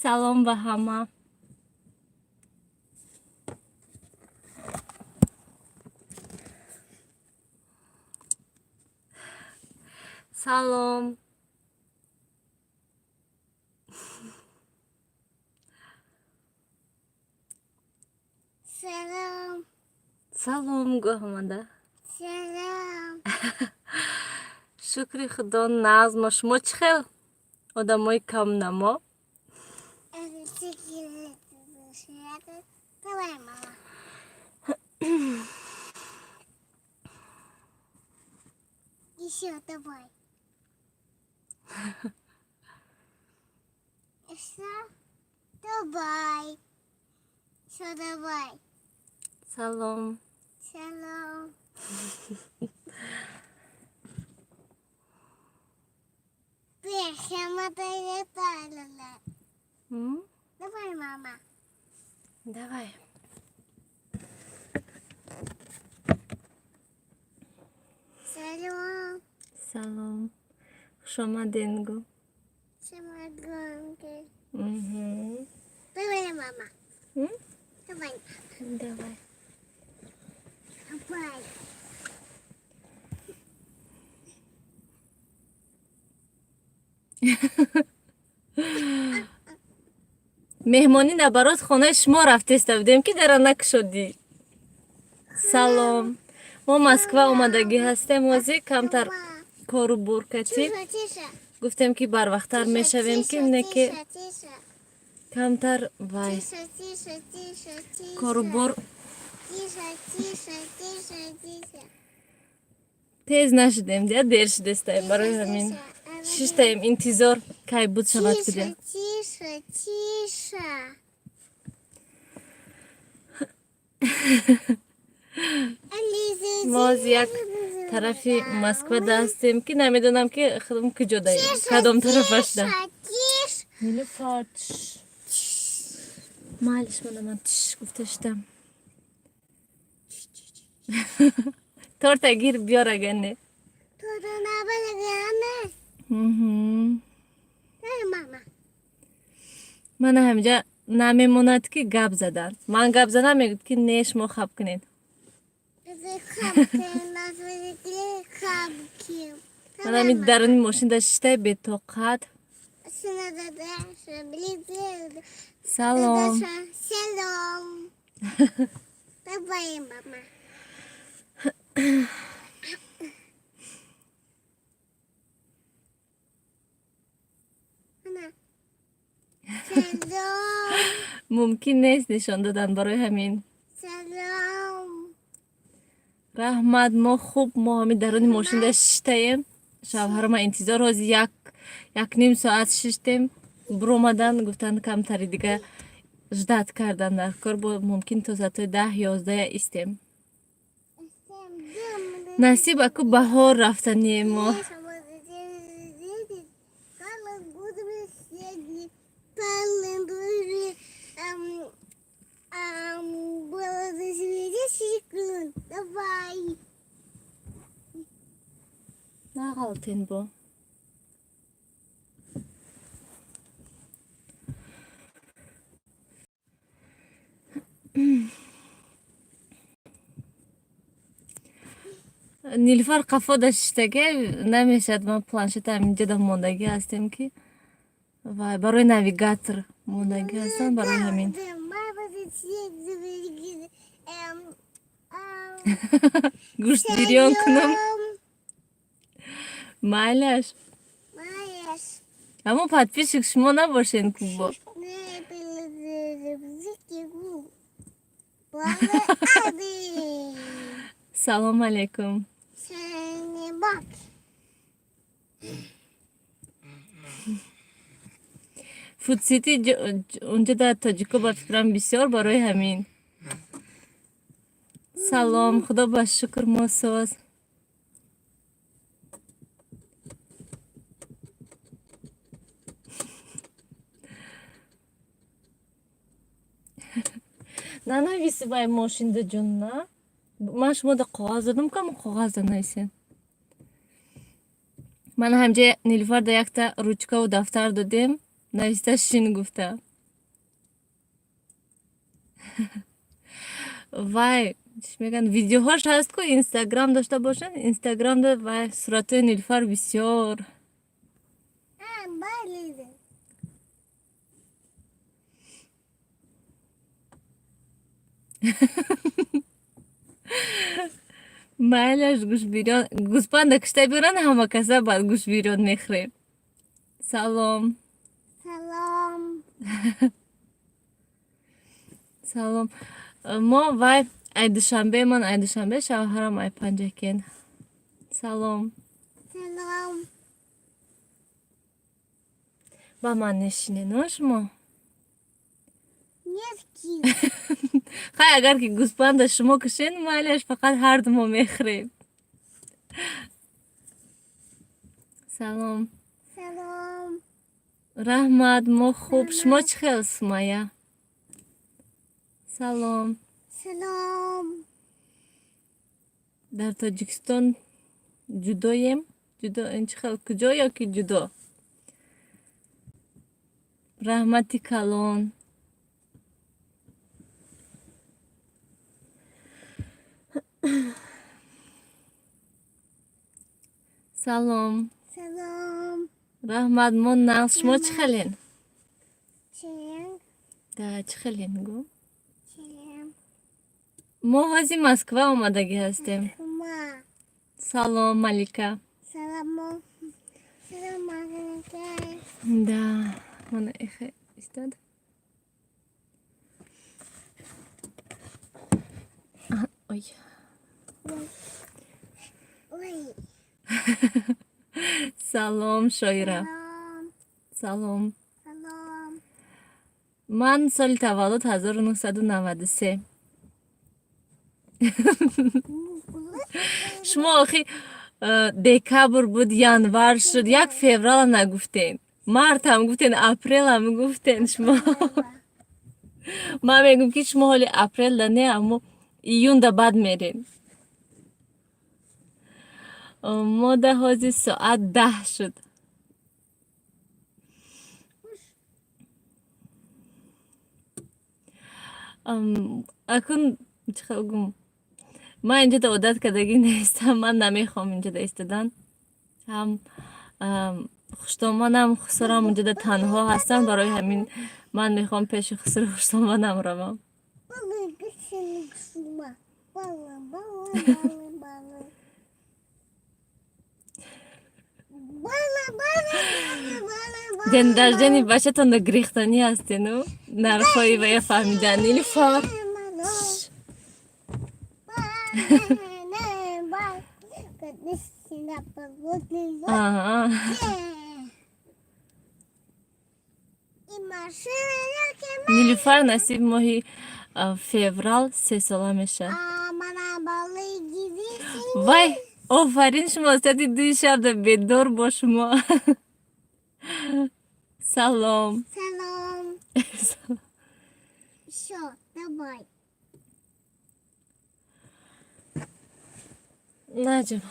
Салом ба ҳама. Салом. Салом. Салом гӯ ҳамада. Салом. Шукри Худо, нағз. Мо, шумо чӣ хел, одамои камнамо? Давай, мама. Еще давай. Еще давай. Еще давай. Салом. Салом. Давай, мама. Давай. Салом. Салом, хушомаден гӯ. Самогонки. Давай, мама. М? Давай. Давай. Давай. Меҳмонӣ набарот, хонаи шумо рафтеста будем, ки дара накушодӣ. Салом, мо Москва омадагӣ ҳастем, ҳозир камтар кору бор катӣ. Тише, тише. Гуфтем, ки барвақттар мешавем, ки не ки Тише, тише. камтар вай Тише, тише, тише, тише. кору бор. Тише, тише, тише, тише. Тез нашудем, дия, дер шудестаем, барои ҳамин шиштаем интизор, кай буд шавад кудя. Тише, тише, тише. Мо ҳозир як тарафи Москвада ҳастем, ки намедонам, ки худам куҷо даем, кадом тарафашда. Тише, Нилуфар, тш. Майлиш, мана ман тш гуфта шудам. Торта гир, биёр, агар не. Мгм. Мама. Мана ҳаминҷа намемонад, ки гап задан. Ман гап занам, мегӯяд, ки не, шумо хаб кунед. Ман ҳамин даруни мошинда шиштай, бетоқат. Салом. Салом. Давай, мама. Ана. Салом. Мумкин нест нишон додан, барои ҳамин. Салом. Раҳмат, мо хуб, мо ҳамин даруни мошинда шиштаем, шавҳарма интизор. Ҳозир як ним соат шиштем, буромадан, гуфтанд, камтари дига ждать кардан дар кор, бо мумкин то соатҳои 10-11 истем. Насиб, аку баҳор рафтание мо. Давай. Нағалтен бо. Нилуфар қафода шиштага, намешад. Ман планшета ҳаминҷода мондагӣ ҳастем, ки вай барои навигатор мондагӣ ҳастам, барои ҳамин. Гӯшт бирён кунам, майлаш. Аммо подписчик шумо набошен ку бо. Салом алейкум. Бак. Фудсити унҷо дар тоҷико, ба фикрам, бисёр, барои ҳамин. Салом, Худо ба шукр, мо соз. Нанависи вай мошинда, ҷон, на. Ман шумо да коғаз додам, камо коғаз да нависен. Ман ҳамҷа Нилуфар да якта ручкаву дафтар додем, нависта шин гуфта. Вай, чӣ мегӯянд, видеоҳош ҳаст ку, Инстаграм дошта бошанд, Инстаграмда вай суратҳои Нилуфар бисёр. А, болит. Майлаш, гӯшбирён гӯспанда кушта биёранд, ҳама каса баъд гӯшбирён мехӯрем. Салом. Салом. Салом. Мо вай ай Душанбе, ман ай Душанбе, шавҳарам ай Панҷакент. Салом. Салом. Ба ман нешинед шумо? Нет, ки. Хай, агар ки гӯспанда шумо кушен, майлаш, фақат ҳарду мо мехӯрем. Салом. Салом. Раҳмат, мо хуб, шумо чӣ хел, Сумая? Салом. Салом. Дар Тоҷикистон ҷудоем, ҷудо ин чӣ хел, куҷо ё ки ҷудо? Раҳмати калон. Салом. Салом. Раҳмат, мо нағз, шумо чӣ хелен? Чем? Да, чӣ хелен, гӯ? Чем? Мо ҳози Москва омадагӣ ҳастем. Ма. Салом, Малика. Салом. Салом, Малика. Да, мана эхе истод. Ой. Ой. Салом, Шоира. Салом. Салом. Салом. Ман соли таваллуд 1993. Шумо охи декабр буд, январ шуд, як феврала нагуфтен, мартам гуфтен, апрелам гуфтен шумо. Ман мегӯм, ки шумо ҳоли апрелда не, аммо июнда баъд мерем. Мода ҳозир соат 10 шуд. Акун чӣ хел гум, ман инҷода одат кардагӣ нестам, ман намехоҳам инҷода истодан. Ҳам хуштоманам, хусурам инҷода танҳо ҳастам, барои ҳамин ман мехоҳам пеши хусури хуштоманам равам. Балы, гусеницума. Балы, балы, балы, балы. Балы, балы, балы, балы, балы. День рождения бачатонда гирифтанӣ ҳастену нархҳои вая фаҳмидан, Нилуфар. Аҳа. Нилуфар насиб моҳи феврал 3 сола мешавад. Вай, офарин, шумо соати 2 шабда бедор бо шумо. Салом. Салом. Всё, давай. Наҷум,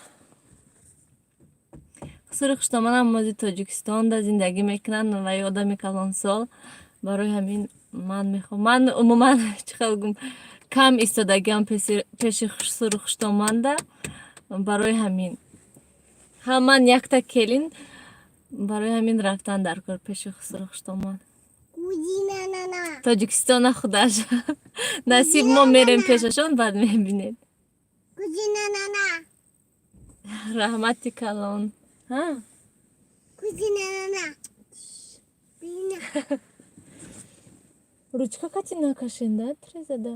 хусури хуштоманам мози Тоҷикистонда зиндагӣ мекунанд ва ё одами калонсол, барои ҳамин ман мехоҳам, ман умуман чӣ хел гум, кам истодагиам пеши хусури хуштоманда, барои ҳамин ҳам ман якта келин, барои ҳамин рафтан дар кор пеши хусури хуштоман. Кузина-на-на. Тоҷикистона худаш насиб, мо мерем пешашон, баъд мебинед. Кузина-на-на. Раҳмати калон. Ҳа? Кузина-на-на. Кузина. Ручка кати накашен, да, трезада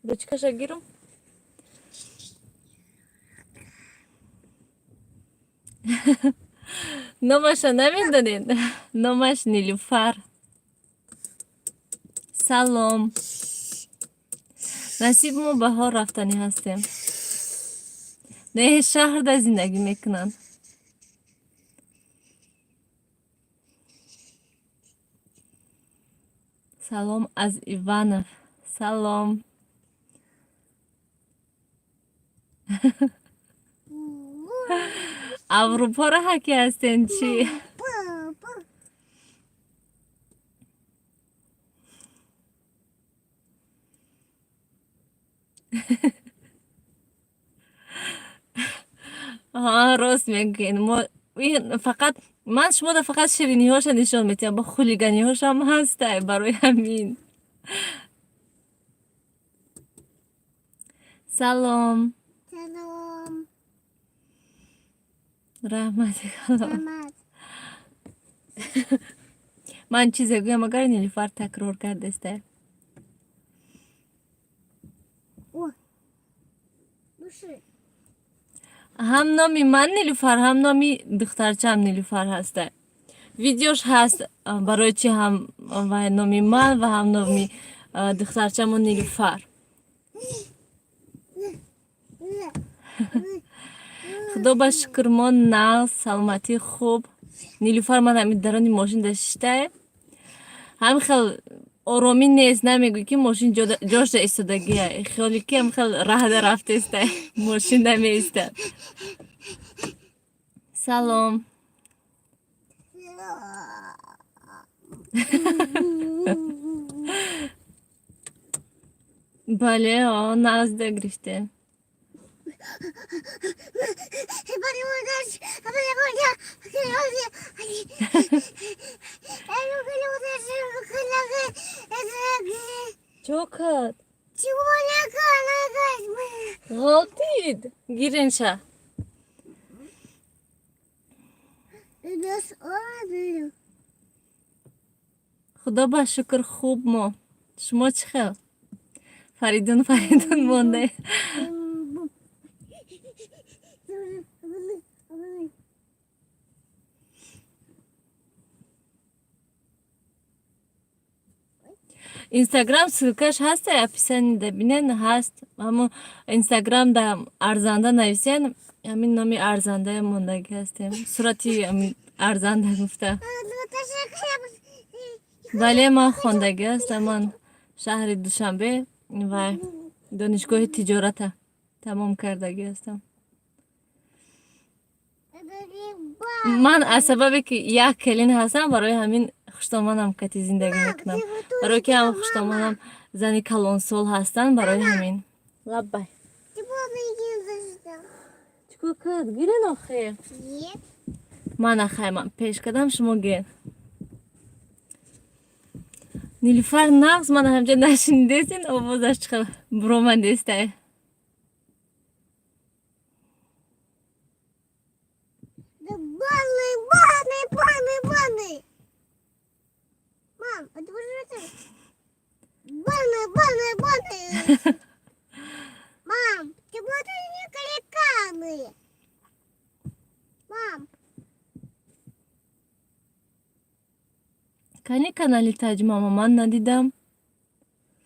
ручкаша гирум. Номаша намедонед? Номаш Нилюфар. Салом. Насиб, мо баҳор рафтанӣ ҳастем. Не, шаҳрда зиндагӣ мекунанд. Салом аз Иванов. Салом. Аврупоро ҳаки ҳастен, чӣ? Папа. Ҳа, рост мегӯед. Мо фақат ман шуморо фақат шириниҳоша нишон метиҳам, бо хулиганиҳошам ҳастай, барои ҳамин. Салом. Салом. Раҳмати калон. Раҳмат. Ман чизе гӯям, агар Нилуфар такрор кардеста. О, души. Ҳам номи ман Нилуфар, ҳам номи духтарчаам Нилуфар ҳаста. Видеош ҳаст, барои чи ҳам ва номи ман ва ҳам номи духтарчамон Нилуфар. Худо ба шукр, мо нағз, саломатӣ хуб. Нилуфар ман ҳамин дарони мошин даштае. Ҳамин хел оромӣ нест, намегӯй ки мошин ҷошда истодагия. Хиёли ки ҳамин хел раҳда рафтеста, мошин намеистад. Салом. Бале, о, нағзда гирифте. Чо кард? Ғолтид. Гиренша. Худо ба шукр, хуб мо. Шумо чӣ хел? Фаридун, Фаридун монде. Инстаграм ссылкаш ҳаста, описание да бинен, ҳаст. Ҳамо Инстаграм да арзанда нависен, ҳамин номи арзандае мондагӣ ҳастем. Сурати ҳамин арзанда гуфта. Бале, ман хондагӣ ҳастам, ман шаҳри Душанбе ва донишгоҳи тиҷората тамом кардагӣ ҳастам. Ман аз сабабе ки як келин ҳастам, барои ҳамин хуштоманам кати зиндагӣ мекунам. Барое ки ҳам хуштоманам зани калонсол ҳастанд, барои ҳамин. Лаббай. Чикор кард? Гирен охе. Ман ахай, ман пеш кардам, шумо гирен. Нилуфар нағз ман ҳамҷа нашунидесин, овозаш чӣ хел буромадестай. Банны, банны, банны, банны. Мам, это уже это. Банны, банны, банны. Мам, ты вот не кликаны. Мам. Кани канали Таҷмама ман надидам.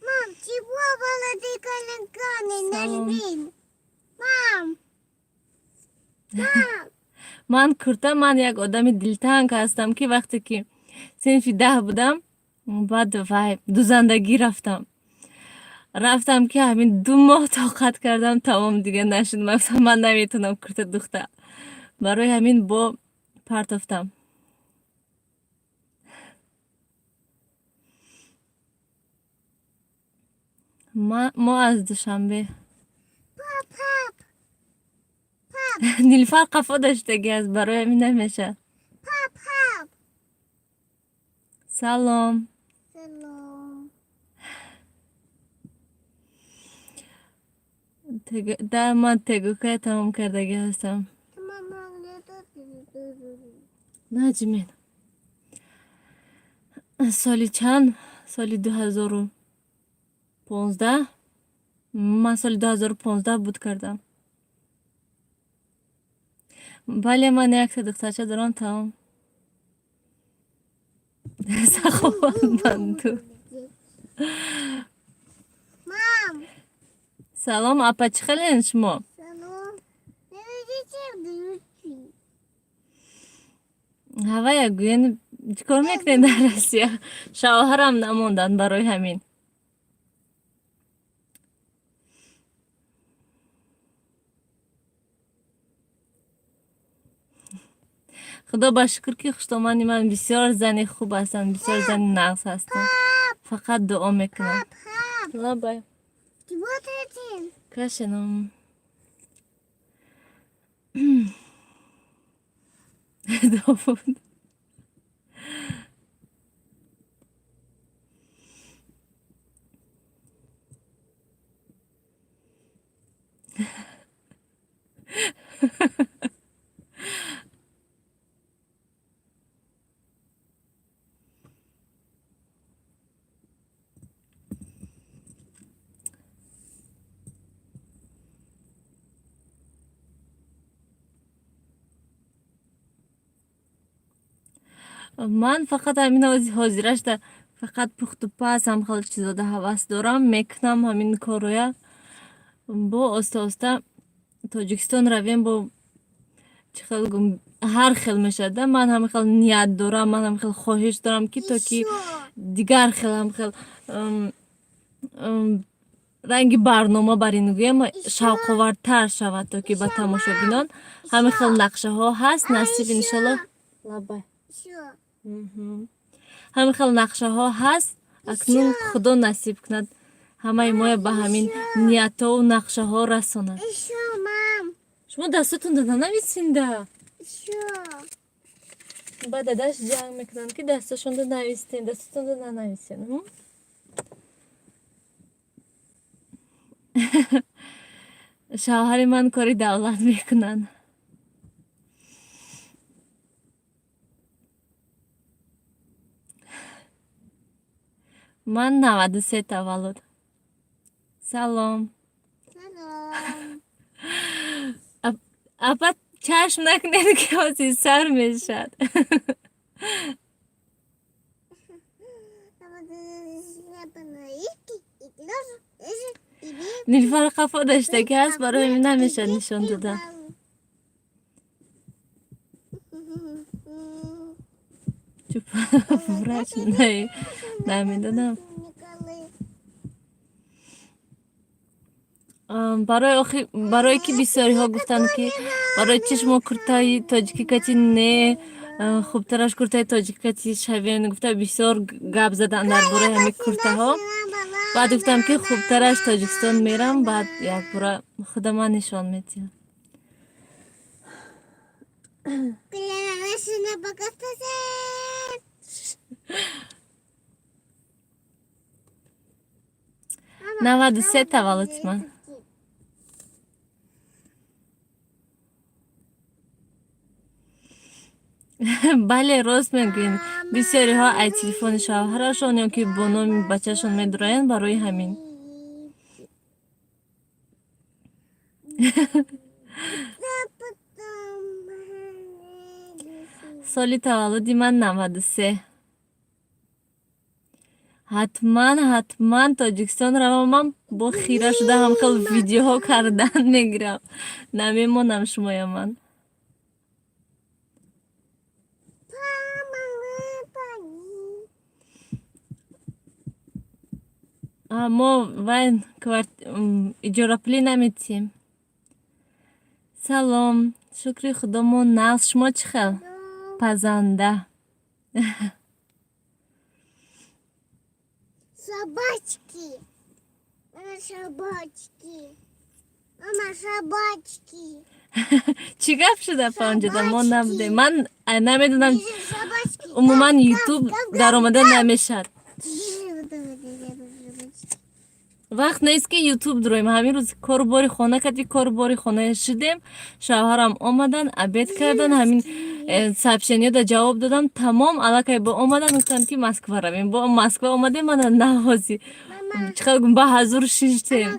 Мам, чего было ты кликаны Салом. Нажми. Мам. Мам. Ман курта, ман як одами дилтанг ҳастам, ки вақте ки синфи 10 будам, баъд вай дузандагӣ рафтам. Рафтам ки ҳамин 2 моҳ тоқат кардам, тамом, дига нашуд. Ман гуфтам, ман наметавонам курта духта. Барои ҳамин бо партофтам. Мо аз Душанбе. Пап. Нилуфар қафо даштагӣ аст, барои ҳамин намешавад. Пап, пап. Салом. Салом. Да, ман тегукая тамом кардагӣ ҳастам. Наҷмин. Соли чанд? Соли 2015? Ман соли 2015 буд кардам. Бале, ман якта духтарча дорам, тамом. Саховатманду. Мам. Салом, апа, чӣ хелен шумо? Салом. Ҳавая гӯен, чӣ кор мекунед дар Россия? Шавҳарам намонданд, барои ҳамин. Худо ба шукр, ки хуштомани ман бисёр зани хуб ҳастанд, бисёр зани нағз ҳастанд. Фақат дуо мекунам. Лабай. Кашенам. Довуд. Ман фақат ҳамин ҳозирашда фақат пухту паз, ҳам хел чизода ҳавас дорам, мекунам ҳамин корроя. Бо оста оста Тоҷикистон равем, бо чӣ хел гум, ҳар хел мешавад да. Ман ҳамин хел ният дорам, ман ҳамин хел хоҳиш дорам, ки то ки дигар хел ҳам хел ранги барнома бар ин гӯям шавқовартар шавад, то ки ба тамошобинон ҳамин хел нақшаҳо ҳаст, насиб, иншолло. Лабай. Ҳамин хел нақшаҳо ҳаст. Акнун Худо насиб кунад, ҳамаи моя ба ҳамин ниятҳову нақшаҳо расонад. Шумо дастотонда нанависинда. Ба дадаш ҷанг мекунанд, ки дасташонда навистен, дастотонда нанависен. Шавҳари ман кори давлат мекунанд. Ман 93 таваллуд. Салом. Апа, чашм накунед, ки ҳозир сар мешавад. Нилуфар қафо даштагӣ ҳаст, барои ҳамин намешавад нишон дода. Врач намедонам. Барое ки бисёриҳо гуфтанд, ки барои чи шумо куртаи тоҷикӣ кати не, хубтараш куртаи тоҷикӣ кати шавен, гуфта бисёр гап заданд дар бораи ҳамин куртаҳо. Баъд гуфтам, ки хубтараш Тоҷикистон мерам, баъд якбора худа ман нишон медиҳам. 93 таваллуди ман. Бале, рост мегӯем, бисёриҳо ай телефони шавҳарашон ё ки бо номи бачаашон медуроянд, барои ҳамин. Соли таваллуди ман 93. Ҳатман, ҳатман Тоҷикистон равам, ман бо хира шуда ҳам хел видеоҳо кардан мегирам, намемонам шумоя ман. Мо вай иҷорапулӣ наметиҳем. Салом, шукри Худо, мо нағз, шумо чӣ хел, пазанда? Собачки. Собачки. Мама, собачки. Чӣ гап шуда паонҷода, мо набудем. Ман намедонам, умуман Ютуб даромада намешавад. Вақт нест, ки Ютуб дуроем. Ҳамин рӯз кору бори хона кардӣ, кору бори хона шудем, шавҳарам омадан, обед кардан, ҳамин сообщениёда ҷавоб додам, тамом. Аллакай бо омадан, гуфтанд, ки Москва равем. Бо Москва омадем, мана наҳози чӣ хел ба ҳазур шиштем.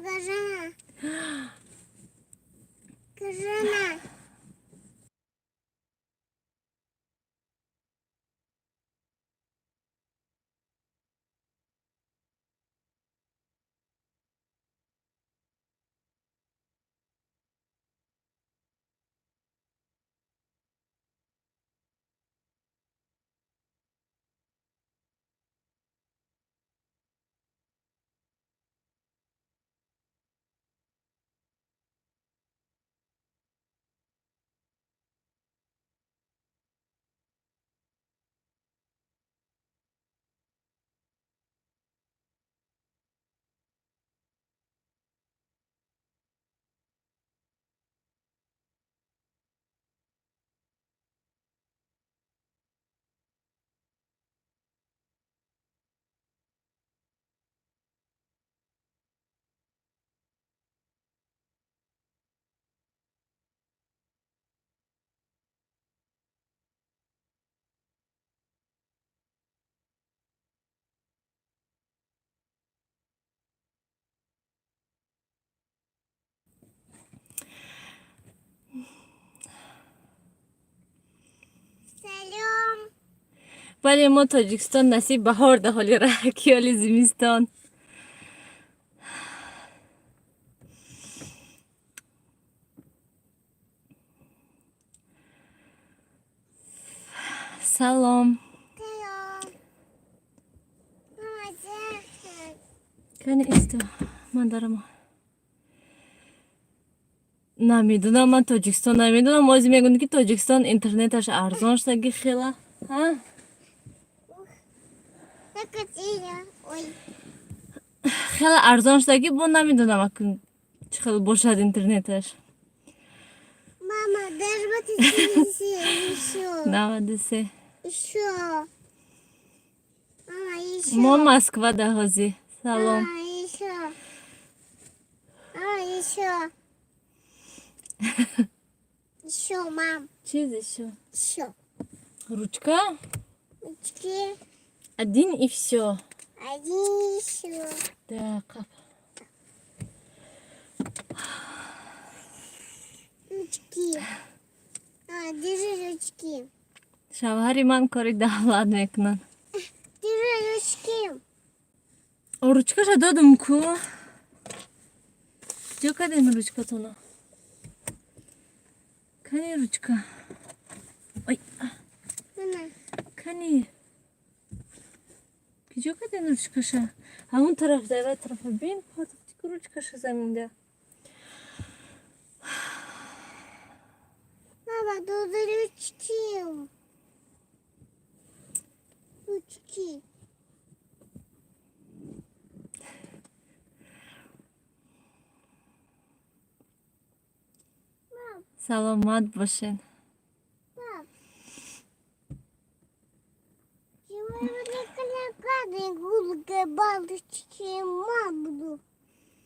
Бале, мо Тоҷикистон насиб баҳор да ҳоли ки ҳоли зимистон. Салом. Салом. Кани исто, ман дарам. Намедонам, ман Тоҷикистон намедонам. Ози мегӯянд, ки Тоҷикистон интернеташ арзон шудаги хела. А? Накатила. Ой. Хеле арзон шудаги, бо намедонам, акун чӣ хел бошад интернеташ. Мама, даже вот еще. 93. Еще. Мама, еще. Мо Москва да ҳозӣ. Салом. Мама, еще. Мама, еще. Еще, мам. Чиз еще? Еще. Ручка? Ручки. Один и все. Один еще. Да, қап. Ручки. А, держи ручки. Шавҳари ман кори давлат мекунад. Держи ручки. Ручкаша додум ку. Ҷо кардем ручкатона? Кани ручка? Ой, Мама. кани? Киҷо кардем ручкаша? Ҳамон тараф, дай тарафа бин, ручкаша заминда. Мама, тут ручки. Ручки. Мам, Саломат бошед. Мам. Балочки маму.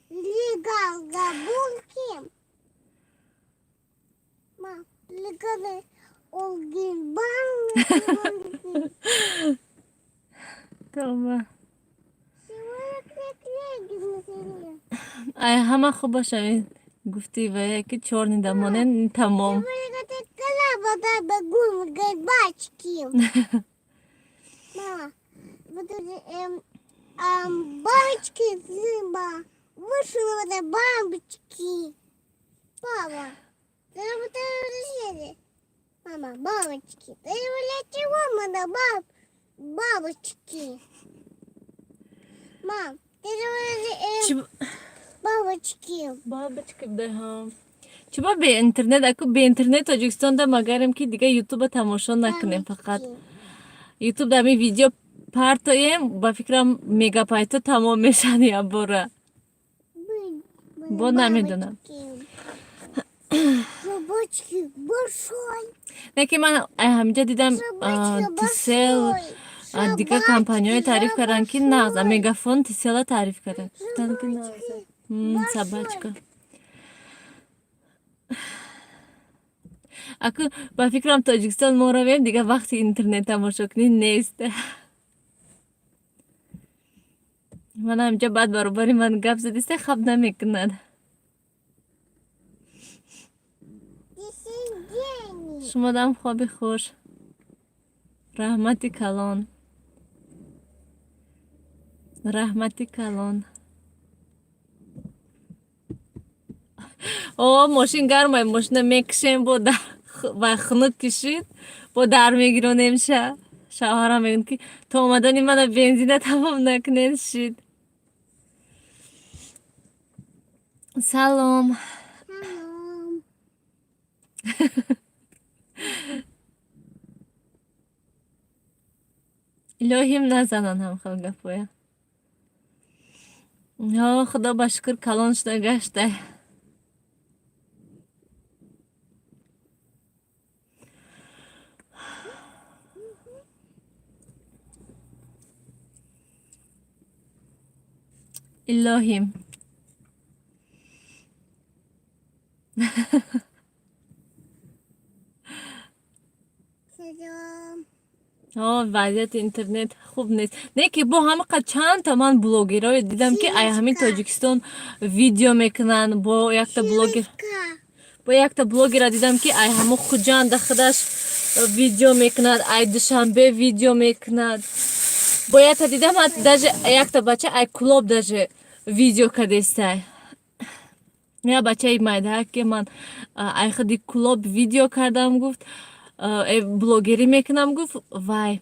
Легалга булки. Мам, легалы олгин балки. Тоба. Ай, ҳама хуб бошавед. Гуфти ва яки чорни дамонен тамом. Бачки. Мама, вот эти бабочки рыба. Вышла вот эти бабочки. Папа, ты вот это. Мама, бабочки. Ты для чего надо бабочки? Мам, ты же бабочки. Бабочки беҳам. Чиба бе интернет, аку бе интернет Тоҷикистонда магарем, ки дига ютуба тамошо накунем фақат. Ютуб дар ми видео партоем, ба фикрам, мегабайтҳо тамом мешаванд якбора. Бо намедонам. Собачки большой. Не ки ман ҳаминҷа дидам, Тисел, дигар компанияҳое таъриф карданд, ки нағз, Мегафон, Тисела таъриф карданд. Гуфтанд, ки нағз. Собачка. Аку ба фикрам, Тоҷикистон мо равем, дигар вақти интернет тамошо кунӣ нест. Ман ҳаминҷа баъд баробари ман гап задиста, хаб намекунад. Шумодам хоби хуш. Раҳмати калон. Раҳмати калон. О, мошин гармай, мошина мекушем, бо ва хунук кишид, бо дар мегиронем ша. Шавҳарам мегӯяд, ки то омадани мана бензина тамом накунед шид. Салом. Салом. Илоҳим, назананд ҳамхел гапоя. Ҳо, худо ба шукр, калон шуда гашта. Илоҳим. Салом. Ҳо, вазъияти интернет хуб нест. Не ки бо ҳамақа чандта ман блогерое дидам, ки ай ҳамин Широчка. Тоҷикистон видео мекунанд, бо якта блогер Широчка. Бо якта блогера дидам, ки ай ҳамо Хуҷанда худаш видео мекунад, ай Душанбе видео мекунад. Бо якта дидам, даже якта бача ай Кулоб даже видео кардестай. Я бачаи майдаҳа, ки ман ай худи Кулоб видео кардам, гуфт, блогерӣ мекунам, гуфт, вай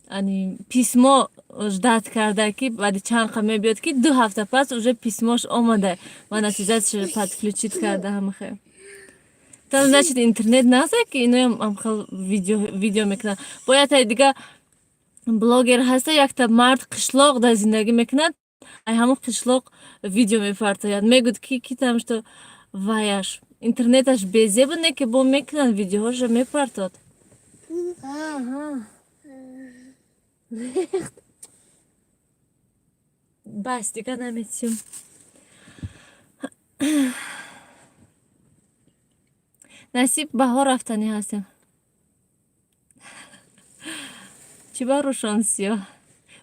ани письмо ждать карда, ки баъди чанд қа мебиёд, ки 2 ҳафта пас уже письмош омада, ва натиҷааш подключить карда ҳамахе. Там, значит, интернет наса, ки иноям ҳамхел видео мекунад. Бо якта дига блогер ҳаста, якта мард қишлоқ дар зиндагӣ мекунад, ай ҳамон қишлоқ видео мефартояд. Мегӯд, ки там что ваяш интернеташ безебу не, ки бо мекунад, видеоҳоша мепартод. Аҳа. Рехт. Бас, дига наметим. Насиб, баҳор рафтанӣ ҳастем. Чӣ ба рӯшон сиёҳ?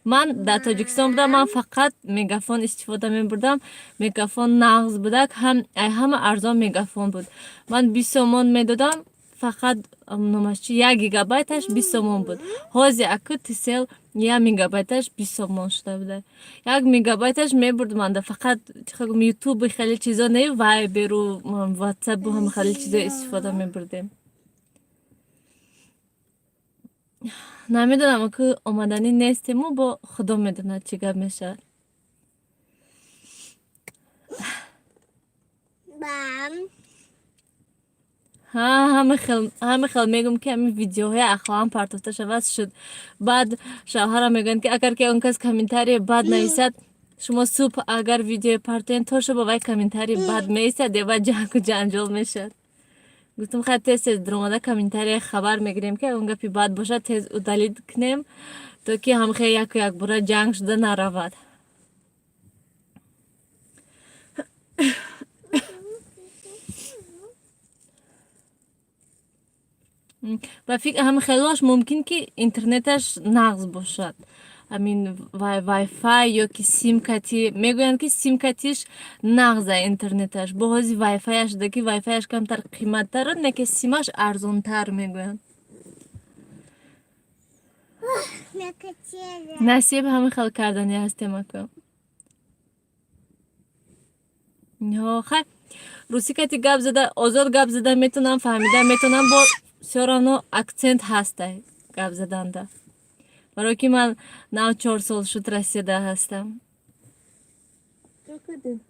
Ман дар Тоҷикистон будам, ман фақат Мегафон истифода мебурдам. Мегафон нағз будак, ҳам ай ҳама арзон Мегафон буд. Ман 20 сомон медодам, фақат номаш чи, 1 гигабайташ 20 сомон буд. Ҳозир аку Тисел 1 мегабайташ 20 сомон шуда буда. 1 мегабайташ мебурд манда фақат Ютубу хеле чизо не, Вайберу Ватсапу ҳама хеле чизо истифода мебурдем. Намедонам, ку омаданӣ нестему, бо Худо медонад, чӣ гап мешавад. Бам. Ҳа, ҳама хел мегӯм, ки ҳамин видеоҳои ахлоқан партофта шавад, шуд. Баъд шавҳарам мегӯянд, ки агар ки он кас комментарие бад нависад, шумо субҳ агар видео партоен, то шуба вай комментарии бад меистад, е баъд ҷангу ҷанҷол мешавад. Гуфтам, хай, тез тез дуромада комментария хабар мегирем, ки он гапи бад бошад, тез удалить кунем, то ки ҳамхе яку якбора ҷанг шуда наравад. Ба фикр, ҳама хелош мумкин, ки интернеташ нағз бошад, ҳамин вайфай ё ки симкати мегӯянд, ки симкатиш нағза интернеташ. Бо ҳози вайфаяш шуда, ки вайфаяш камтар қиматтар, не ки симаш арзонтар мегӯянд. Накатили. Насиб, ҳама хел кардани ҳастем ака. Хай, русӣ кати гап зада, озод гап зада метавонам, фаҳмида метавонам, бо всё равно акцент ҳастай гап заданда, барое ки ман нав 4 сол шуд Россияда ҳастам. Чо кардем?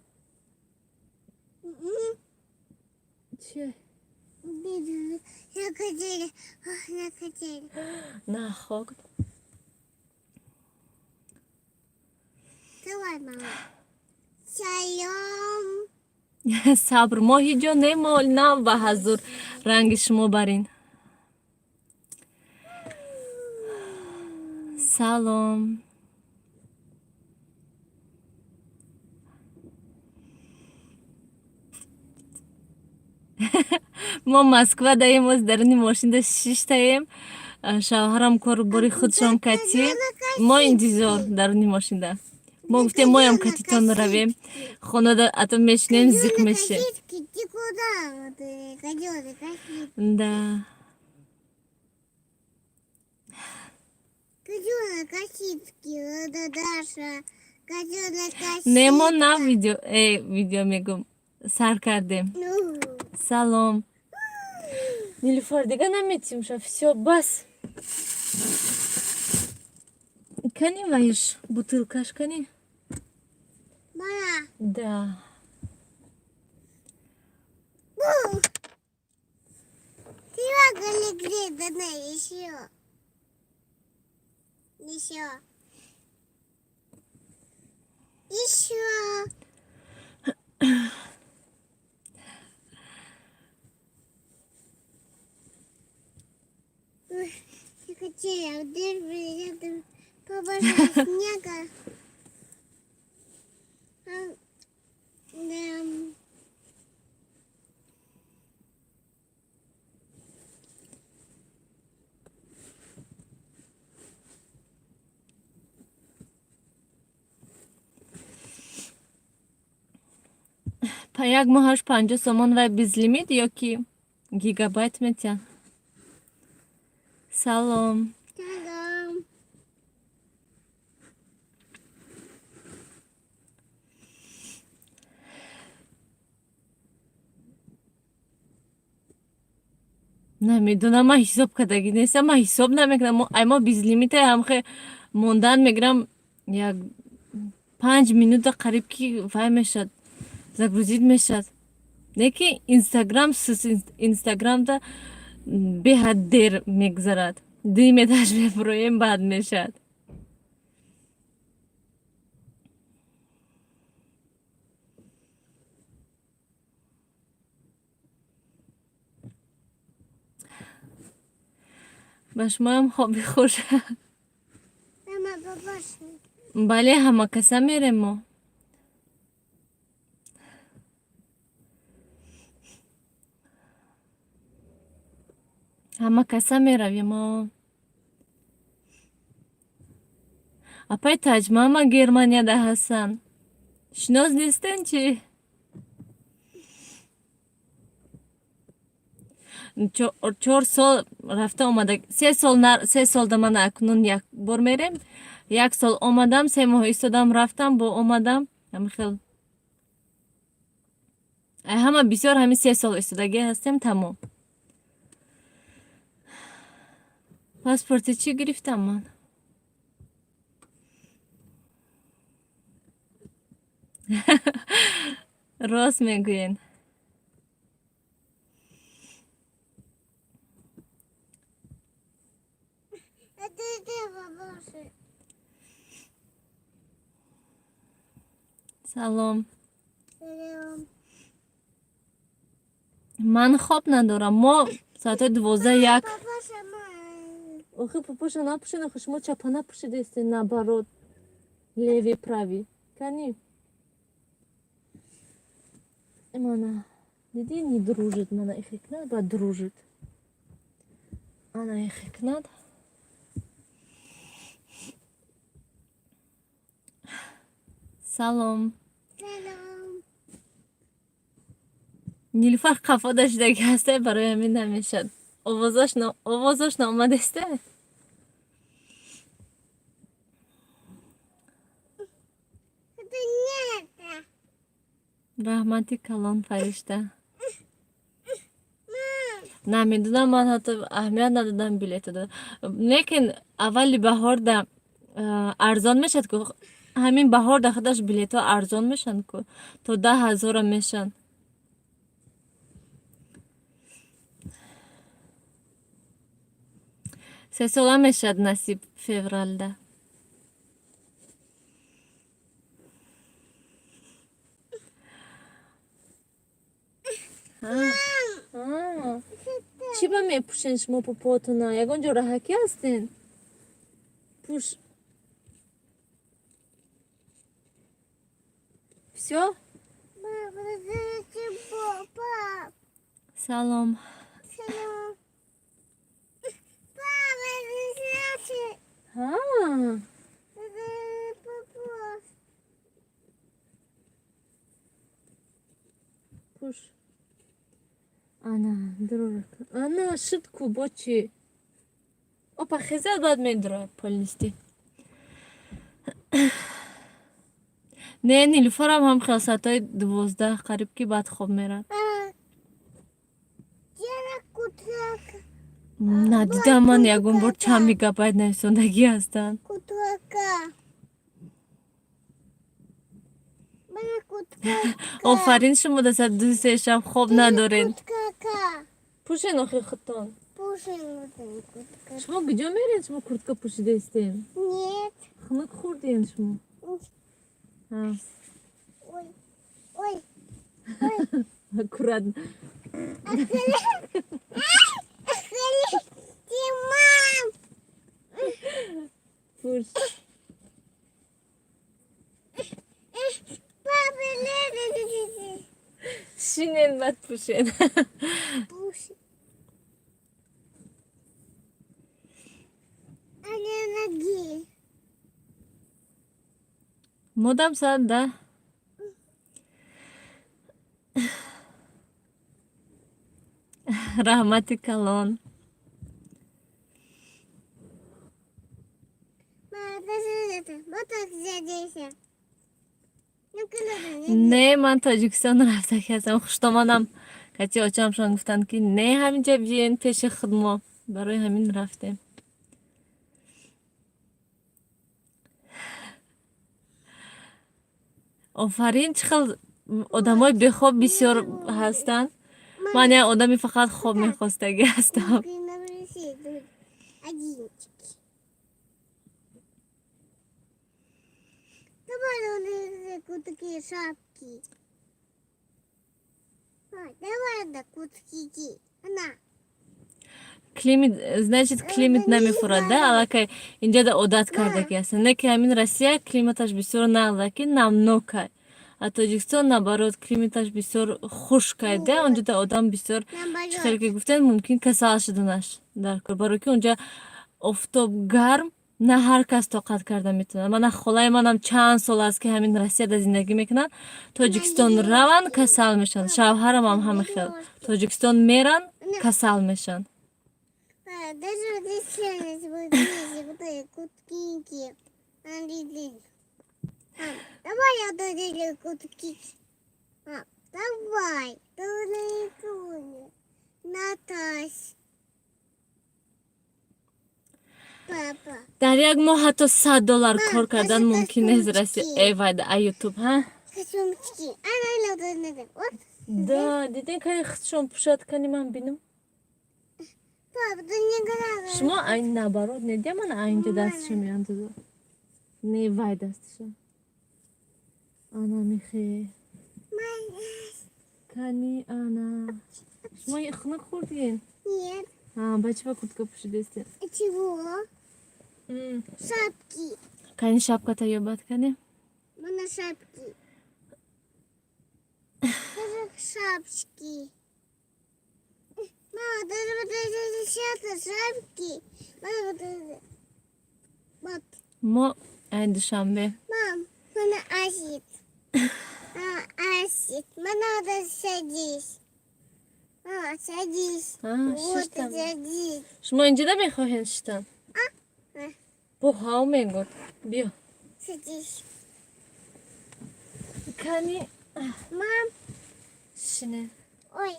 Чия? Накатили. Ох, накатили. На хок. Давай, мама. Салом. Сабр, мо ҳеҷ ҷо немол нав ба ҳазур ранги шумо барин. Салом. Мо Москва даем, оз даруни мошинда шиштаем. Шавҳарам кору бори худшон кати, мо интизор даруни мошинда. Мо гуфтем, моям катитон равем хонада, ато мешинем, зиқ мешем. Косички, ты куда? Вот, козёры, косички. Да. Козёры, косички, это Даша. Козёры, Не, мо нав косичка. видео, видео мегум, сар кардем. Ну, Салом, Нилуфар. Дига наметимша, всё, бас. Кани ваиш бутылкаш кани? Мама. Да. Бу. Ты могли где-то на еще. Еще. Еще. Ой, я хотела, рядом побольше снега. А, да. Як моҳаш 50 сомон вай безлимит ё ки гигабайт метиҳанд? Салом. Салом. Намедонам, ман ҳисоб кардагӣ нестам, ман ҳисоб намекунам. Ай мо безлимите ҳамхе мондан мегирам, як 5 минута қариб ки вай мешад, загрузить мешад. Не ки Инстаграм, Инстаграмда беҳад дер мегузарад, 2 метраш мебуроем, баъд мешад. Ба шумоам хоби хуш. Мама, бабаша. Бале, ҳамакаса мерем мо. Ҳамакаса меравем. Апай Таҷмама Германияда ҳастанд. Шинос нестен чӣ? 4 сол рафта омада, 3 сол, 3 солда ман акнун як бор мерем. Як сол омадам, 3 моҳ истодам, рафтам, бо омадам. Ҳамихел ҳама бисёр ҳамин 3 сол истодагӣ ҳастем, тамом. Паспорти чӣ гирифтам ман? Рост мегӯен. Это ты, бабаша. Салом. Салом. Ман хоб надорам. Мо соатҳои 12, 1. Папаша, мам. Охи, папаша напӯшед, охи шумо чапана пӯшидестед, наоборот. Левый, правый. Кани? Мана. Диди, не дружит, мана ихикнад, баъд дружит. Ана ихикнад. Салом. Салом. Нилуфар қафода шудаги ҳасте, барои ҳамин намешад. Овозош наомадесте? Это не это. Раҳмати калон, Фаришта. Мам. Намедонам, ман ҳатто аҳамият надодам билета. Лекин аввали баҳорда арзон мешад ку. Ҳамин баҳорда худаш билетҳо арзон мешанд ку. То 10 000-а мешанд. 3 сола мешад насиб февралда. Чӣ ба мепӯшен шумо попотона? Ягон ҷо раҳакӣ ҳастен? Пӯш. Всё? Мама, это папа. Салом. Салом. Папа, это значит. Ҳа. Это папа. Пӯш. Ана, дружит. Ана, шуд ку, бо чӣ? Опа, хезад, баъд медура полностью. Не, Нилуфарам ҳам хел соатҳои 12 қариб ки баъд хоб мерад. Мама, где кутак? Надидам ман ягон бор чанд мегабайт нависондагӣ ҳастанд. Кутака. Мама, кутака. Офарин, шумо да соат 2-3 шаб хоб надоред. Кутака. Пӯшен охи худтон. Пушин кутака. Шумо куҷо меред? Шумо куртка пӯшидаистем. Нет. Хунук хӯрдем шумо. Ҳа. Ой, ой, Аккуратно. Ты, мам. Пӯш. Папа, не. Шинен, баъд пӯшен. Пуши. А не ноги. Модам соат 10. Раҳмати калон. Не, ман Тоҷикистон рафтагӣ ҳастам. Хуштоманам кати очамшон гуфтанд, ки не, ҳаминҷа биёен пеши худмо. Барои ҳамин рафтем. Офарин, чӣ хел одамои бехоб бисёр ҳастанд. Ман як одами фақат хоб мехостагӣ ҳастам. Такие шапки. Давай на кутки. Она. Климат, значит, климат намефурад, да, аллакай инҷада одат кардагӣ ҳастанд. Не ки ҳамин Россия климаташ бисёр нағза, ки намнокай, а Тоҷикистон, наоборот, климаташ бисёр хушкай, да, онҷода одам бисёр, чӣ хеле ки гуфтем, мумкин касал шуданаш дар кор, барои ки онҷа офтоб гарм, на ҳар кас тоқат карда метавонад. Мана холаи манам чанд сол аст, ки ҳамин Россияда зиндагӣ мекунанд, Тоҷикистон раванд, касал мешаванд. Шавҳарамам ҳамин хел, Тоҷикистон меранд, касал мешаванд. Даже вот здесь кутки. Давай я доделаю кутки. Давай, Наташ. Папа. Дар як моҳ ҳатто 100 доллар кор кардан мумкин нест Россия. Э вай, а Ютуб, ҳа? Костюмчики. Вот. Да, дидем, кани худшон пӯшад, кани ман бинам. Папа, ты не грабишь. Шумо айн наоборот не дия, мана айнҷа дасташо меандоза. Не, вай дасташо. Ана михе. Кани ана. Шумо хунук хӯрдин? Нет. А, ба чӣ ба куртка пӯшидестен? Чего? Шапки. Кани шапката ёбад, кани? Мана шапки. Даже шапочки. Мама, даже вот эти сейчас шапки. Мама, вот это. Вот. Мо ай Душанбе. Мам, мана асит. Асит. Мама, вот садись. Мама, садись. А, Вот, шиштам. Садись. Шумо инҷода мехоҳед шиштан? Бо ҳав мегӯд. Биё. Садись. Кани Мам, шине. Ой.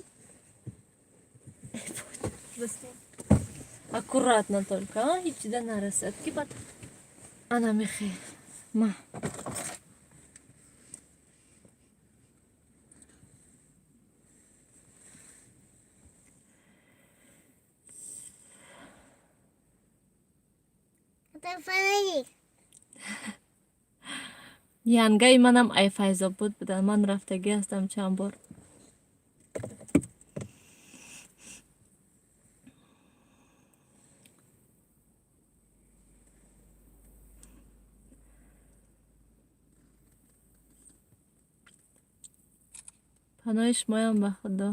Аккуратно только, а? Ҳечида нарасад. Ки бад. Ана мехе. Ма. Это фонарик. Янгаи манам ай Файзобод будан. Ман рафтагӣ ҳастам чанд бор. Паноҳи шумоям ба Худо.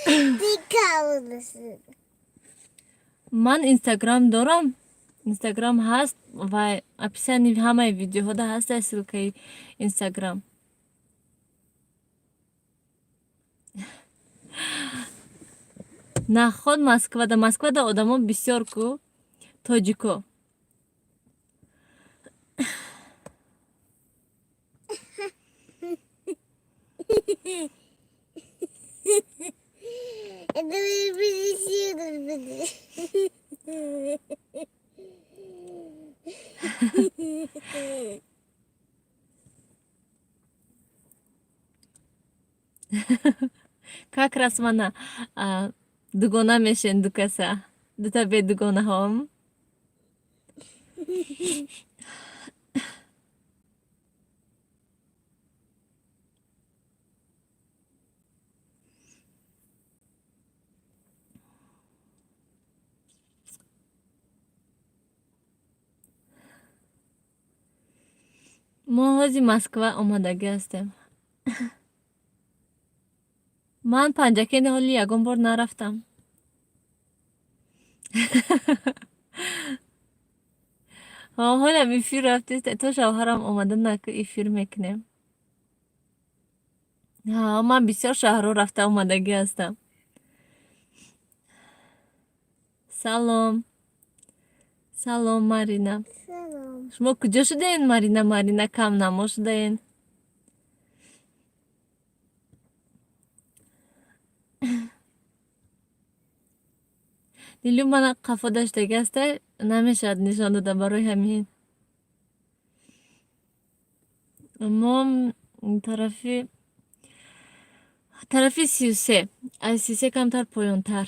Прикалывался. Ман Инстаграм дорам. Инстаграм ҳаст ва описании ҳамаи видеоҳода ҳаст ссылкаи Инстаграм. Наход Москвада, Москвада одамо бисёр ку тоҷико. Это вы. Как раз мана дугона мешен, дукаса. Дута бе дугонаҳом. Мо ҳози Москва омадагӣ ҳастем. Ман Панҷакенди ҳоли ягон бор нарафтам. Ҳолам эфир рафтест, то шавҳарам омада наку эфир мекунем. Ҳа, ман бисёр шаҳрҳо рафта омадагӣ ҳастам. Салом, салом, Марина. Салом. Шумо куҷо шудаен, Марина? Марина камнамо шудаен. Нилю мана қафо даштагӣ аста, намешавад нишон дода, барои ҳамин. Мо тарафи 33, аз 33 камтар поёнтар.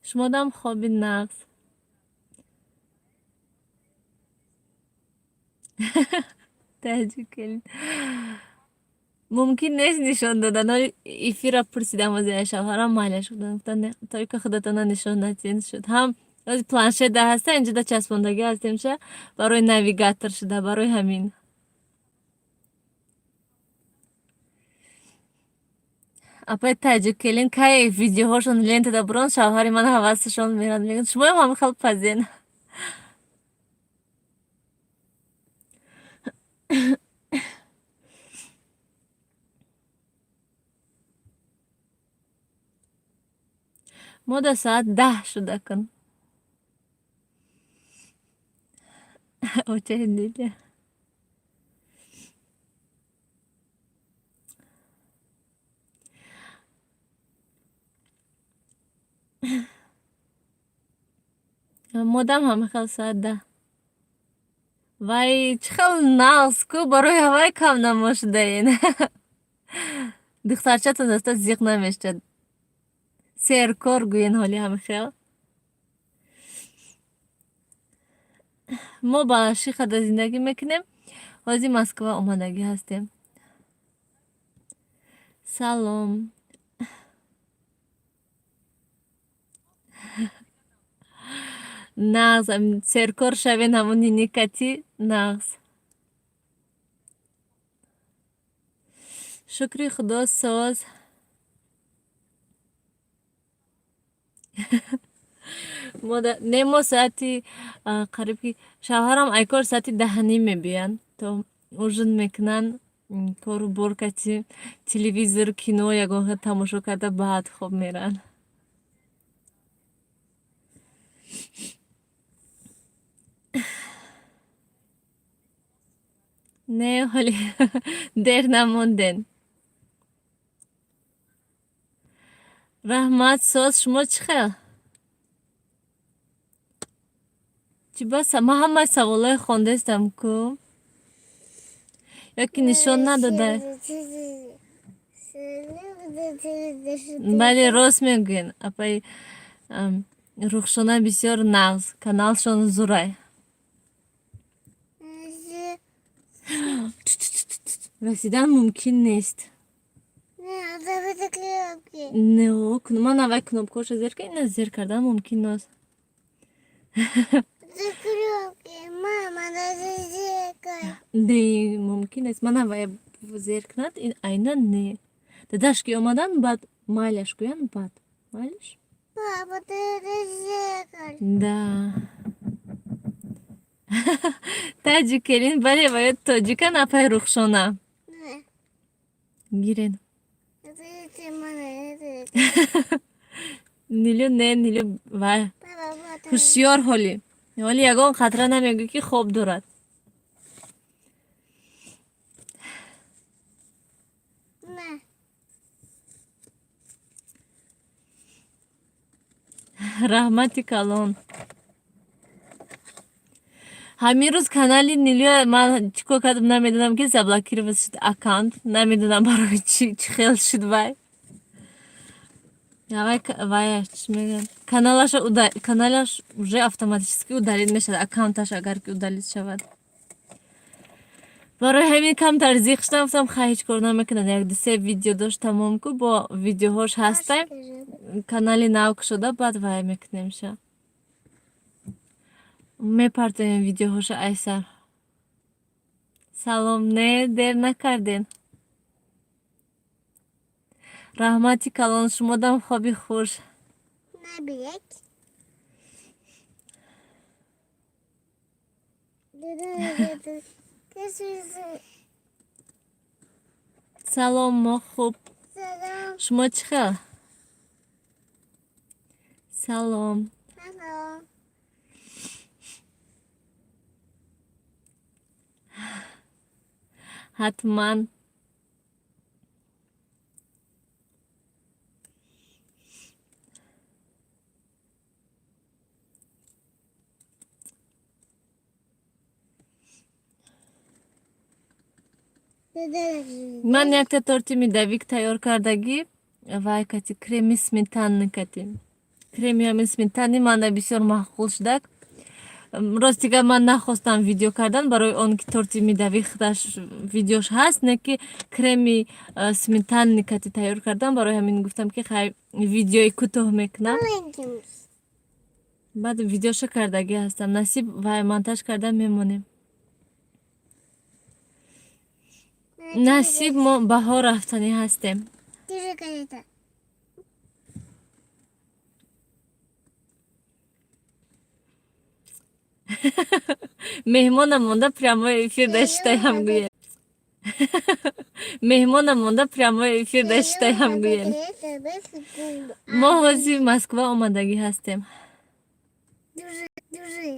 Шумодам хоби нағз. Таҷикелин. Мумкин нест нишон додан. Ҳоли эфирра пурсидам ози аз шавҳарам, майлаш гуфтанд. Гуфтанд, только худатона нишон натиҳед, шуд. Ҳам ози планшет да ҳаста, инҷода часпондагӣ ҳастемша, барои навигатор шуда, барои ҳамин. Апай Таҷикелин кай видеоҳошон лентада бурон, шавҳари ман ҳавасашон мерад, мегӯянд, шумоям ҳамин хел пазен. Мо да соат 10 шуда кун. Очаи Ниля. Модам ҳамин хел соат 10. Вай, чӣ хел нағз ку, барои ҳавай кам намо шудаен. Духтарчатон аста зиқ намешавад. Серкор гӯен ҳоли ҳамин хел. Мо ба Шихада зиндагӣ мекунем, ҳозир Москва омадагӣ ҳастем. Салом. Нағз, серкор шавен, ҳамун ниникати нағз. Шукри Худо, соз. Не, мо соати қариб ки шавҳарам айкор соати 10:30 мебиёянд, то ужин мекунанд, кору бор кати телевизор, кино ягон хел тамошо карда, баъд хоб мераванд. Не, ҳоли дер намонден. Раҳмат, соз, шумо чӣ хел? Чӣ баса, ман ҳамаи саволҳои хондаистам ку? Ё ки нишон надода? Бале, рост мегӯен. Апаи Рухшона бисёр нағз, каналшон зурай. Расидан мумкин нест. Не, ман аввал кнопкаҳошо зер кардам, ина зер кардан мумкин нест. Не, мумкин нест. Ман аввал зер кунад, ин айна не. Дадаш ки омадан, баъд майлаш гӯянд, баъд. Майлаш? Да. Таҷикелин, бале, ваё тоҷикан, апай Рухшона. Гирен. Нилю не, Нилю вай. Ҳушёр ҳоли. Ҳоли ягон қатра намегӯӣ ки хоб дорад. Раҳмати калон. Ҳамин рӯз канали Нилюя ман чӣ кор кардам, намедонам, ки заблокировать шуд аккаунт. Намедонам барои чӣ, чӣ хел шуд вай. Вай ваяш чӣ мегӯянд? Каналаша каналаш уже автоматически удалить мешавад, аккаунташ агар ки удалить шавад. Барои ҳамин камтар зиқ шудам, гуфтам, хай, ҳеҷ кор намекунад. Як ду се видео дошт, тамом ку, бо видеоҳош ҳастай. Канали нав кушода, баъд вай мекунемша. Мепартоем видеоҳоша айсар. Салом, не, дер накарден. Раҳмати калон, шумодам хоби хуш. Набирать. Салом, мо хуб. Салом. Шумо чӣ хел? Салом. Салом. Ҳатман. Ман якта торти медовик тайёр кардагӣ, вай кати, креми сметанный кати. Креми ҳамин сметанный манда бисёр маъқул шудак. Рости гап, ман нахостам видео кардан, барои он ки торти медовик худаш видеош ҳаст, не ки креми сметанный кати тайёр кардам. Барои ҳамин гуфтам, ки хай, видеои кӯтоҳ мекунам. Баъд видеоша кардагӣ ҳастам. Насиб, вай монтаж карда мемонем. Насиб, мо баҳор рафтанӣ ҳастем. Держи газета. Меҳмонам монда, прямой эфир даштаям гӯем. Меҳмонам монда, прямой эфир даштаям гӯем. Мо ҳозир Москва омадагӣ ҳастем. Держи, держи.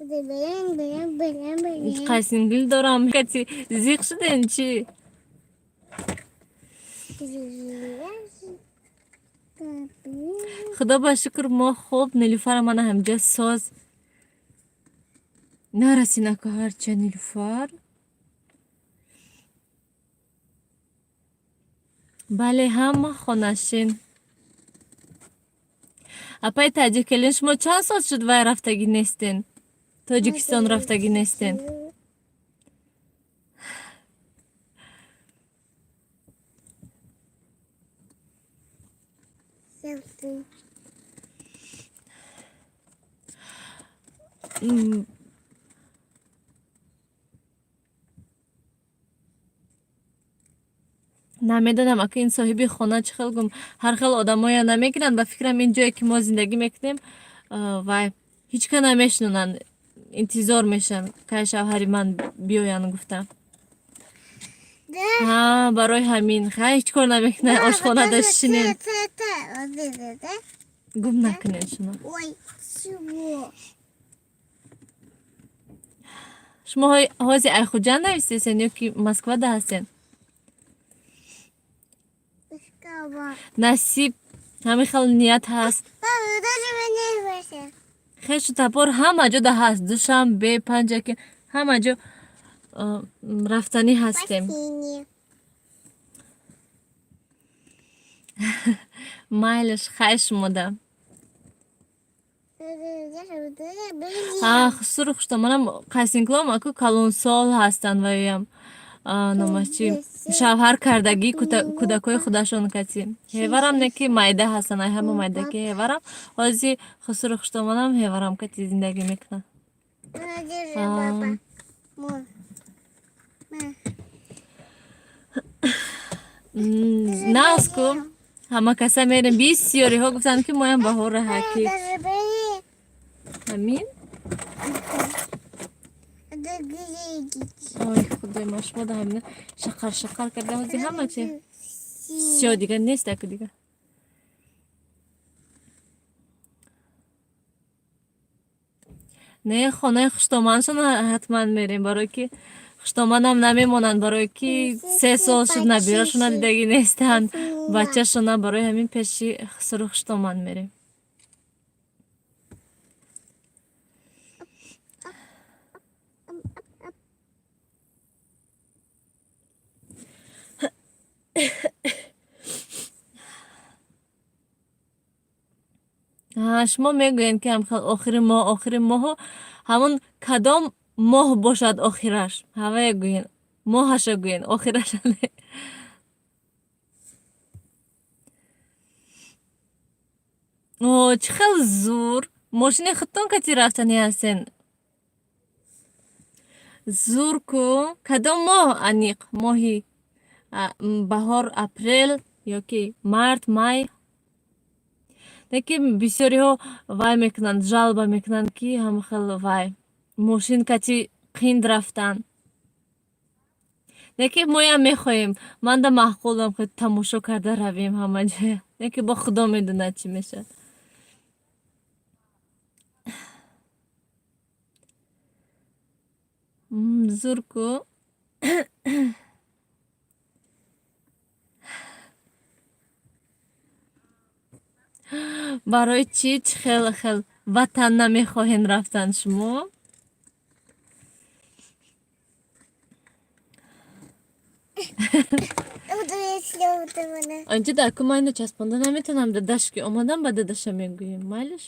Берем, берем, берем, берем. Қайсингил дорам, кати зиқ шудем чӣ? Держи. Худо ба шукр, мо хуб. Нилуфара мана ҳамҷа соз нарасинака ҳарча Нилуфар. Бале, ҳама хонашин. Апаи таҷикелин, шумо чанд сол шуд вай рафтагӣ нестен, Тоҷикистон рафтагӣ нестен? Селфи. Намедонам, ака, ин соҳиби хона чӣ хел гум, ҳар хел одамоя намегиранд. Ба фикрам, ин ҷое ки мо зиндагӣ мекунем, вай ҳеҷ ка намешинонанд, интизор мешаванд, кай шавҳари ман биёянд гуфта. Да? Ҳа, барои ҳамин хай ҳеҷ кор намекунад, ошхонада шинен. Вот это, да? Гум накунед шумо. Ой, чего? Шумо ҳозир Айхуҷанд нависесен ё ки Москвада ҳастен? Москва. Насиб, ҳамин хел ният ҳаст. Папа, даже меня не. Хешу тапор ҳама ҷода ҳаст. Душанбе, Панҷаки, ҳама ҷо рафтанӣ ҳастем. Бассейне. Майлаш, хайр шумода. А, хусуру хуштоманам қайсинклом аку калонсол ҳастанд, ваям номаш чи, шавҳар кардагӣ, кӯдакҳои худашон кати. Ҳеварам не ки майда ҳастанд, ай ҳама майдаки ҳеварам. Ҳози хусуру хуштоманам ҳеварам кати зиндагӣ мекунад. Держи, папа. Мой. На. Нағз ку, ҳама каса мерем. Бисёриҳо гуфтанд, ки моям баҳора ҳаки. Даже бери. Ҳамин. Да глядите. Ой, худои ма, шумо да ҳамина шақар шақар карда, ҳози ҳама чи всё, дига нест аку дига. Не, хонаи хуштоманшон ҳатман мерем, барое ки хуштоманам намемонанд, барое ки 3 сол шуд набирашона дидагӣ нестанд, бачашона. Барои ҳамин пеши хусуру хуштоман мерем. Шумо мегӯед, ки ҳамхел охири моҳ, охири моҳу ҳамон кадом моҳ бошад охираш? Ҳавае гӯен, моҳаша гӯен, охираша не. О, чӣ хел зур! Мошини худтон кати рафтанӣ ҳастен? Зур ку. Кадом моҳ аниқ? Моҳи баҳор, апрел ё ки март, май? Лекин бисёриҳо вай мекунанд, жалоба мекунанд, ки ҳамахел вай мошин кати қинд рафтан. Лекин моям мехоҳем, манда маъқулам, тамошо карда равем ҳама ҷоя. Лекин бо Худо медонад, чӣ мешавад. Зур ку. Барои чӣ, чӣ хел хел ватан намехоҳем рафтан шумо? Анҷа дар ку ман ина часпонда наметавонам. Дадаш ки омадам, ба дадаша мегӯем, майлиш?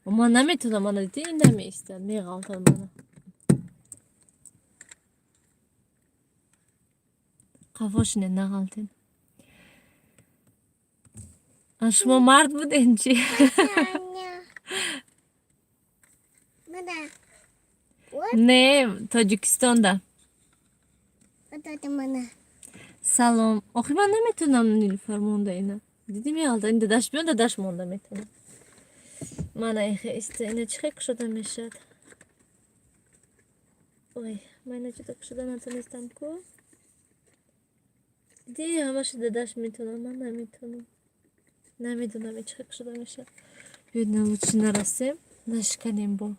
Ман наметавонам, мана дидӣ, ин намеистад, меғалтад мана. Қафо шинед, нағалтед. Шумо мард буден чӣ? Не, Тоҷикистонда. Салом. Охи, ман наметавонам, Нилуфар, монда ина. Дидӣ, меғалтад. Ин дадаш биён, дадаш монда метавонад. Мана ихе иста, ина чӣ хел кушода мешавад? Ой, ман ина чӯто кушода натонистам ку. Дидӣ, ҳамаша дадаш метавонад, ман наметавонам. Намедонам, ин чӣ хел кушода мешавад. Биёед, на, лучше нарасем, нашиканем бо.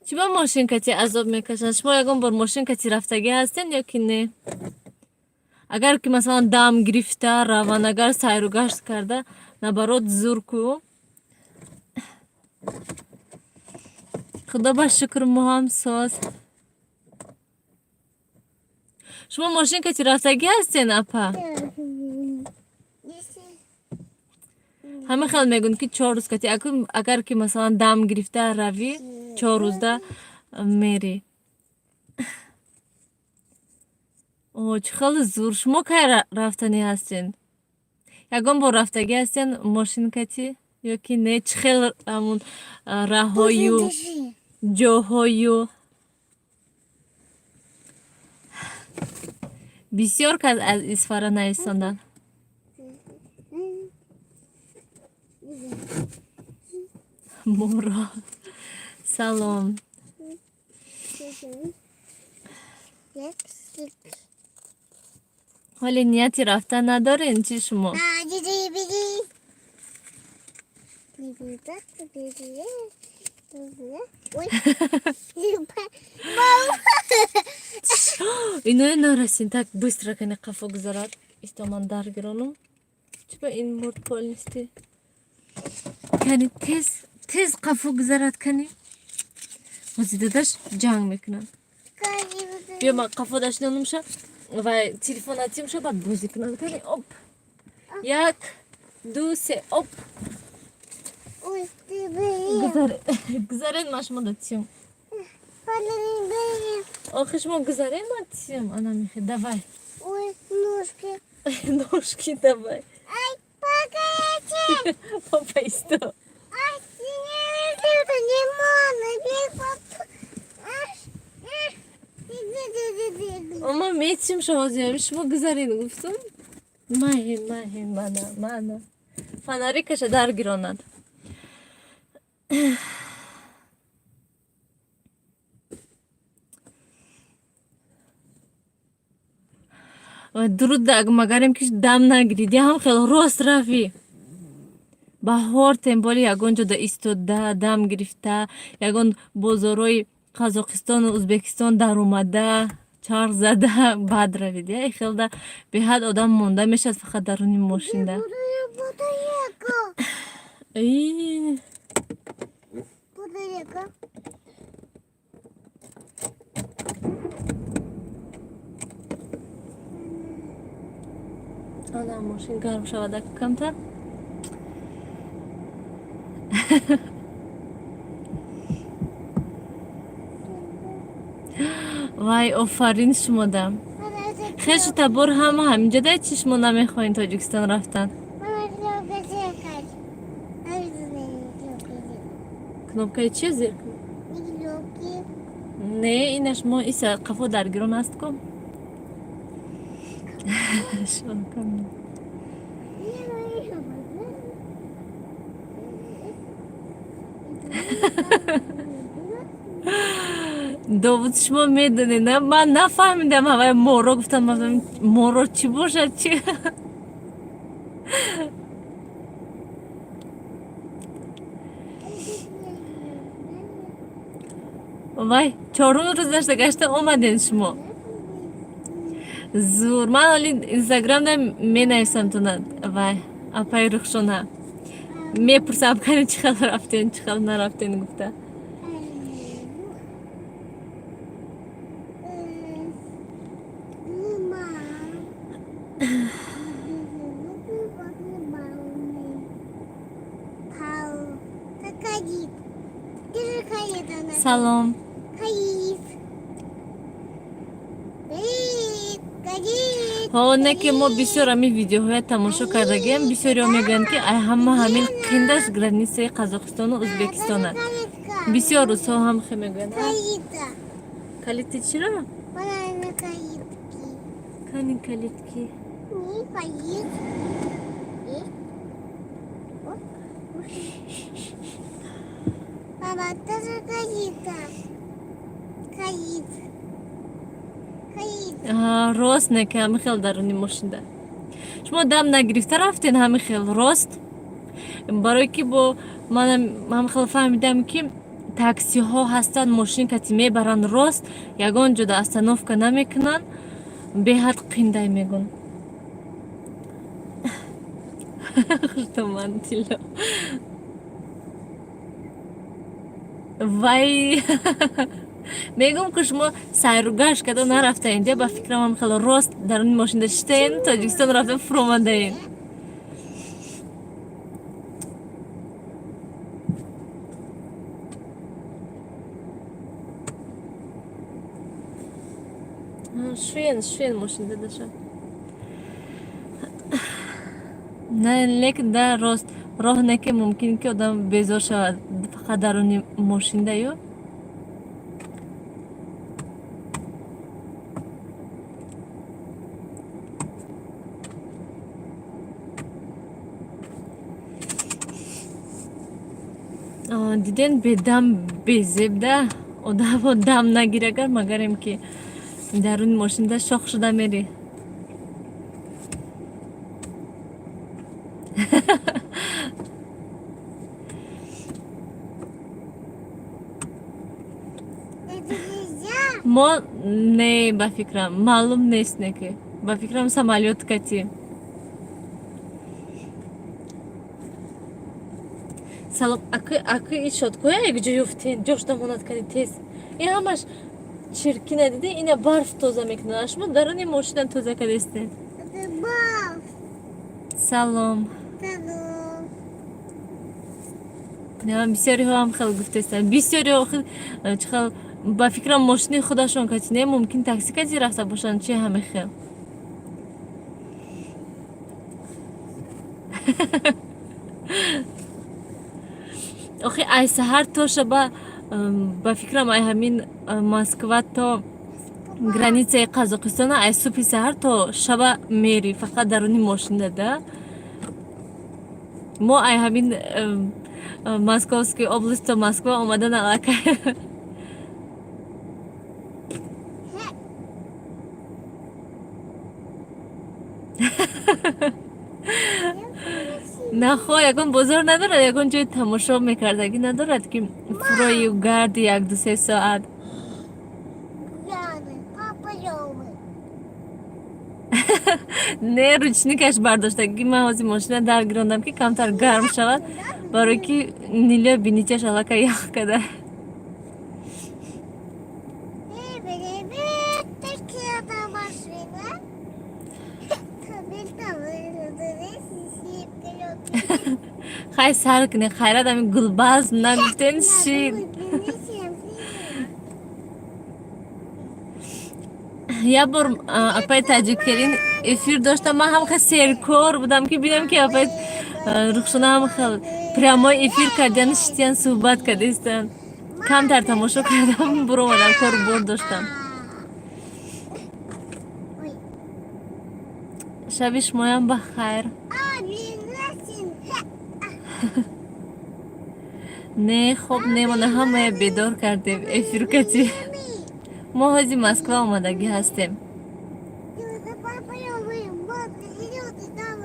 Чӣ ба мошин кати азоб мекашанд? Шумо ягон бор мошин кати рафтагӣ ҳастен ё ки не? Агар ки масалан дам гирифта раванд, агар сайру гашт карда, наоборот, зур ку. Худо ба шукр, мо ҳам соз. Шумо мошин кати рафтагӣ ҳастен, апа? Ҳама хел мегӯянд, ки 4 рӯз кати, агар ки масалан дам гирифта равӣ, 4 рӯзда мерӣ. О, чӣ хеле зур! Шумо кай рафтанӣ ҳастен? Ягон бор рафтагӣ ҳастен мошин кати ё ки не? Чӣ хел ҳамун раҳҳою ҷоҳою? Бисёр кас аз Исфара нависонданд. Моро салом. Ҳоле нияти рафтан надорен чӣ шумо? Иное нарасин, так быстро кани қафо гузарад. Исто, ман дар гиронум. Чиба ин мурд полностью? Кани, тез тез қафо гузарад, кани. Ҳозир дадаш ҷанг мекунад. Биё, ман қафо дашнонумша ва телефон атимша, баъд бозӣ кунад. Кани, оп. Як, ду, се, оп. Гузарен, ман шумо датиём. Охи, шумо гузарен, ман тиём. Ана михе, давай. Ой, ножки. Ножки давай. Ай, погоди. Папа, исто. Ай, не можно, Ама метим шо, ҳозир шумо гузарен гуфтум. Маҳин, маҳин, мана, мана. Фонарикаша дар гиронад. Дуруд, магарем ки дам нагирид, ҳам хеле рост равӣ. Баҳор тем более, ягон ҷода истода, дам гирифта, ягон бозорҳои Қазоқистону Ӯзбекистон даромада, чарх зада, баъд равид. Я хелда беҳад одам монда мешавад фақат даруни мошинда. И, Батарейка. Ана, мошин гарм шавад камтар. Вай, офарин шумода. Хешу табор ҳама ҳаминҷо дай, чи шумо намехоҳед Тоҷикистон рафтан? Мама, кнопка зеркаль. Кнопкаи чи зер? Кнопки. Не, инаш мо иса қафо даргирон аст ку. Шонкам. Довуд, шумо медонед, на? Ман нафаҳмидам, ҳавай моро гуфтам, моро чӣ бошад, чи? Вай, чорум рӯзашда гашта омаден шумо. Зур. Ман ҳоли инстаграмда менависам тона, вай, апаи Рухшона. Мепурсам, кани чӣ хел рафтен, чӣ хел нарафтен гуфта. Салом. Ҳо, не ки мо бисёр ҳамин видеоҳоя тамошо кардагием, бисёриҳо мегӯянд, ки ай ҳама ҳамин қиндаш границаи Қазоқистону Ӯзбекистон аст. Бисёр рӯзҳо ҳам хе мегӯянд. Калити чиро? Кани калитки? Мама, тоже калитка. Калит. Калит. Рост, не ки ҳами хел даруни мошинда. Шумо дам нагирифта рафтен, ҳами хел рост? Барое ки бо манам ҳами хел фаҳмидам, ки таксиҳо ҳастанд, мошин кати мебаранд рост, ягон ҷода остановка намекунанд, беҳад қиндай мегӯн. Хуштоман тилло. Вай, мегӯм, ки шумо сайругашт карда нарафтаен, де, ба фикрам ҳам хело рост даруни мошинда шитаен, Тоҷикистон рафта фуромадаен. Шуен, шуен мошинда даша. Не, лекин да рост роҳ не ки мумкин ки одам безор шавад фақат даруни мошинда ё. Диден, бедам безебда одамо дам нагир, агар магарем ки даруни мошинда шох шуда мери. Это нельзя. Мо не, ба фикрам, маълум нест, не ки ба фикрам самолёт кати. Салом, акы, акы, ин шоткоя якҷо ёфтен, ҷош намонад, кани тез. Ин ҳамаш чиркина, диди, ина барф тоза мекунад, шумо даруни мошина тоза кардестен. Это баф. Салом. Салом. Бисёриҳо ҳам хел гуфтестанд, бисёриҳо чӣ хел, ба фикрам, мошини худашон кати не, мумкин такси кати рафта бошанд, чи ҳаме хел. Охи, ай саҳар то шаба, ба фикрам, ай ҳамин Москва то границаи Қазоқистона, ай субҳи саҳар то шаба мери фақат даруни мошина да. Мо ай ҳамин Московский область то Москва омадан аллакай. Нахо, ягон бозор надорад, ягон ҷои тамошо мекардагӣ надорад, ки фурою гарди 1-2-3 соат? Пьяный. Папа любит. Не, ручникаш бардоштагӣ. Ман ҳозир мошина дар гирондам, ки камтар гарм шавад, барое ки нилё биничаш аллакай ях када. Привет, такие там машина. Там там Хай, сар кунед, хайрат, ами гулбаз нагуфтен, шид. Як бор апаи Таҷиккелин эфир доштам, ман ҳам хел серкор будам, ки бинам, ки апаи Рухшона ҳам хел прямой эфир кардиян, шитиян, суҳбат кардистанд. Камтар тамошо кардам, буромадам, кору бор доштам. Ой. Шаби шумоям ба хайр. Один. Не, хоб немона, ҳамая бедор кардем эфир кати. Мо ҳози Москва омадагӣ ҳастем. Папа, вот, идет там,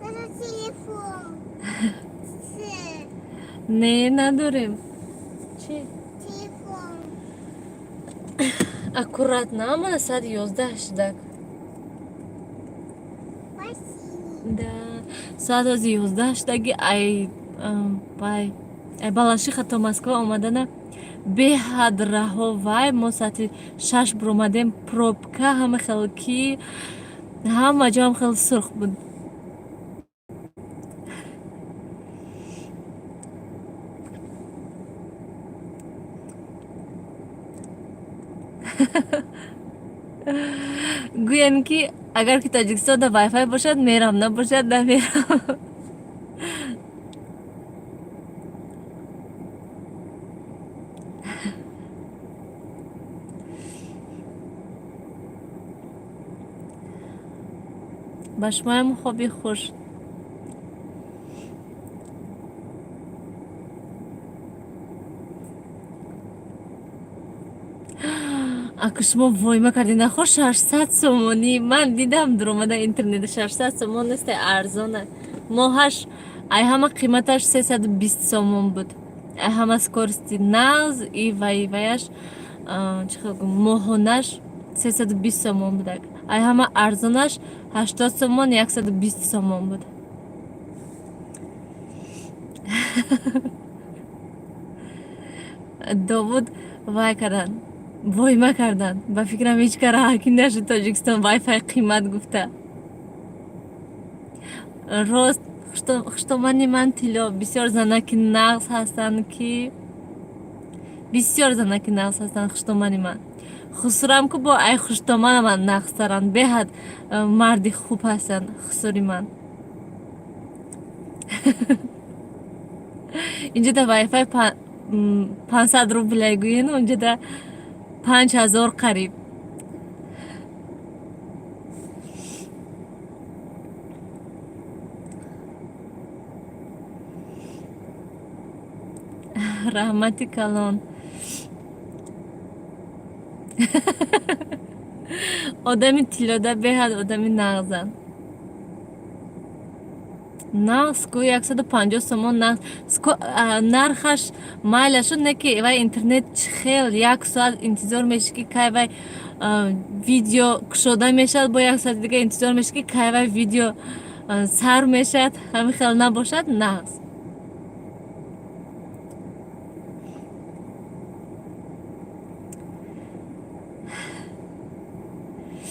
даже телефон. Не, надорем. Чи? Телефон. Аккуратно, амана соати 11 шудак. Спасибо. Да, соат ҳози 11 шудаги. Ай вай, ай Балашиха то Москва омадана беҳад раҳо. Вай, мо соати 6 буромадем, пробка ҳама хел, ки ҳама ҷоам хел сурх буд. Гӯянд, ки агар ки Тоҷикистонда вайфай бошад, мерам, набошад, намерам. Ба шумоям хоби хуш. Аку шумо войма кардед, нахо 600 сомонӣ. Ман дидам, дуромада интернета, 600 сомон нест, арзона. Моҳаш ай ҳама қиматаш 320 сомон буд. Ай ҳама скорости нағз и вай ваяш, чӣ хел гум, моҳонаш 320 сомон будак. Ай ҳама арзонаш 80 сомон, 120 сомон буд. Довуд вай кардан, войма кардан. Ба фикрам, ҳеҷ кара ҳакӣ нашуд Тоҷикистон вайфай қимат гуфта. Рост, хуштомани ман тилло, бисёр занаки нағз ҳастанд, ки бисёр занаки нағз ҳастанд хуштомани ман. Хусурам ку бо ай хуштомана ман нағзтаранд, беҳад марди хуб ҳастанд хусури ман. Инҷода вайфай 500 рубля гӯен, унҷода 5000 қариб. Раҳмати калон. Одами тиллода беҳад одами нағзанд. Нағз ку, 150 сомон нағз. Нархаш майла шуд, не ки вай интернет чӣ хел, як соат интизор мешӣ, ки кай вай видео кушода мешавад, бо як соати дига интизор мешӣ, ки кай вай видео сар мешавад. Ҳамин хел набошад, нағз.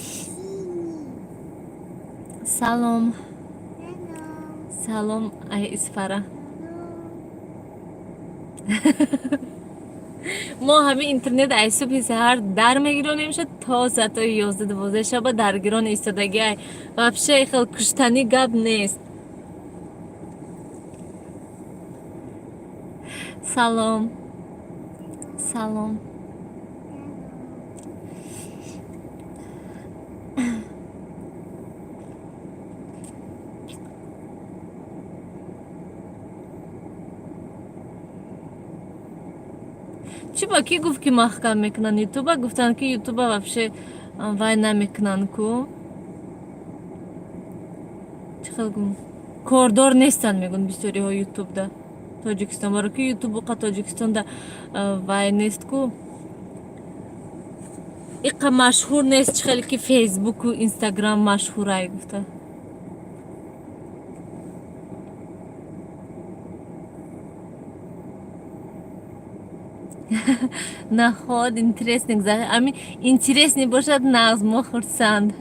Синий. Салом. Салом. Салом, ай Исфара. Салом. Мо ҳамин интернет ай субҳи саҳар дар мегиронем шуд то соатҳои 11-12 шаба дар гирон истодагӣ. Ай вообще хел куштанӣ гап нест. Салом, салом. Салом. Чӣ, ба кӣ гуфт, ки маҳкам мекунанд ютуба? Гуфтанд, ки ютуба вообще вай намекунанд ку, чӣ хел гум, кордор нестанд, мегӯянд бисёриҳо ютубда Тоҷикистон, баро ки ютуб уқа Тоҷикистонда вай нест ку, иқа машҳур нест, чӣ хеле ки Фейсбуку Инстаграм машҳурай гуфта. Наход интересный гузашт, ами интересный бошад, нағз, мо хурсанд.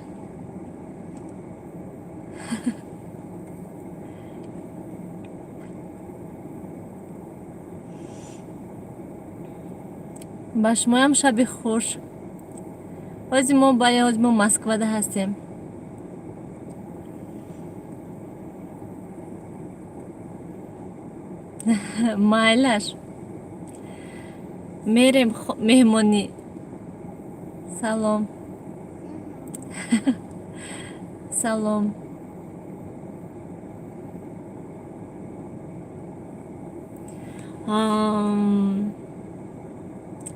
Ба шумоям шаби хуш. Ҳози мо, бале, ҳози мо Москвада ҳастем. Майлаш. Мерем меҳмонӣ. Салом, салом.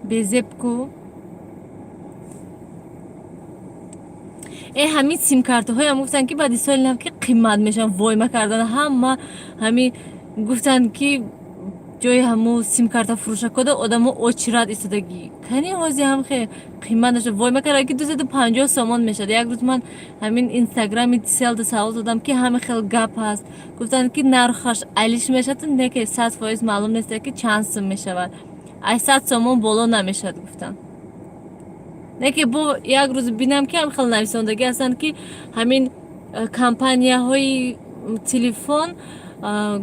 Безеб ку. Э, ҳамин симкартаҳоям гуфтанд, ки баъди соли нав ки қимат мешаванд, войма кардан ҳама. Ҳамин гуфтанд, ки ҷои ҳаму симкарта фурӯшакода одамо очират истодагӣ. Кани ҳози ҳам хе қимат нашуд. Войма кардан, ки 250 сомон мешавад. Як рӯз ман ҳамин инстаграми Тиселда савол додам, ки ҳама хел гап ҳаст. Гуфтанд, ки нархаш алиш мешавад, не ки 100% маълум нест, ки чанд сум мешавад. Ай 100 сомон боло намешавад, гуфтанд. Не ки бо як рӯз бинам, ки ҳам хел нависондагӣ ҳастанд, ки ҳамин компанияҳои телефон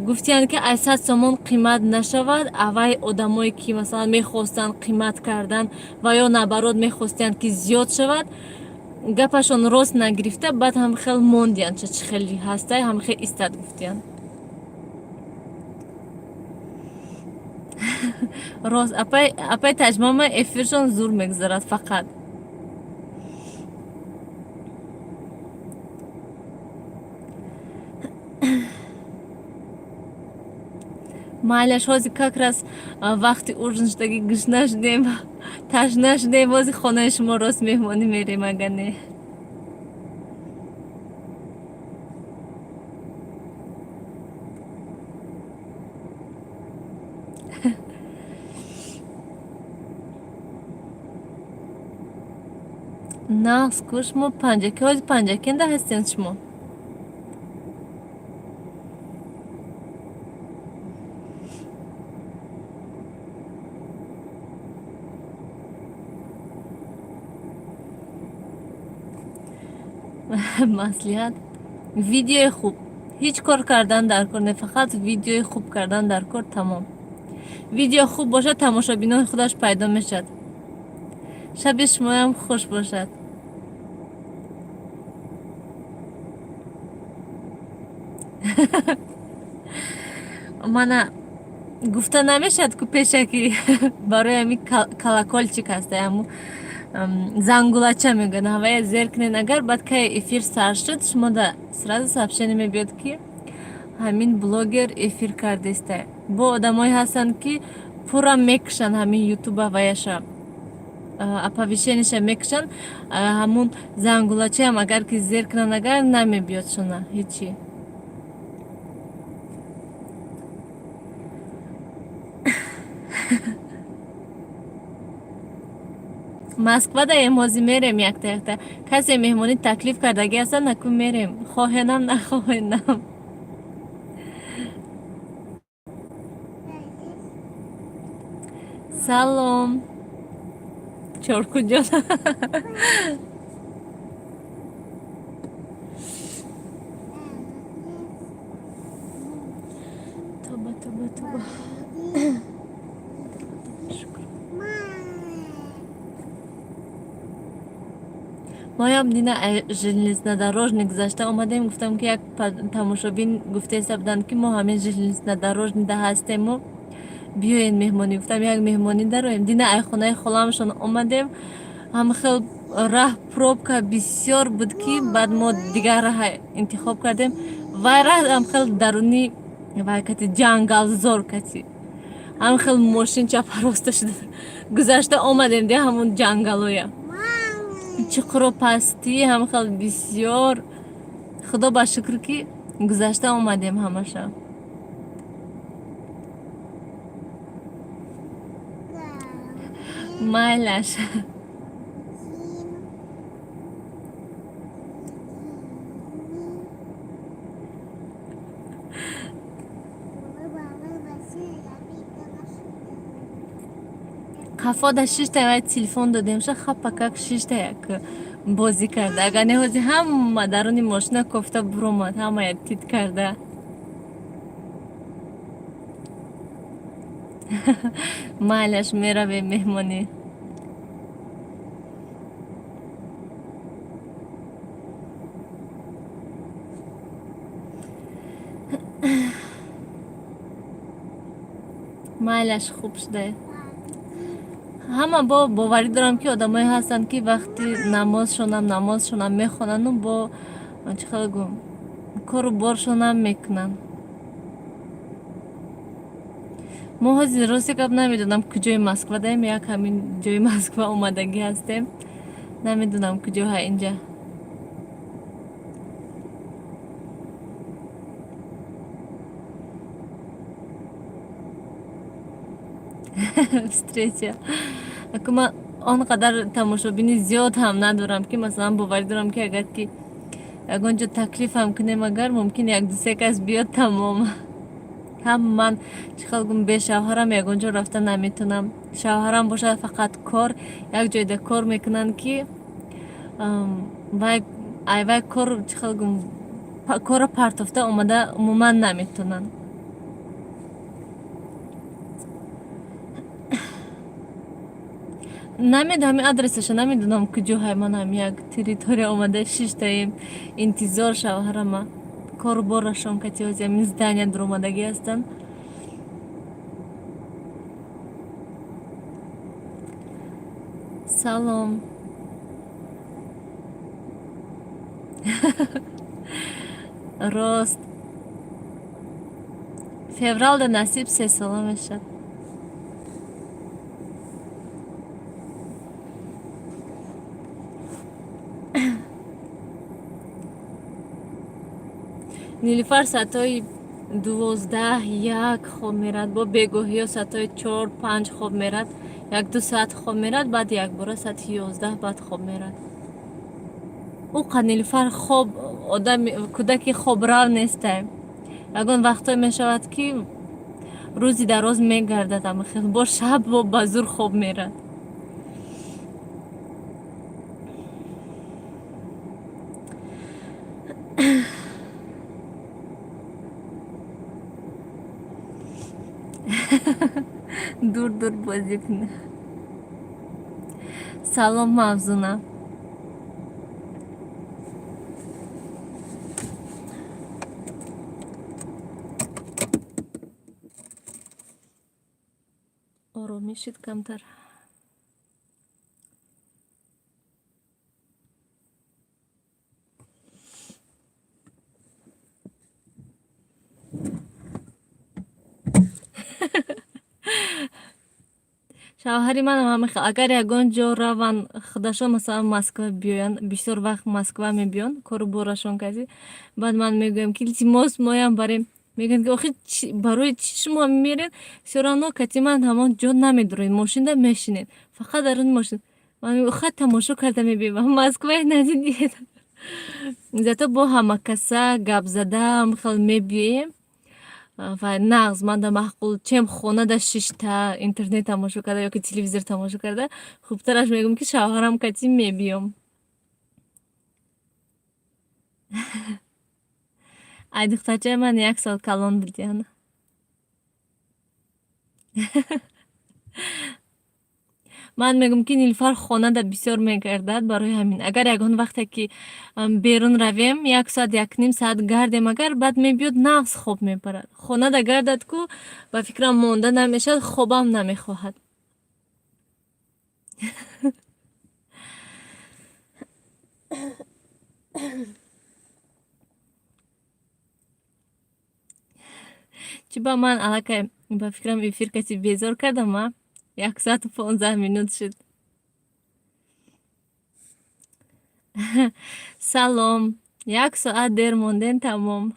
гуфтиянд, ки ай 100 сомон қимат нашавад. Аввай одамое, ки масалан мехостанд қимат кардан ва ё наоборот мехостиянд, ки зиёд шавад, гапашон рост нагирифта, баъд ҳам хел мондиянд. Ча чӣ хеле ҳастай, ҳам хел истад, гуфтиянд. Рост, апай Таҷмама эфиршон зур мегузарад фақат. Майлаш, ҳозир как раз вақти ужин шудаги, гушна шудем, ташна шудем. Ҳозир хонаи шумо рост меҳмонӣ мерем, ага не. Нағз ку, шумо Панҷаки, ҳозир Панҷакенда ҳастен шумо? Маслиҳат: видеои хуб. Ҳеҷ кор кардан дар кор не, фақат видеои хуб кардан дар кор, тамом. Видео хуб бошад, тамошобинои худаш пайдо мешавад. Шаби шумоям хуш бошад. Мана гуфта намешавад ку пешакӣ. Барои ҳамин колокольчик ҳаста, ҳаму зангулача мегӯянд, ҳавая зер кунед агар, баъд кай эфир сар шуд, шумо да сразу сообщение мебиёд, ки ҳамин блогер эфир кардеста. Бо одамое ҳастанд, ки пурра мекушанд ҳамин ютуба, ваяша, оповещение ша мекушанд. Ҳамун зангулачаам агар ки зер кунанд агар, намебиёд шуна ҳечи. Москвадаем ҳозир, мерем якта якта. Касе меҳмонӣ таклиф кардагӣ ҳастанд, наку мерем, хоҳенам, нахоҳенам. Салом, Чоркуҷон. Тоба, тоба, тоба, шукр. Моям дина железнодорожный гузашта омадем. Гуфтам, ки як тамошобин гуфтеста буданд, ки мо ҳамин железнодорожный да ҳастему, биёед меҳмонӣ. Гуфтам, як меҳмонӣ дароем. Дина айхонаи холамшон омадем, ҳам хел раҳ пробка бисёр буд, ки баъд мо дигар раҳа интихоб кардем. Вай раҳ ҳам хел дарунӣ вай кати, ҷангалзор кати, ҳам хел мошин чапароста шуда гузашта омадем де ҳамун ҷангалоя, чуқуру пастӣ ҳам хел бисёр. Худо ба шукр, ки гузашта омадем ҳамаша. Майлаш. Қафода шишта, вай телефон додемша, хапакак шишта, як бозӣ карда. Агар не, ҳозир ҳама даруни мошина кофта буромад, ҳамая тит карда. Майлаш, меравем меҳмонӣ. Майлаш, хуб шуда. Ҳама бо боварӣ дорам, ки одамое ҳастанд, ки вақти намозшонам мехонану бо чӣ хел гӯм, кору боршонам мекунанд. Мо ҳозир, рости гап, намедонам, куҷои Москва даем. Як ҳамин ҷои Москва омадагӣ ҳастем, намедонам, куҷо ҳа инҷа. Встреча. Аку ман он қадар тамошобини зиёд ҳам надорам, ки масалан боварӣ дорам, ки агар ки ягон ҷо таклиф ҳам кунем, агар мумкин як дусе кас биёд, тамом. Ҳам ман, чӣ хел гум, бе шавҳарам ягон ҷо рафта наметавонам. Шавҳарам бошад, фақат кор, як ҷойда кор мекунанд, ки вай айвай кор, чӣ хел гум, корро партофта омада умуман наметавонанд. Намедонам, ҳамин адресаша намедонам, куҷо ҳай. Ман ҳам як территория омада шиштаем, интизор шавҳарама. Кору борашон кати ҳози ҳамин здания дуромадагӣ ҳастанд. Салом. Рост, февралда насиб 3 сола мешавад. Нилуфар соатҳои 12, 1 хоб мерад, бо бегоҳиё соатҳои 4, 5 хоб мерад, 1-2 соат хоб мерад, баъд якбора соати 11 баъд хоб мерад. Ӯ қа Нилуфар хоб одами кӯдаки хобрав нестай. Ягон вақтҳое мешавад, ки рӯзи дароз мегардад, амахел бо шаб бо ба зур хоб мерад. Дур дур бозӣ кунед. Салом, Мавзуна. Оромӣ шуд камтар. Шавҳари манам ҳама хел. Агар ягон ҷо раванд худашон, масалан, Москва биёянд, бисёр вақт Москва мебиёнд, кору борашон кази, баъд ман мегӯям, ки илтимос, моям барем. Мегӯянд, ки охи, барои чӣ шумо меред, всё равно кати ман ҳамон ҷо намедуроед, мошинда мешинед, фақат дар он мошин. Ман мегӯям, хай, тамошо карда мебием, Москвае надидед. Зато бо ҳамакаса гап зада хел мебиёем ва нағз манда маъқул, чем хонада шишта интернет тамошо карда ёки телевизор тамошо карда, хубтараш мегӯям, ки шавҳарам кати мебиём. Ай, духтарчаи ман як сол калон будиян. Ман мегӯям, ки Нилуфар хонада бисёр мегардад, барои ҳамин агар ягон вақте ки берун равем, як соат, якним соат гардем, агар баъд мебиёд, нағз хоб мебарад. Хонада гардад ку, ба фикрам, монда намешавад, хобам намехоҳад. Чӣ ба ман аллакай, ба фикрам, эфир каси безор кардам, а 1 соату 15 минут шуд. Салом. Як соат дер мондем, тамом.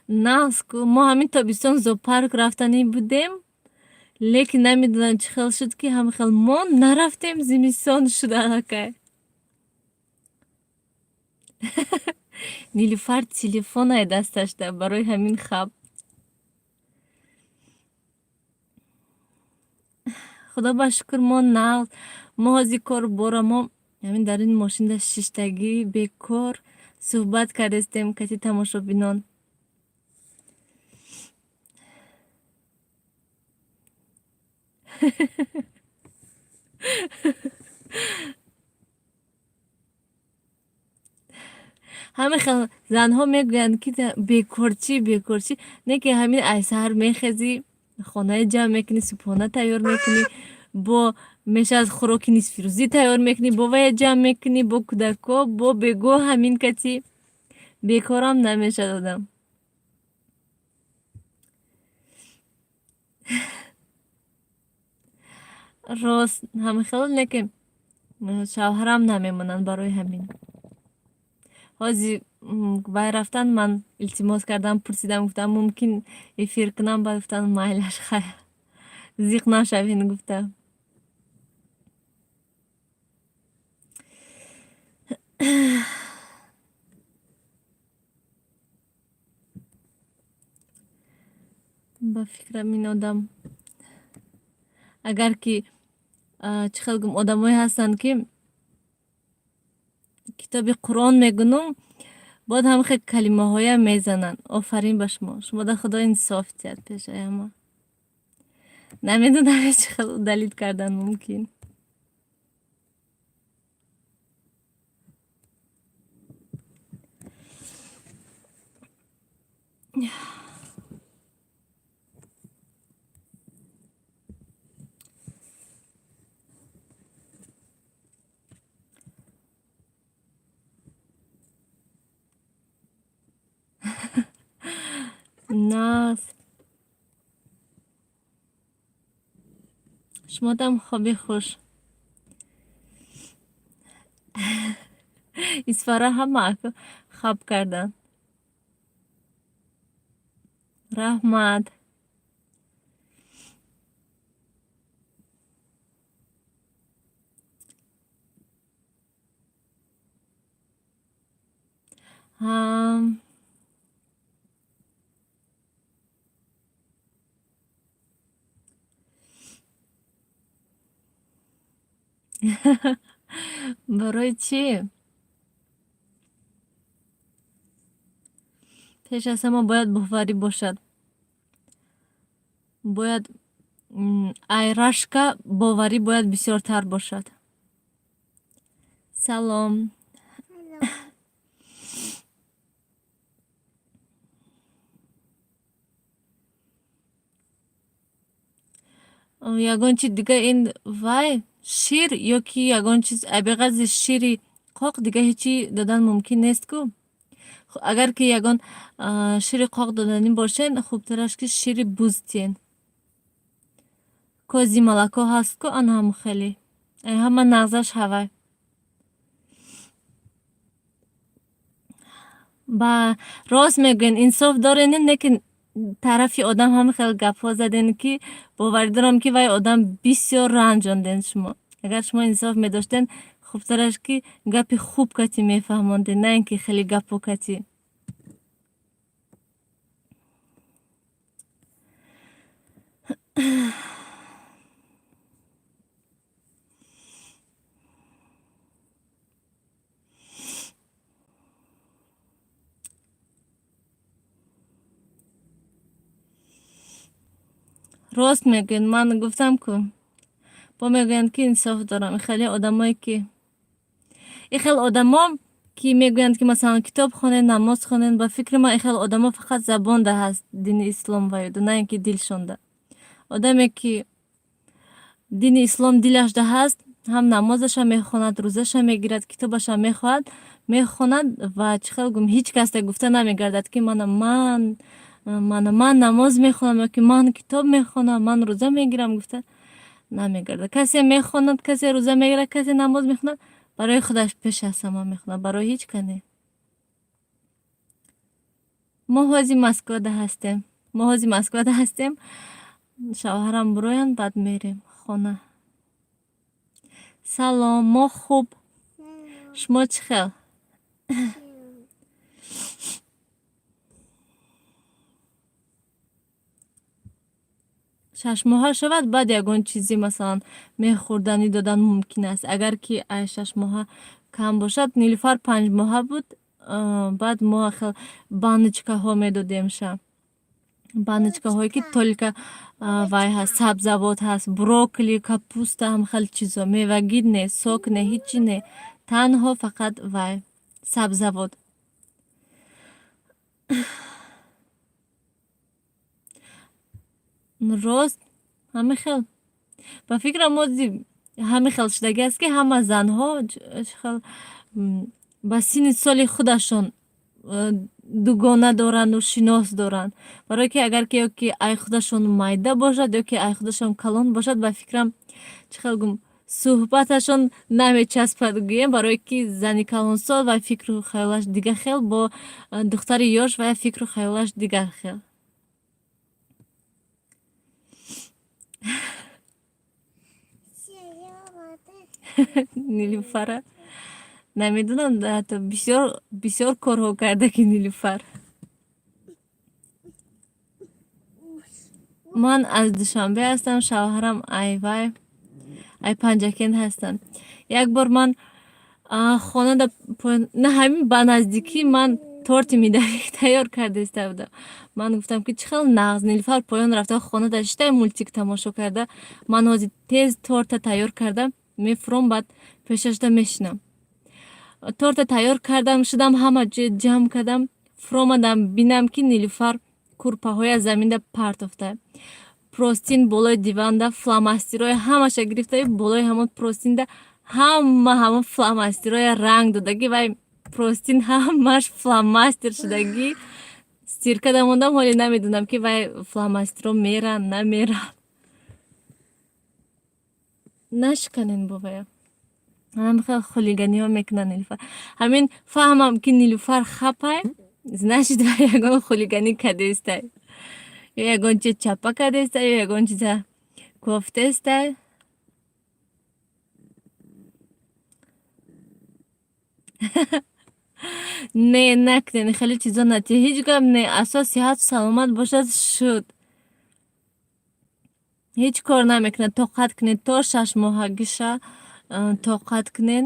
Нағз ку. Мо ҳамин тобистон зоопарк рафтанӣ будем, лекин намедонам, чӣ хел шуд, ки ҳама хел монд, нарафтем, зимистон шуд аллакай. Нилуфар телефонай дасташда, барои ҳамин хаб. Худо ба шукр, мо нағз. Мо ҳозир кору бора, мо ҳамин дар ин мошинда шиштагӣ, бекор суҳбат кардастем кати тамошобинон. Ҳамин хел занҳо мегӯянд, ки бекорчӣ, бекорчӣ, не ки ҳамин ай саҳар мехезӣ, хонаи ҷамъ мекунӣ, субҳона тайёр мекунӣ, бо мешавад хӯроки нисфирӯзӣ тайёр мекунӣ, бо вая ҷамъ мекунӣ, бо кӯдакҳо, бо бегоҳ ҳамин кати бекорам намешавад одам. Рост, ҳамин хел, не ки шавҳарам намемонанд барои ҳамин. Ҳозир вай рафтан, ман илтимос кардам, пурсидам, гуфтам, мумкин эфир кунам, баъд гуфтанд, майлаш, хайр, зиқ нашавед, гуфта. Ба фикрам, ин одам агар ки чӣ хел гум, одамое ҳастанд, ки китоби Қуръон мегунум, бояд ҳам хел калимаҳоя мезананд. Офарин ба шумо, шумода Худо инсоф диҳад пешаи ҳама. Намедонам, чӣ хел удалить кардан мумкин. Наз, шумодам хоби хуш. Исфара ҳама хаб карданд. Раҳмат. Ҳа, барои чӣ? Пеш аз ҳама бояд боварӣ бошад, бояд айрашка боварӣ бояд бисёртар бошад. Салом. Салом. Ягон чи дига, ин вай шир ё ки ягон чиз беғарзи шири қоқ дига ҳечи додан мумкин нест ку. Агар ки ягон шири қоқ доданӣ бошен, хубтараш ки шири буз тиен. Козье молоко ҳаст ку, ана ҳамун хеле ҳама нағзаш ҳавай. Ба рост мегӯен, инсоф дорен, не ки тарафи одам ҳама хел гапҳо заден, ки боварӣ дорам, ки вай одам бисёр ранҷонден шумо. Агар шумо инсоф медоштен, хубтараш ки гапи хуб кати мефаҳмонден, на ин ки хеле гапҳо кати. Рост мегӯед, ман гуфтам ку, бо мегӯянд, ки инсоф дорам. Хеле одамое ки и хел одамо ки мегӯянд, ки масалан китоб хонед, намоз хонед, ба фикри ман, и хел одамо фақат забонда ҳаст дини ислом ваюда, на ин ки дилшонда. Одаме ки дини ислом дилашда ҳаст, ҳам намозаша мехонад, рӯзаша мегирад, китобаша мехоҳад, мехонад ва чӣ хел гум, ҳеҷ касда гуфта намегардад, ки мана ман, мана ман намоз мехонам ё ки ман китоб мехонам, ман рӯза мегирам, гуфта намегардад. Касе мехонад, касе рӯза мегирад, касе намоз мехонад, барои худаш пеш аз ҳама мехонад, барои ҳеҷ ка не. Мо ҳози Москвада ҳастем, мо ҳози Москвада ҳастем. Шавҳарам буроянд, баъд мерем хона. Салом, мо хуб, шумо чӣ хел? Салом. 6 моҳа шавад, баъд ягон чизе, масалан, мехӯрданӣ додан мумкин аст. Агар ки ай 6 моҳа кам бошад, Нилуфар 5 моҳа буд, баъд мо хел баночкаҳо медодемша, баночкаҳое ки только вай ҳаст, сабзавот ҳаст, брокколи, капуста, ҳам хел чизо, мевагӣ не, сок не, ҳичи не, танҳо фақат вай сабзавот. Рост, ҳамин хел. Ба фикрам, ози ҳамин хел шудагӣ аст, ки ҳама занҳо чӣ хел ба синни соли худашон дугона дорану шинос доранд, барое ки агар ки ё ки ай худашон майда бошад, ё ки ай худашон калон бошад, ба фикрам, чӣ хел гум, суҳбаташон намечаспад, гӯем, барое ки зани калонсол ва фикру хаёлаш дигар хел, бо духтари ёш ва фикру хаёлаш дигар хел. Нилуфара намедонам, ҳатто бисёр бисёр корҳо карда ки Нилуфар. Ман аз Душанбе ҳастам, шавҳарам айвай ай Панҷакент ҳастанд. Як бор ман хонада, на, ҳамин ба наздикӣ ман торти медовик тайёр карда иста будам. Ман гуфтам, ки чӣ хел нағз, Нилуфар поён рафта, хонада шитай, мультик тамошо карда, ман ҳозир тез торта тайёр карда мефуром, баъд пешашда мешинам. Торта тайёр кардам, шудам, ҳама ҷой ҷамъ кардам, фуромадам, бинам, ки Нилуфар курпаҳоя заминда партофта, простынь болои диванда, фломастерои ҳамаша гирифта, болои ҳамон простыньда ҳама ҳамон фломастероя ранг додагӣ. Вай простынь ҳамаш фломастер шудагӣ. Стирка да мондам, ҳоле намедонам, ки вай фломастеро меранд, намеранд. Нашиканен бовая. Ҳамин хулиганиҳо мекунанд Нилуфар. Ҳамин фаҳмам, ки Нилуфар хапай, значит, вай ягон хулиганӣ кардестай, ё ягон чиз чапа кардестай, ё ягон чиза кофтестай. Не, накунед хеле чизо, нати ҳеҷ гап не, асос сиҳату саломат бошад, шуд, ҳеҷ кор намекунад. Тоқат кунед то 6 моҳагиша, тоқат кунед,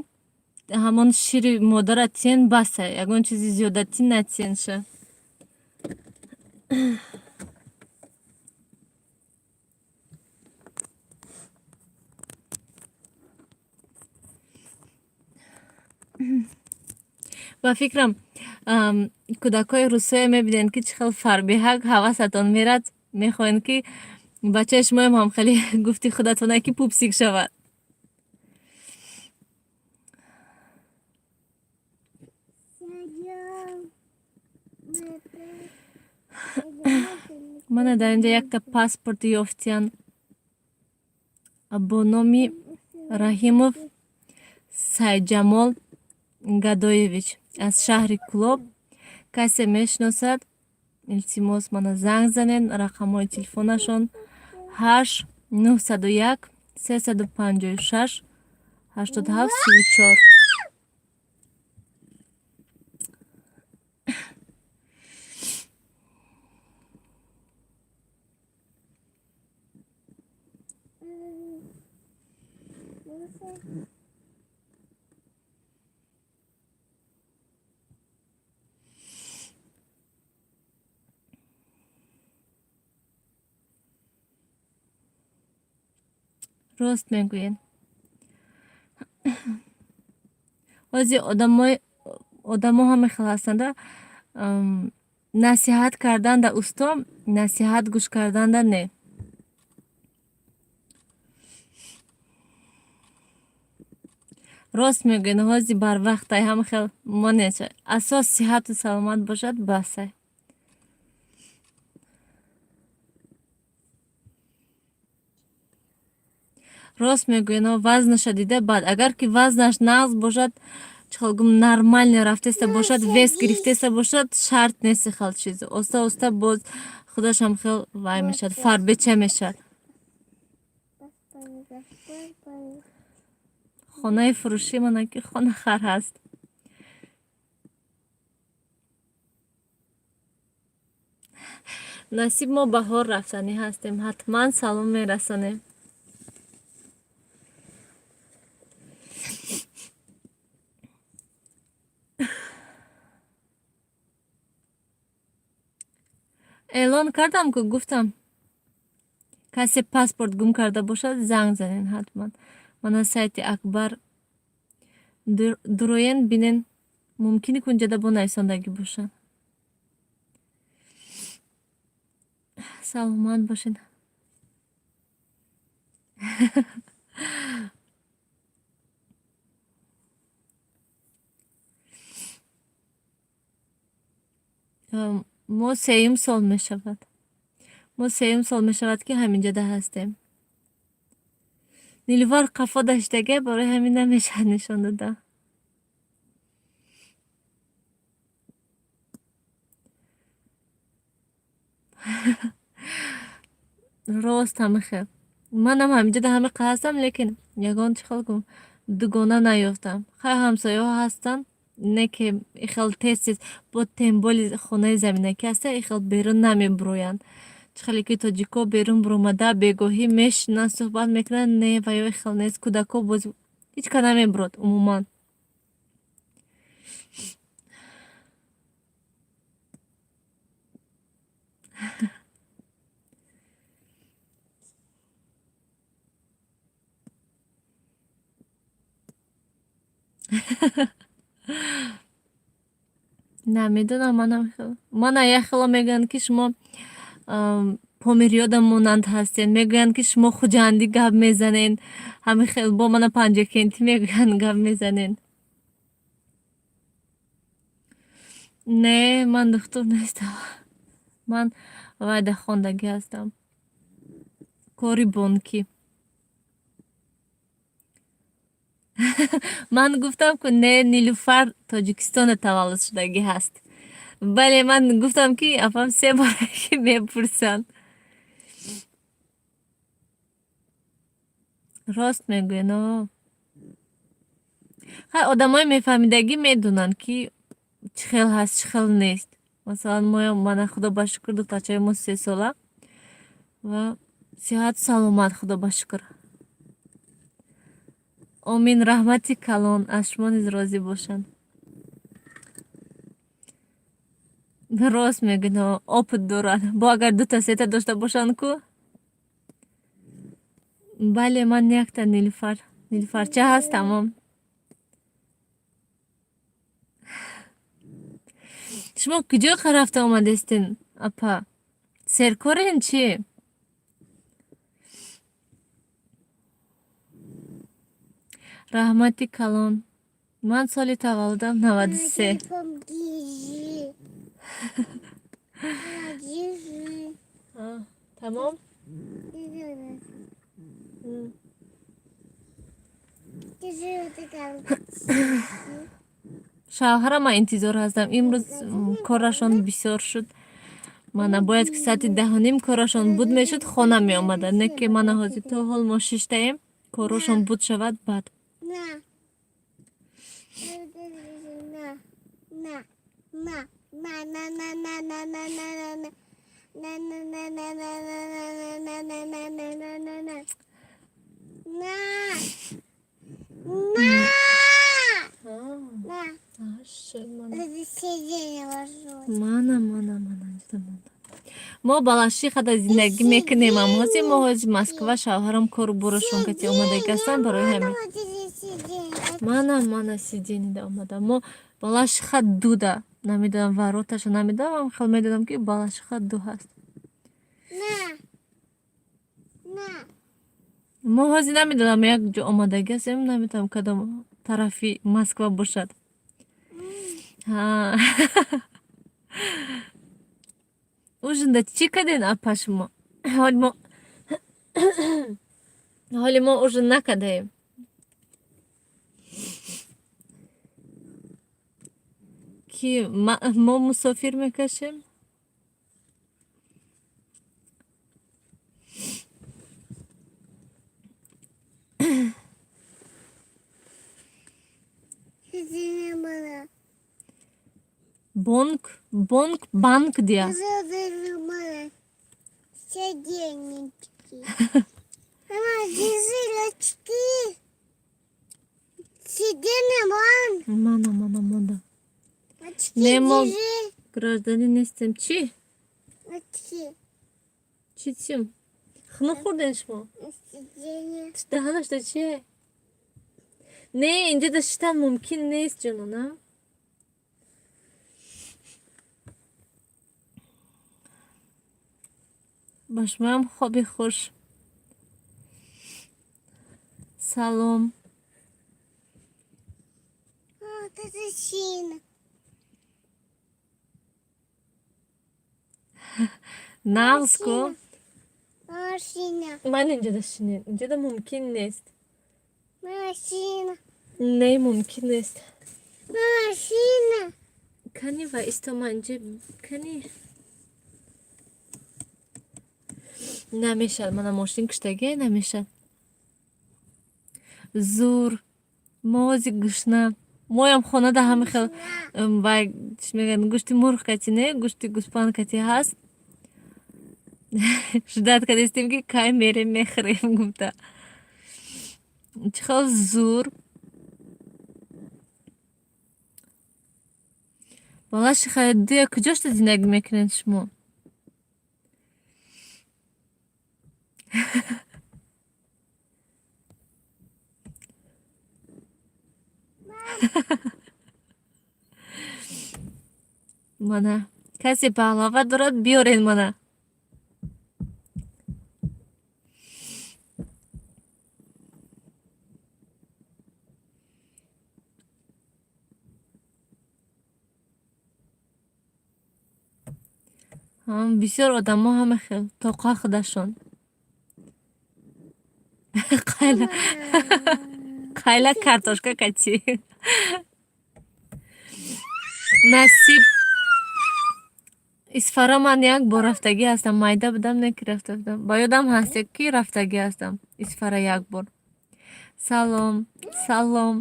ҳамон шири модара тиен, баса, ягон чизи зиёдатӣ натиенша. Ба фикрам, кӯдакҳои русоя мебинед, ки чӣ хел фарбиҳак, ҳавасатон мерад, мехоҳед, ки бачаи шумоям ҳам хеле, гуфти худатона, ки пупсик шавад. Мана, дар инҷа якта паспорт ёфтиян бо номи Раҳимов Сайҷамол Гадоевич аз шаҳри Кӯлоб. Касе мешиносад, илтимос, мана занг занед. Рақамҳои телефонашон: 8 901 356 87 34. Рост мегӯед, ҳозир одамо ҳама хел ҳастанда, насиҳат карданда усто, насиҳат гӯш карданда не. Рост мегӯед, ҳозир барвақтай, ҳама хел монеша, асос сиҳату саломат бошад, басай. Рост мегӯед, вазнаша дида, баъд агар ки вазнаш нағз бошад, чӣ хел гум, нормально рафтеста бошад, вес гирифтеста бошад, шарт нест хел чиз. Оста оста боз худашам хел вай мешавад, фарбеча мешавад. Хонаи фурӯшӣ, мана ки хонахар ҳаст. Насиб, мо баҳор рафтанӣ ҳастем, ҳатман салом мерасонем. Эълон кардам ку, гуфтам, касе паспорт гум карда бошад, занг занен ҳатман. Мана сайти Акбар дуроен, бинен, мумкин кунҷада бо нависондагӣ бошад. Саломат бошед. Мо сеюм сол мешавад. Мо сеюм сол мешавад, ки ҳаминҷода ҳастем. Нилуфар қафо даштага, барои ҳамин намешавад нишон дода. Рост, ҳамихел. Манам ҳаминҷода ҳамиқа ҳастам, лекин ягон чӣ хел гум дугона наёфтам. Хай, ҳамсояҳо ҳастанд, не ки ихел тез тез бо темболи хонаи заминакӣ ҳаста, ихел берун намебуроянд. Чӣ хеле ки тоҷико берун буромада бегоҳӣ мешинанд, суҳбат мекунанд, не, ва ё ихел нест. Кӯдакҳо боз ҳеҷ ка намебурод умуман. Намедонам, манам мана як хело мегӯянд, ки шумо помириёда монанд ҳастед, мегӯянд, ки шумо хуҷандӣ гап мезанед, ҳамин хел бо мана панҷакентӣ мегӯянд, гап мезанед. Не, ман духтур нестам. Ман вайда хондагӣ ҳастам. Кори бонкӣ. Ман гуфтам, ку не, Нилуфар Тоҷикистонда таваллуд шудагӣ ҳаст. Бале, ман гуфтам, ки апам се бора ки мепурсанд. Рост мегӯен, о. Хай, одамои мефаҳмидагӣ медонанд, ки чӣ хел ҳаст, чӣ хел нест. Масалан, моям мана, худо ба шукр, духтарчаи мо 3 сола ва сиҳату саломат, худо ба шукр. Омин, раҳмати калон, аз шумо низ розӣ бошанд. Рост мегӯед, опыт дорад. Бо агар дута сета дошта бошанд ку? Бале, ман якта Нилуфар, Нилуфарча ҳаст, тамом. Шумо куҷо рафта омадестен, апа? Серкорен чӣ? Раҳмати калон. Ман соли таваллудам 93. Телефон держи. На, держи. Тамом? Держи. Держи вот это. Шавҳарам ман интизор ҳастам. Имрӯз корашон бисёр шуд. Мана бояд ки соати 10:30 корашон буд мешуд, хона меомаданд. Не ки мана ҳозир то ҳол мо шиштаем, корошон буд шавад баъд. На. На. На. На. На, на, на, на, на, на, на, на, на. На, на, на, на, на, на, на, на, на, на, на, на, на, на. На. На. На. Это сиденье ложу. Мана, мана, мана, инҷода монда. Мо Балашихада зиндагӣ мекунем, ам ҳозир мо ҳозир Москва, шавҳарам кору борошон кати омадагӣ ҳастанд, барои ҳамин. Вот это сиденье. Мана, мана сиденьеда омада. Мо Балашиха дуда. Намедонам, вороташа намедонам, хел медонам, ки Балашиха ду ҳаст. На. На. Мо ҳозир намедонам, як ҷо омадагӣ ҳастем, намедонам, кадом тарафи Москва бошад. Ҳа. Ужинда чӣ карден, апа, шумо? Ҳоли мо ужин накардаем. Ки мо мусофир мекашем? Сиденье было. Бонк, бонк, банк дия. Мама. Сиденье. Мама, держи очки. Сиденье, мам. Мана, мана, монда. Очки Не мог. держи. Гражданин нестем. Чӣ? Очки. Чӣ чим? Хунук хӯрден шумо? Сиденье. Даҳанашда чие? Не, инҷода шиштан мумкин нест, ҷонона. Ба шумоам хоби хуш. Салом. Нағз ку. Ман инҷода шинем, инҷода мумкин нест. Не, мумкин нест. Кани ва истома инҷа, кани намешад. Мана мошин киштагия, намешад. Зур, мози гушна. Моям хонада ҳама хел вай, чӣ мегӯянд, гӯшти мурғ кати, не, гӯшти гӯспанд кати ҳаст. Ждать кардистем, ки кай мерем, мехӯрем гуфта. Чӣ хел зур! Балашиха дуя куҷошта зиндагӣ мекунед шумо? Мана, касе паҳлава дорад, биёред, мана. Бисёр одамо ҳама хел тоқа худашон қайла картошка кати. Насиб, Исфара ман як бор рафтагӣ ҳастам. Майда будам, не ки рафта будам. Ба ёдам ҳаст, ки рафтагӣ ҳастам Исфара як бор. Салом, салом.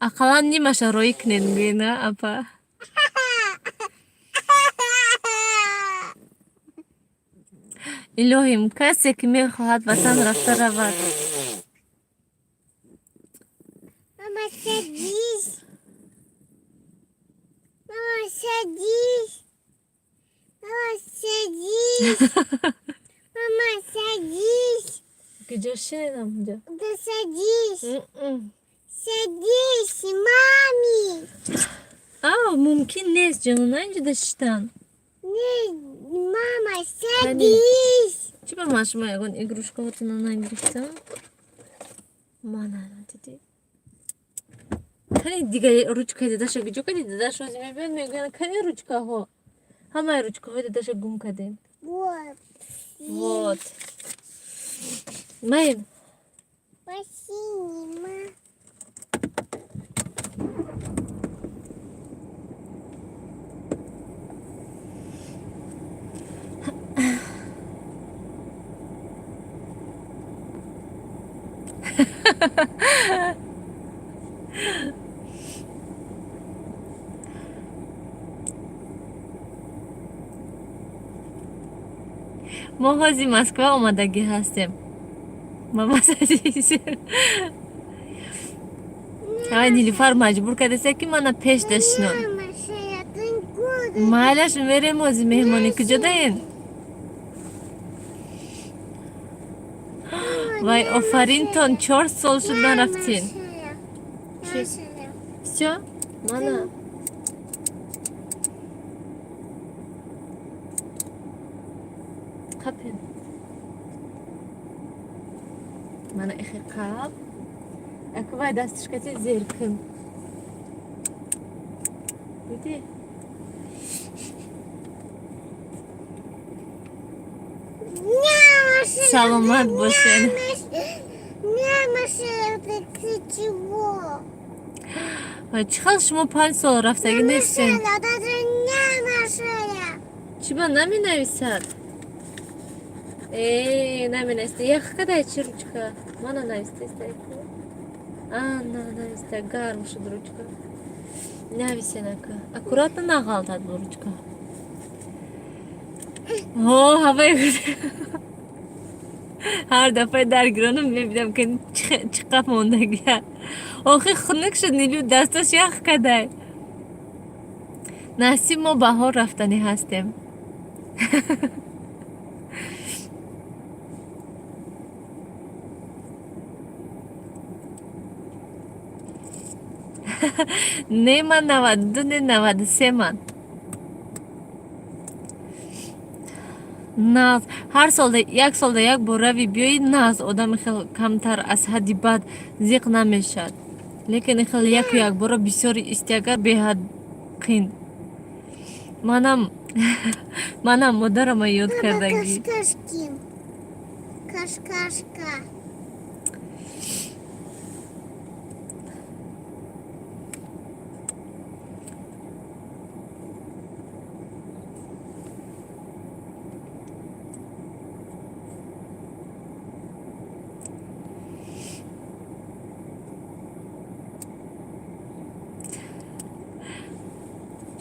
Ақаллан нимаша роӣ кунед, гӯена, апа. Илоҳим, касе ки мехоҳад ватан рафта равад. Мама, садись. Мама, садись. Мама, садись. Мама, садись. Куҷо шинедам ҷо? Да садись. Садись, мами. А, мумкин нест, ҷонона, инҷода шиштан. Не, мама, садись. Чӣ ба ман шумо ягон игрушкаҳотона нагирифтам? Мана, дидӣ? Кани дига ручкаи дадаша куҷо кади? Дадаш ҳозир мебиёд, мегӯянд: «Кани ручкаҳо?» Ҳамаи ручкаҳои дадаша гум кардем. Вот. Вот маем. Спасибо. Мо ҳозир Москва омадагӣ ҳастем, мамасазиз. Ай, Нилуфар маҷбур кардасе, ки мана пеш дашинон. Майлаш, мерем ҳозир меҳмонӣ. Куҷо даен? Вай, офаринтон, 4 сол шуд нарафтин. Всё, мана. Қапен, мана, ихе қап. Ака, вай дастишкати зер кун, дидӣ? Саломат бошед. Ты чего? Чӣ хел шумо 5 сол рафтагӣ нестен? Чӣ ба наменависад? Э, наменависта. Ях кадай чи ручка? Мана, навистеста. Ана, нависта, гарм шуд ручка. Нависен, ака. Аккуратно, нағалтад бо ручка. Ҳо, ҳаваи ҳар дафъа даргиронам мебинам, ки чӣ қаф мондагия. Охи хунук шуд, Нилю, дасташ ях кадай. Насиб, мо баҳор рафтанӣ ҳастем. Не, ман 92, не, 93 ман. Нағз, ҳар солда, як солда як бор рави биёи, нағз, одами хел камтар аз ҳадди бад зиқ намешавад. Лекин хел яку якбора бисёр истиягар беҳад қин. Манам модарама ёд Мама, кардагӣ. Кашкашки. Кашкашка.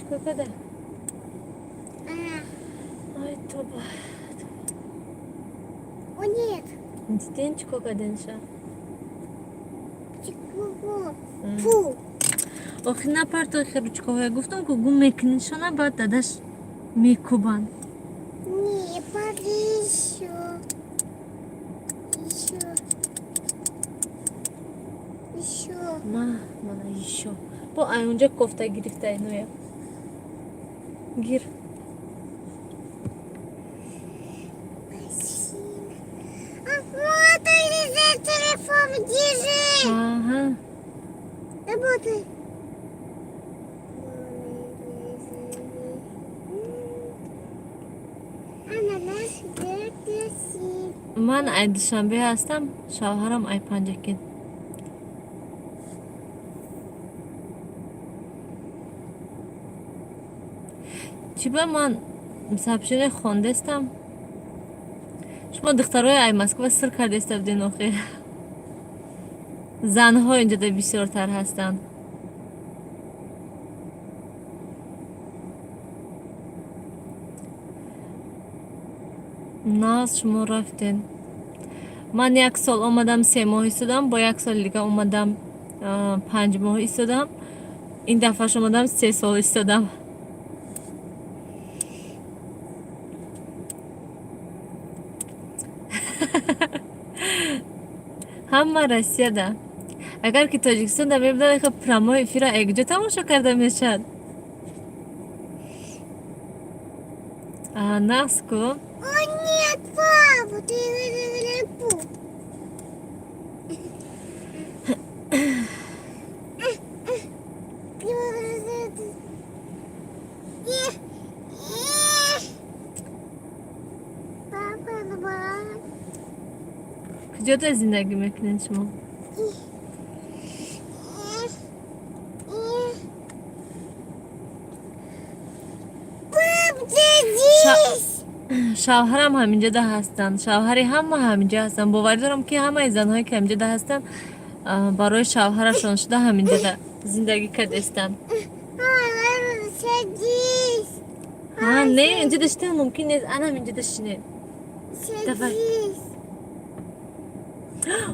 Чикор када? А, Ай, тоба. О, нет. Диден, чикор карденша? Чего? Фу. Охи, напартой ручкаҳоя, гуфтам ку, гум мекунишона, баъд дадаш мекубанд. Не, пали еще. Еще. Еще. Ма мана ишо бо ай унҷа кофта гирифта, иноя гир. Спасибо. А вот за телефон держи. Аҳа. Работай. Ананас красив. Ман ай Душанбе ҳастам, шавҳарам ай Панҷакент. Чӣ ба ман сообщение хондестам? Шумо духтарои ай Москва сир кардеста буден. Охир занҳо инҷода бисёртар ҳастанд. Нағз, шумо рафтен. Ман як сол омадам, 3 моҳ истодам, бо як соли дига омадам, 5 моҳ истодам, ин дафъаш омадам, 3 сол истодам. Ҳама Россияда. Агар ки Тоҷикистонда мебуданд, прямой эфира якҷо тамошо карда мешавад. Нағз ку. О, нет, папа, ты пу. Папа, два. Куҷода зиндагӣ мекунед шумо? Э, э. Пап, ты здесь! Шавҳарам ҳаминҷода ҳастанд, шавҳари ҳама ҳаминҷо ҳастанд. Боварӣ дорам, ки ҳамаи занҳое, ки ҳаминҷода ҳастанд, барои шавҳарашон шуда ҳаминҷода зиндагӣ кардестанд. А, садись. Ҳа, не, инҷода шидан мумкин нест, ана ҳаминҷода шинед. Давай. Садись.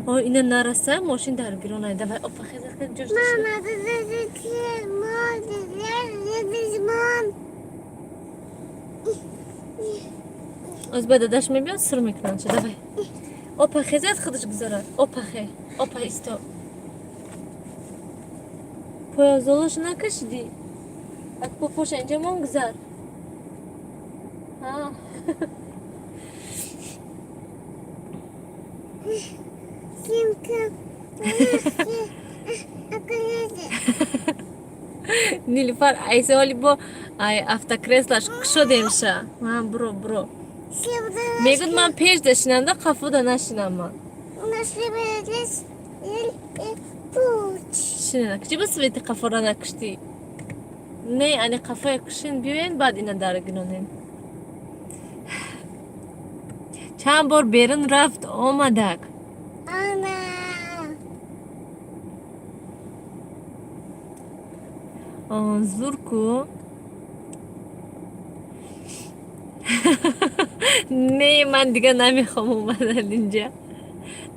О, ина нараса, мошин дар гиронай. Давай, опа, хеза, хез, ҷош. Мама, ты зачем? Мам. Оз ба дадаш мебиёд, сир мекунанд. Давай, опа, хезад, худаш гузарад. Опа, хе, опа, исто. Пойафзолаш накашидӣ? Ак поша, инҷа мон, гузар. А. Симка. Нилуфар айсоли бо ай автокреслаш кушодемша. Ман буро, буро. Мегӯд, ман пеш дашинам, да қафода нашинам ман. Шинена, чӣ ба свети қафора накуштӣ? Не, ани қафоя кушин, биёен, баъд ина дар гиронем. Чанд бор берун рафт омадак. Ана. Зур ку. Не, ман дига намехоҳам омадан инҷа,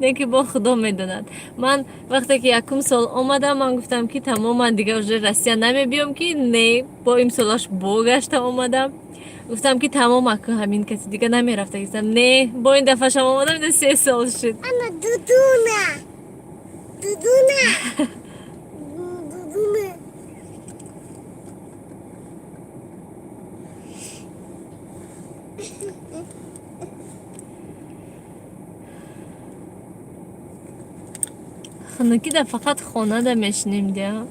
не ки бо Худо медонад. Ман вақте ки якум сол омадам, ман гуфтам, ки тамом, ман дига уже Россия намебиём, ки не, бо имсолаш бо гашта омадам, гуфтам, ки тамом, аку ҳамин каси дига намерафта. Гуфтам, не, бо ин дафъашам омадам, ина 3 сол шуд. Ана дудуна. Дудуна. Дудуна. Хунукида фақат хонада мешинем дия.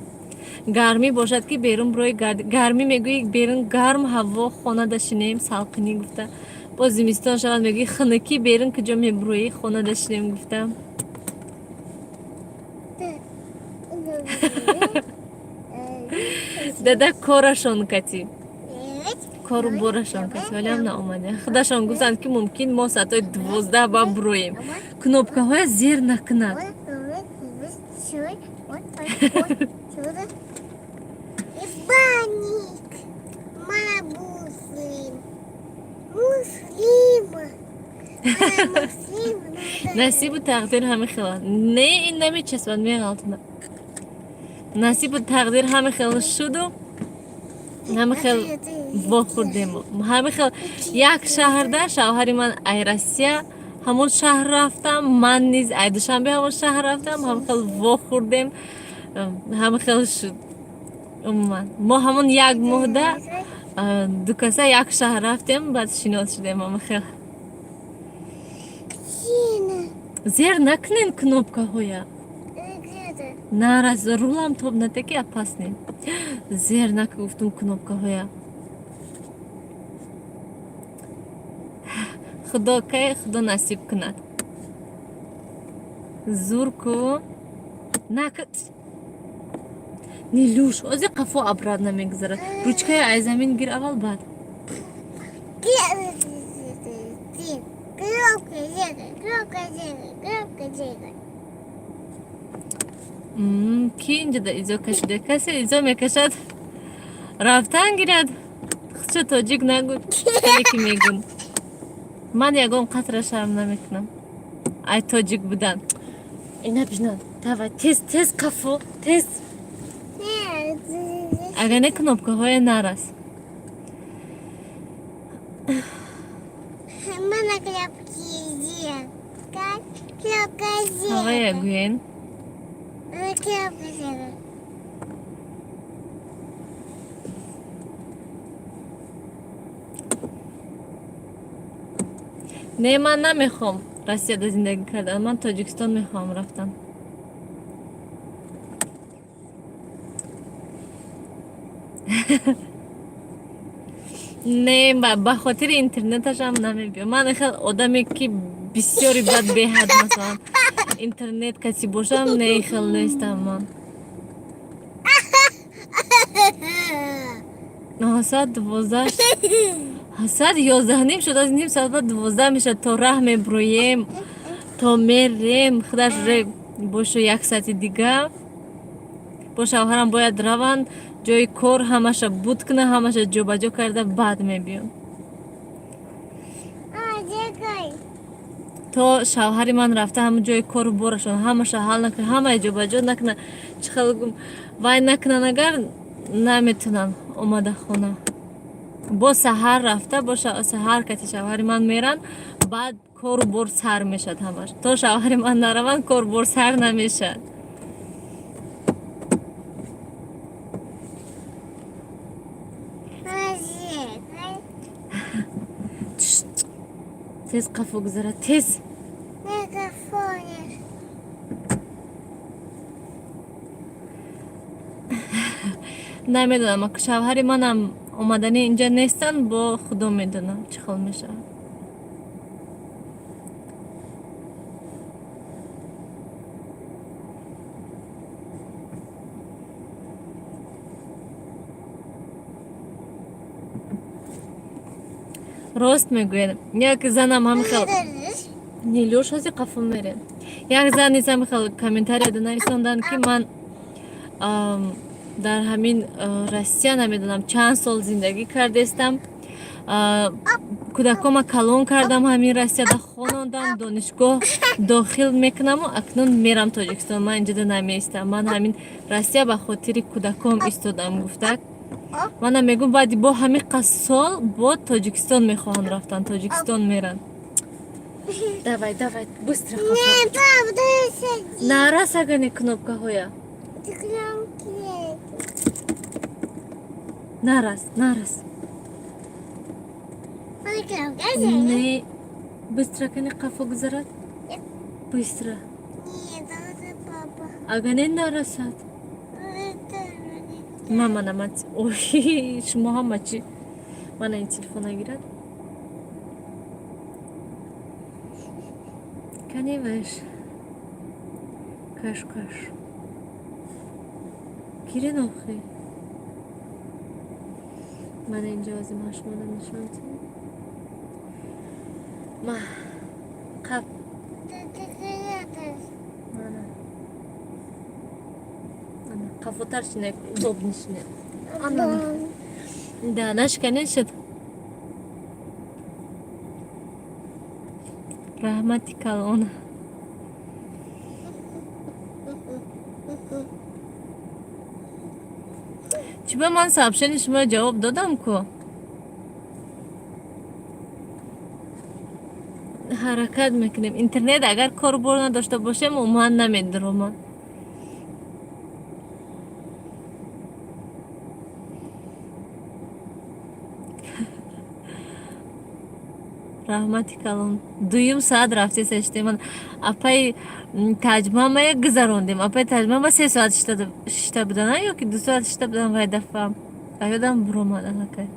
Гармӣ бошад, ки берун бирои, гармӣ мегӯӣ, берун гарм ҳаво, хонада шинем, салқинӣ гуфта. Боз зимистон шавад, мегӯӣ, хунукӣ, берун куҷо мебуроӣ, хонада шинем гуфта. Дада корашон кати, кору борашон кати, валеам наомадем. Худашон гуфтанд, ки мумкин мо соатҳои 12 ба буроем. Кнопкаҳоя зер накунад. Баник. Ма муслим. Муслим. Муслим. Насибу тақдир ҳами хел. Не, ин намечаспад, меғалтона. Насибу тақдир ҳами хел шуду ҳами хел вохӯрдем. Ҳами хел як шаҳрда шавҳари ман ай Россия ҳамон шаҳр рафтам, ман низ ай Душанбе ҳамон шаҳр рафтам, ҳами хел вохӯрдем, ҳами хел шуд. Умуман мо ҳамон як моҳда ду каса як шаҳр рафтем, баъд шинос шудем ҳами хел. Зер накунен кнопкаҳоя. Нараз, рулам тоб натеки, опасный. Зер наку, гуфтум, кнопкаҳоя. Худо кай худо насиб кунад. Зур ку нак, Нилюш, ози қафо обратно мегузарад. Ручкаи ай замин гир аввал, баъд. Кнопка зера, кнопка зера, кнопка зера. Ки инҷода изо кашида? Касе изо мекашад, рафтан гирад. Худшо тоҷик нагӯ, ки мегӯн. Ман ягон қатра шарм намекунам ай тоҷик будан. Ина бина, давай, тез, тез, қафо, тез. Агар не, кнопкаҳое нарас. Мана кнопки зер. Кнопка зер. Ҳавая гӯен. Кнопка зер. Не, ман намехоҳам Россияда зиндагӣ кардан, ман Тоҷикистон мехоҳам рафтан. Не, ба хотири интернеташам намебиём. Ман хел одаме, ки бисёри бад беҳад, масалан, интернет каси бошам, не, хел нестам ман. Соат 12, соат 11:30 шуд, аз ним соат баъд 12 мешавад, то раҳ мебуроем, то мерем, худаш уже бошу як соати дига. Бо шавҳарам бояд раванд ҷои кор, ҳамаша буд куна, ҳамаша ҷобаҷо карда, баъд мебиём. То шавҳари ман рафта, ҳама ҷои кору борашон ҳамаша ҳал накуна, ҳамаи ҷобаҷо накуна, чӣ хел вай накунан, агар наметунам омада хона. Бо саҳар рафта, бо саҳар кати шавҳари ман меранд, баъд кору бор сар мешавад ҳамаш. То шавҳари ман нараванд, кору бор сар намешавад. Зер. Тез, қафо гузарад, тез. Мегафонер. Намедонам, шавҳари манам омадани инҷа нестанд, бо худо медонам, чӣ хел мешавад. Рост мегӯяд, як занам ҳами хел, Нилюш, ҳози қафо мерем. Як зан низ ҳами хел комментарияда нависонданд, ки ман дар ҳамин Россия намедонам чанд сол зиндагӣ кардестам, кӯдакома калон кардам, ҳамин Россияда хонондам, донишгоҳ дохил мекунаму акнун мерам Тоҷикистон, ман инҷода намеистам, ман ҳамин Россия ба хотири кӯдаком истодам, гуфтак. Манам мегӯм, баъди бо ҳамин қас сол бо Тоҷикистон мехоҳанд рафтан, Тоҷикистон меранд. Давай, давай, быстро. Не, пап, дай садись. Нарас, агане кнопкаҳоя. Кнопки. Нарас, нарас. Кнопка. Не, быстро, кани, қафо гузарад, быстро. Агар не, нарасад. Ма, мана, ма, ой, шумо ҳама чи, мана ин телефона гирад. Кани ваш каш, каш гирен охи. Мана инҷо ози ма шумода нишон тиҳем. Ма қап, мана, ана қафотар шине, удобно шине. Да, нашканен шуд. Раҳмати калон. Чӣ ба ман сообщение шумо ҷавоб додам ку? Ҳаракат мекунем. Интернет агар корбор надошта бошем, умуман намедуромам. Раҳмати калон. Дуюм соат рафтеса шудем. Апаи Таҷмамая гузарондем. Апаи Таҷмама 3 соат шишта будан ё ки 2 соат шишта будан. Вай дафъа а ёдам буромад аллакай.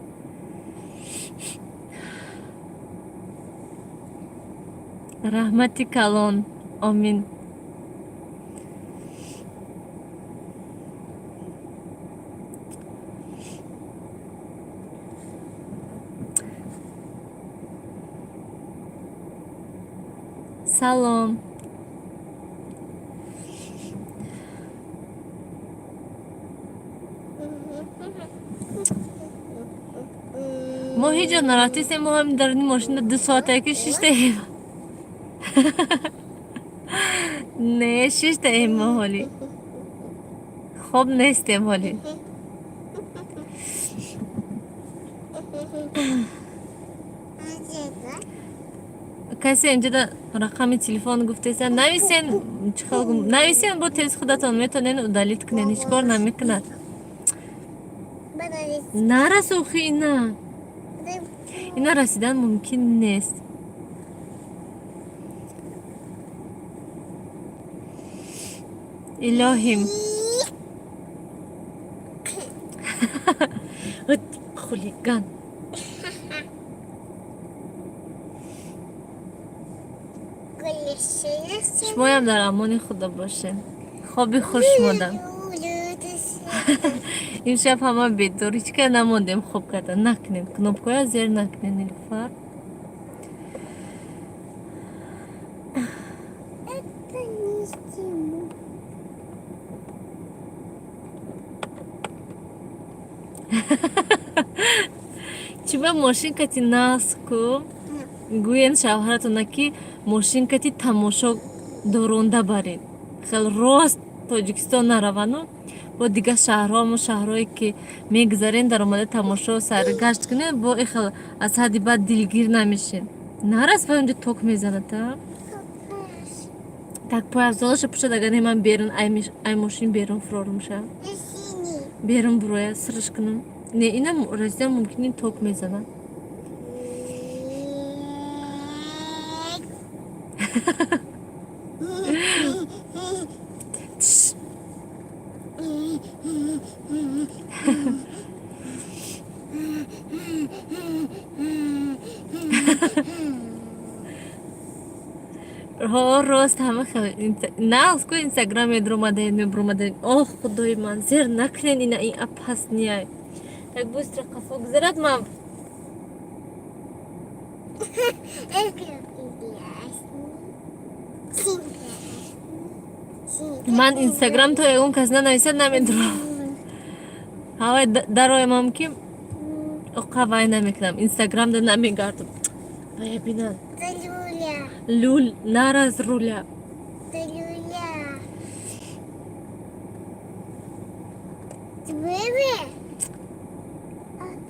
Раҳмати калон, омин. Салом. Мо ҳеҷ ҷо нарафтистем, мо ҳам дар мошина 2 соатае ки шиштаем. Не, шиштаем мо, ҳоли хоб нестем ҳоли. Касе инҷода рақами телефон гуфтеса, нависен. Чӣ хел нависен, бо тез худатон метонен удалить кунен, ҳеҷ кор намекунад. Нарас охи, ина расидан мумкин нест. Илоҳим, хулиган. Шумоям дар амони худо бошед. Хоби хуш шумода. Имшаб ҳама бедор, ҳеҷ кас намондем хоб карда. Накунем, кнопкоя зер накунем, Нилуфар. Это не стимул. Чӣ ба мошин кати наску? Гӯен шавҳаратона, ки мошин кати тамошо доронда баред. Хел рост Тоҷикистон наравану бо дигар шаҳрҳо, мо шаҳрҳое ки мегузарем, даромада тамошо саргашт кунем, бо ихел аз ҳадди баъд дилгир намешем. Нарас, ва онҷо ток мезанад а. Так, пойафзолаша пӯшад, агар не, ман берун ай мошин берун фурорумша. Берун буроя сириш кунам. Не, ина расидан мумкин, ин ток мезанад. Тш. Ҳо, рост, ҳама хел нағз ку. Инстаграм медуромадаед, мебуромадаед. Ох, худои ман, зер накунед ина, ин опасный. Так, быстро қафо гузарад, ман. Ман Инстаграм то ягон кас нанависад, намедурам. Ҳавай дароямам ки оқа вай намекунам, Инстаграмда намегардам. Вая бинан. Люл, нараз руля. Люля. Бебе.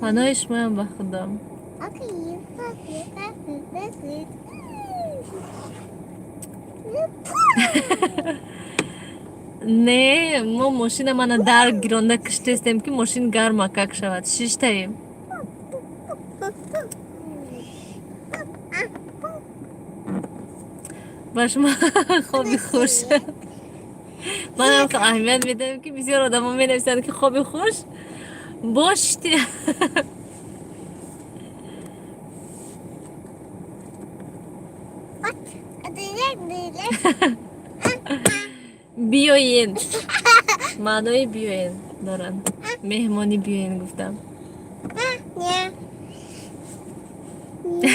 Паноҳи шумоям ба худо. Окей. Окей. Не, мо мошина мана дар гиронда киштестем, ки мошин гармакак шавад, шиштаем. Ба шумо хоби хуш. Манам аҳамият медиҳам, ки бисёр одамо менависанд, ки хоби хуш бошти. От, дилек, дилек. Биёен, маънои биёен доранд, меҳмонӣ биёен гуфтам. Не. Не.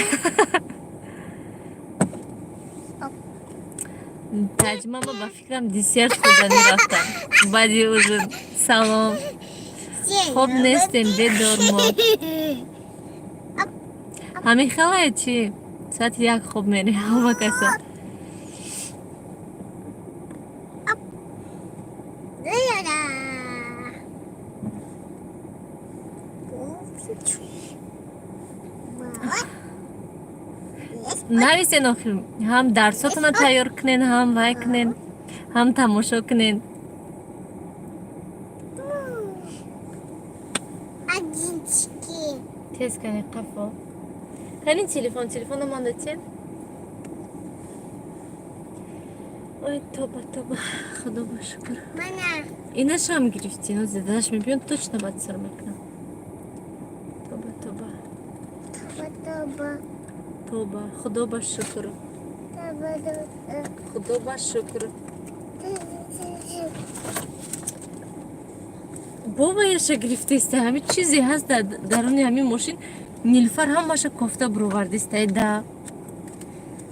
Таҷма, ма ба фикрам, десерт хӯрданӣ рафтам баъди ужин. Салом, хоб нестем, бедор мо. Ҳамин хелае чи соати 1 хоб мерӣ ҳама каса? Дилера. Вот. Нависен охир, ҳам дарсотона тайёр кунен, ҳам вай кунен, ҳам тамошо кунен. Одинчики. Тез кани, қафо кани, телефон, телефона манда тен. Ой, тоба, тоба, худо ба шукр. Мана. Инашам гирифти, но задаш мебиён, точно бад сар мекунам. Тоба, тоба. Тоба, тоба. Тоба, худо ба шукр. Тоба, тоба. Худо ба шукр. Боба, яша гирифтеста, ҳами чизе ҳаст дар даруни ҳамин мошин. Нилфар ҳамаша кофта буровардистай да.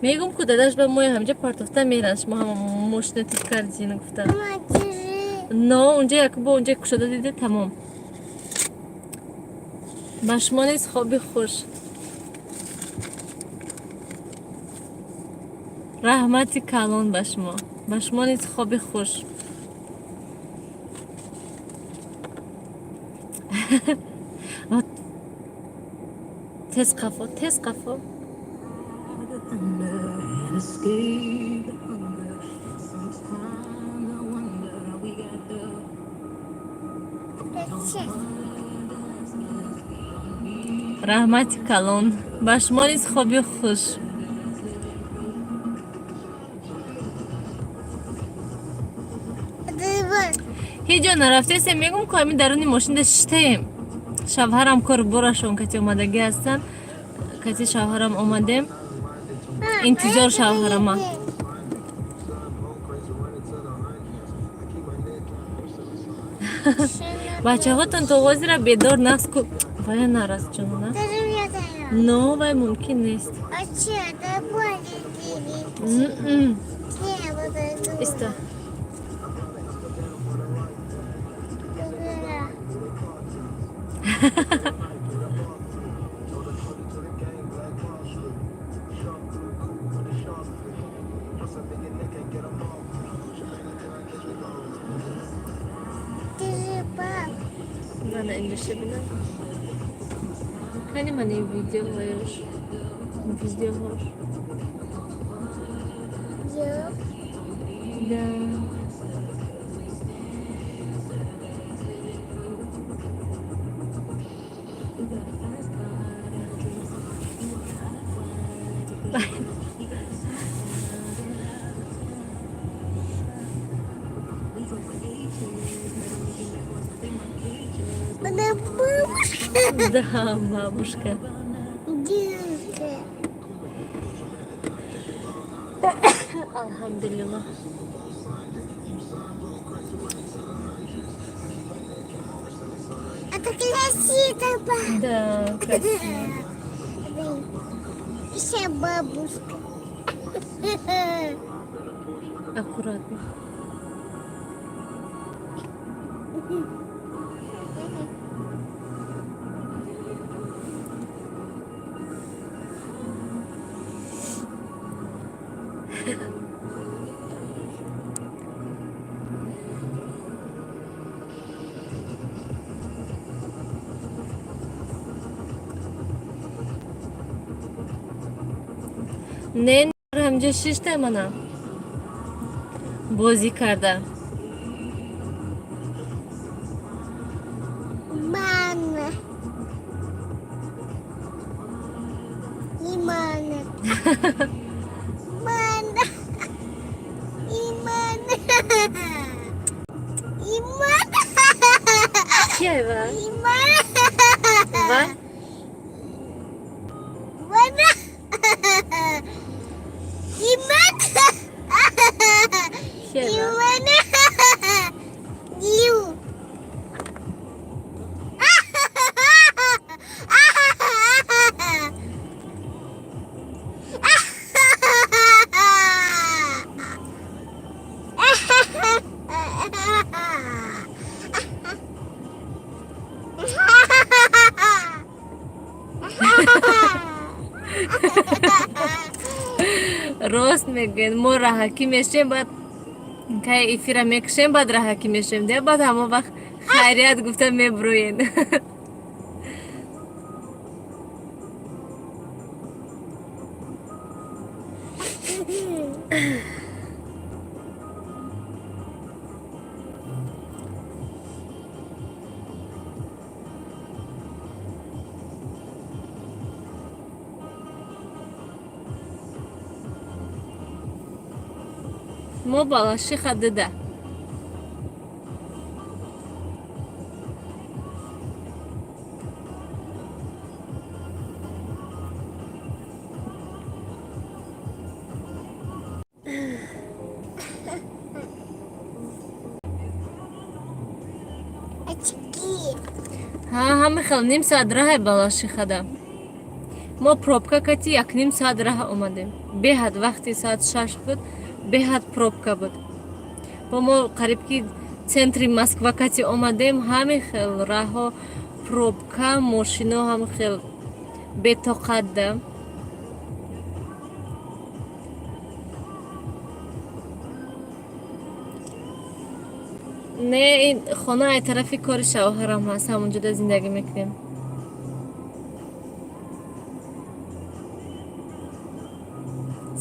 Мегум ку дадаш ба моя ҳамҷа партофта меран, шумо ҳама мошина тип кардин, гуфта. Мама, держи. Но унҷа як бо унҷа кушода диде, тамом. Ба шумо низ хоби хуш, раҳмати калон ба шумо, ба шумо низ хоби хуш. Тез қафо, тез қафо. And escape the hunger. Sometimes I wonder how we got there. Зачем? Раҳмати калон, ба шумо низ хоби хуш. Дыба. Ҳеҷ ҷо нарафтесем, мегум ку ҳамин даруни мошинда шиштаем. Шавҳарам кору борашон кати омадагӣ ҳастанд, кати шавҳарам омадем, интизор шавҳарама. Бачаҳотон то ҳозира бедор нақс ку, вая нарас, ҷонона. Но вай мумкин нест. Иста. Мана инҷоша бинам. Кани мани видеоҳояш, видеоҳош. Да. Она бабушка. Да, бабушка. Дедушка. Алҳамдулиллоҳ. Это красиво. Да, красиво. Еще бабушка. Аккуратно. Не, ҳамҷа шишта, мана бозӣ карда. Мама. И мама. Мама. Иман. Кияй ва? Иман. Ва? Вана. Иман. Кияй ва? Иман. Ю. Рост мегӯед, мо раҳакӣ мешем, баъд кай эфира мекушем, баъд раҳакӣ мешем, де, баъд ҳамон вақт хайрият гуфта мебурӯед. Мо Балашиха дыда. Очки. Ҳа, ҳами хел ним соат раҳай Балашихада. Мо пробка кати як ним соат раҳ омадем. Беҳад вақти соат 6 буд, беҳад пробка буд. Бо мо қариб ки центри Москва кати омадем, ҳами хел раҳо пробка, мошино ҳами хел бетоқат да. Не, ин хона ай тарафи кори шавҳарам ҳаст, ҳамонҷода зиндагӣ мекунем.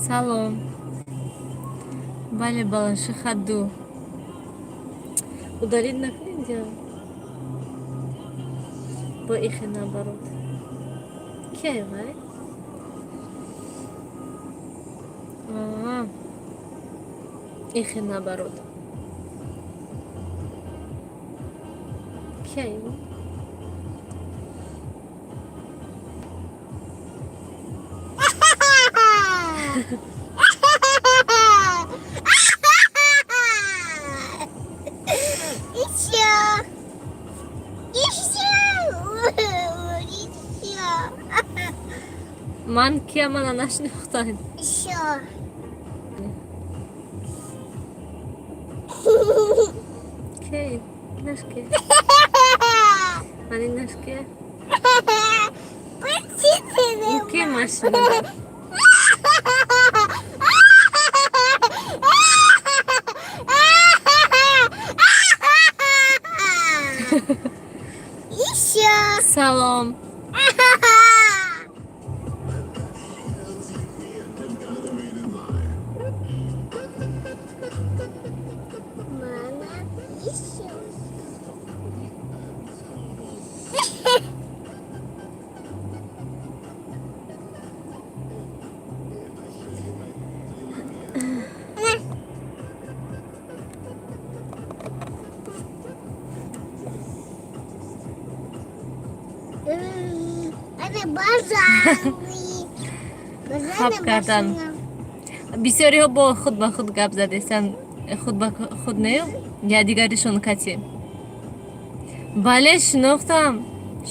Салом. Бале, Балашиха ду. Удалить накунед я? Бо ихе наоборот. Кияй вай? Аа. Ихе наоборот. Кияй ва? Еще. Еще. Еще. Ман кия мана нашинохтан. Еще. Кей? Наш ке? Ман ин наш ке? Ӯ ке машинада? Еще. Салом. Мама, еще. Это базарный. Хаб кардан. Бисёриҳо бо худ ба худ гап задестанд, худ ба худ не, якдигаришон кати. Бале, шинохтам.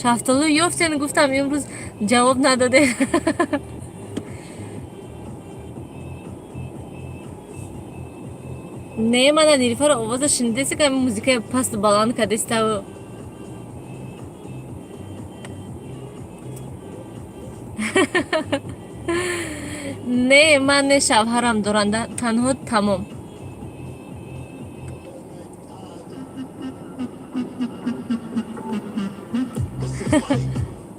Шафтолу ёфтен, гуфтам, имрӯз ҷавоб надоде. Не, мана Нилуфаро овоза шунидеси, ки музикаи пасту баланд кардеставу. Не, ман не, шавҳарам доранда танҳо, тамом.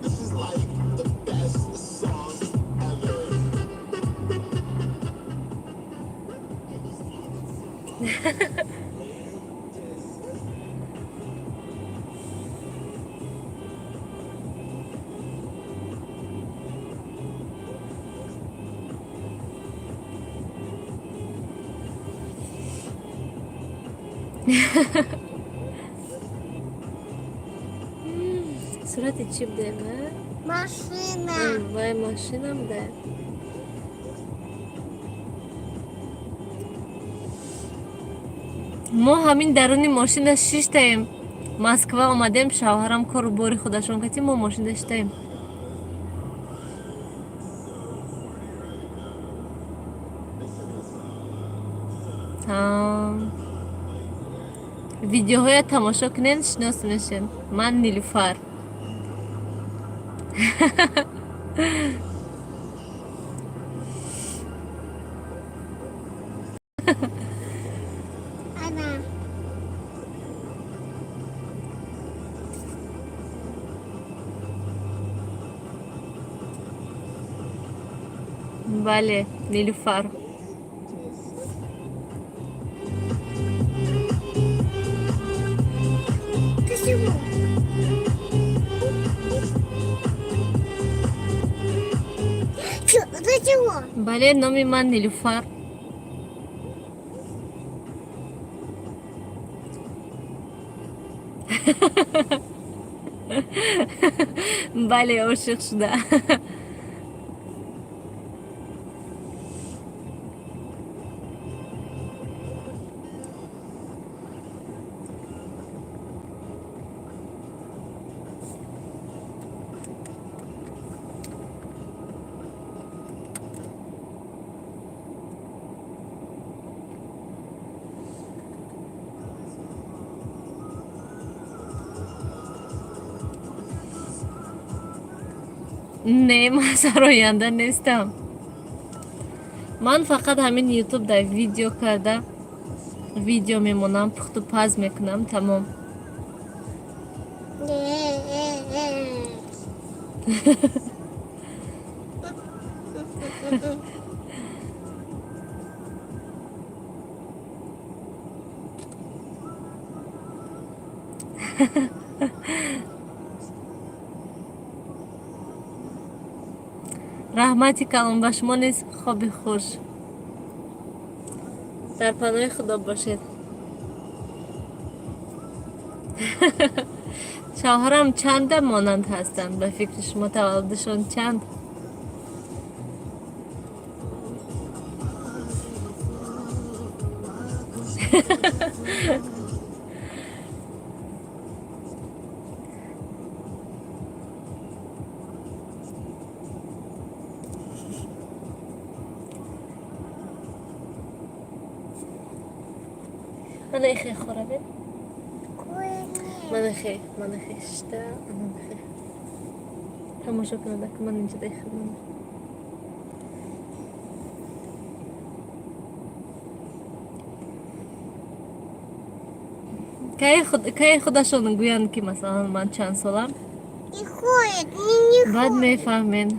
This is like the best song ever. Сурати чӣ будем, а? Машина. Вай, машина буда. Мо ҳамин даруни мошина шиштаем, Москва омадем, шавҳарам кору бори худашон кати, мо мошина шиштаем. Видеоҳоя тамошо кунен, шинос мешен. Ман Нилуфар. Ана. Бале, Нилуфар. Ты чего? Чё, ты чего? Бале, номи ман Нилуфар. Бале, ошиқ шуда. Не, ман сароянда нестам. Ман фақат ҳамин Ютуб дар видео карда, видео мемонам, пухту паз мекунам, тамом. Раҳмати калон, ба шумо низ хоби хуш, дар паноҳи Худо бошед. Шавҳарам чанда монанд ҳастанд, ба фикри шумо, таваллудашон чанд? Мана ихе хӯрабед. Манахе, манахе шта, манахе. Тамошо кунада, ман инҷа ихе мана. Кай худашон гӯянд, ки масалан ман чанд солам, баъд мефаҳмен.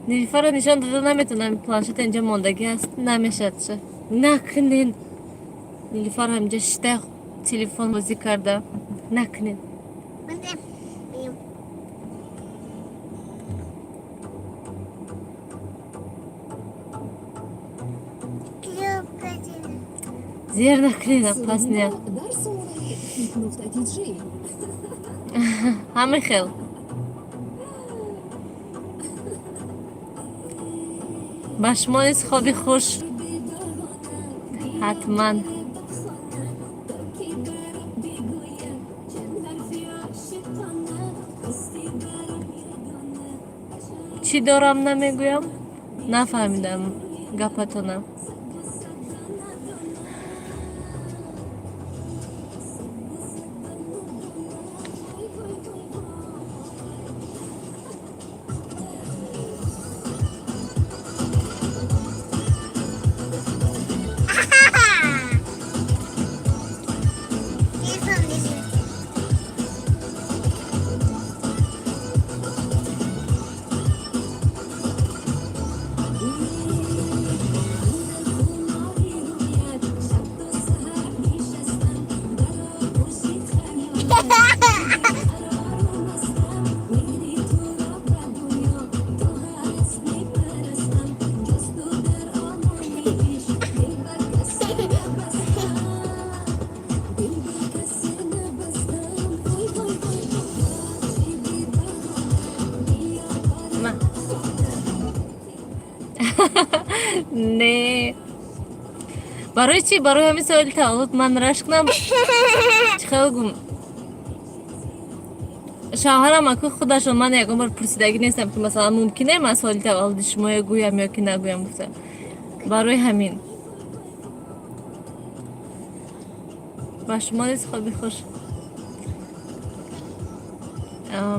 Нилуфарро нишон дода наметавонам, планшета инҷа мондагӣ аст, намешадша. Накунен. Нилуфар ҳаминҷа шита, телефон бозӣ карда. Накунен. Зер накунед, опасния. Дар сомонаи хит.тж. Ҳамин хел. Ба шумо низ хоби хуш. Ҳатман. Чӣ дорам, намегӯям? Нафаҳмидам гапатона. Не, барои чӣ? Барои ҳамин соли таваллуд ман рашк кунам, чӣ хел гум, шавҳарам аку худашон ман ягон бор пурсидагӣ нестам, ки масалан мумкине ман соли таваллуди шумоя гӯям ё ки нагӯям гуфта. Барои ҳамин ба шумо низ хоби хуш.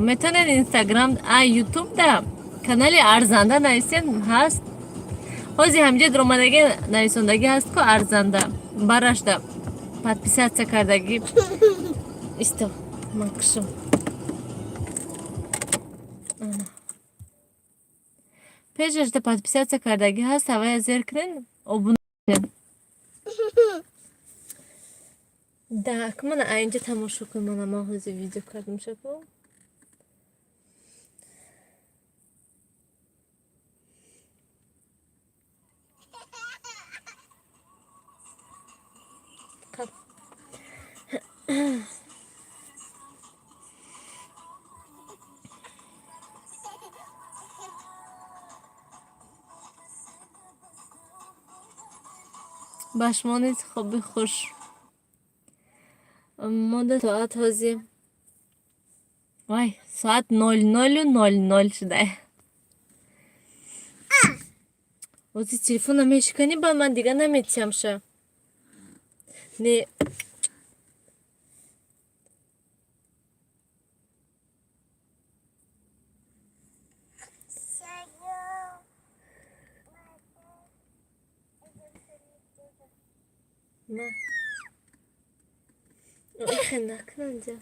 Метавонед Инстаграм, а Ютуб да канали Арзанда нависен, ҳаст. Ҳозир ҳамҷа дуромадагӣ, нависондагӣ ҳаст ку, Арзанда барашда подписаться кардагӣ. Исто, ман кушм. Пешашда подписаться кардагӣ ҳаст, ҳавая зер кунен, обуна. Так, мана инҷа тамошо кун. Мана ман ҳозир видео кардам шаку. Қап. Ба шумо низ хоби хуш. Мода соат ҳозир, вай, соат 00:00 шуда. Ҳозир телефона мешиканӣ, ба ман дига наметиҳамша. Не. На. Ихе накунанҷа.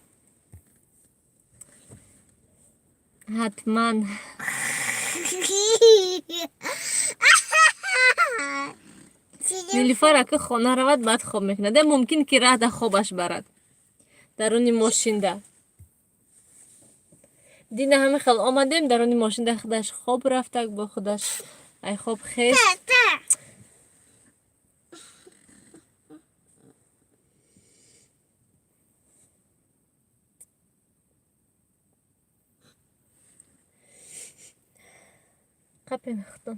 Ҳатман. Нилуфар ака хона равад, баъд хоб мекунад. Э, мумкин ки раҳда хобаш барад. Даруни мошинда. Дина ҳамин хел омадем, даруни мошинда худаш хоб рафтак, бо худаш ай хоб хест. Қапен хутон.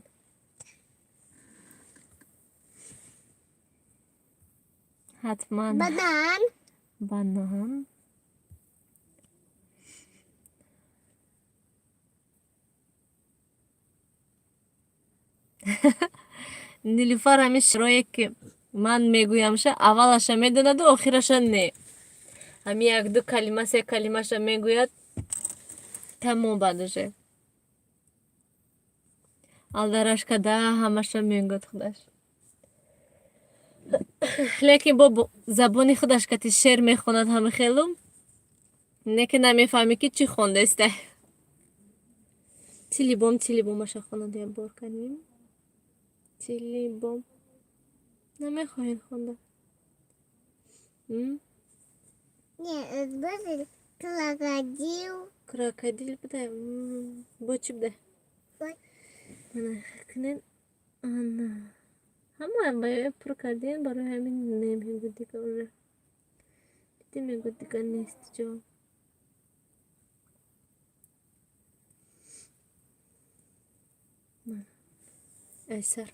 Ҳатман. Банан. Банан. Нилуфар ҳамин шеърое ки ман мегӯямша, аввалаша медонаду охираша не. Ҳамин якду калима, се калимаша мегӯяд, тамом, баъд уже. Алдарашкада ҳамаша мегӯяд худаш. Лекин бо забони худаш кати шеър мехонад ҳама хелу, не ки намефаҳмӣ, ки чӣ хондаиста. Тилибом, тилибомаша хонад, як бор канем. Тилибом. Намехоҳед хонда? М? Не, это крокодил. Крокодил буда? Бо чӣ буда? Ой. Мана кунед. Ана. Ҳамаам ба пур кардем, барои ҳамин намегӯ дига уже. Диди, мегӯ дига нест ҷо. Мана. Айсар.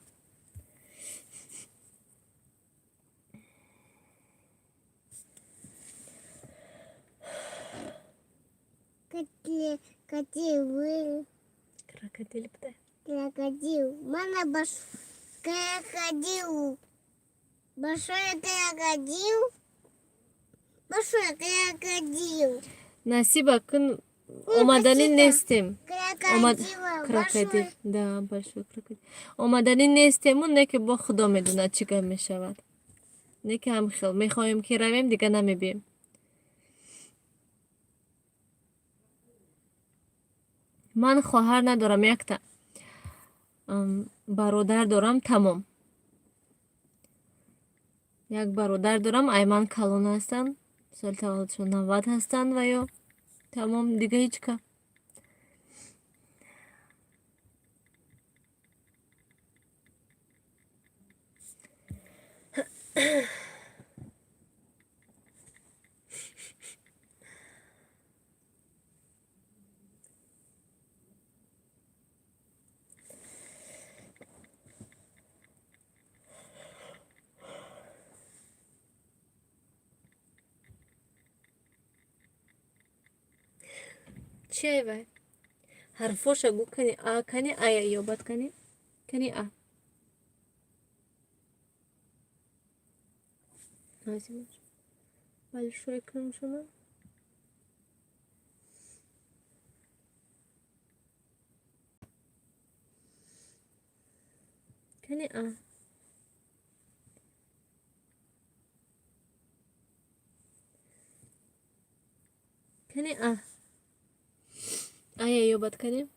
Крокодил. Крокодил буда. Крокодил. Мана баш. Крокодил. Большой крокодил. Большой крокодил. Насиба кун, омаданӣ нестем. Омад Крокодила. Крокодил. Большой. Да, большой крокодил. Омаданӣ нестему, не ки бо худо медонад чӣ гап мешавад. Не ки ҳам хел мехоҳем ки равем, дига намебием. Ман хоҳар надорам, якта бародар дорам, тамом. Як бародар дорам, ай ман калон ҳастанд, соли таваллудшон 90 ҳастанд ва ё тамом, дига ҳеҷ ка. Чиай вай? Ҳарфоша гӯ, кани а, кани ая ёбад, кани кани а. Большой кунам шумо. Кани а. Кани а. Ая ёбад, кани.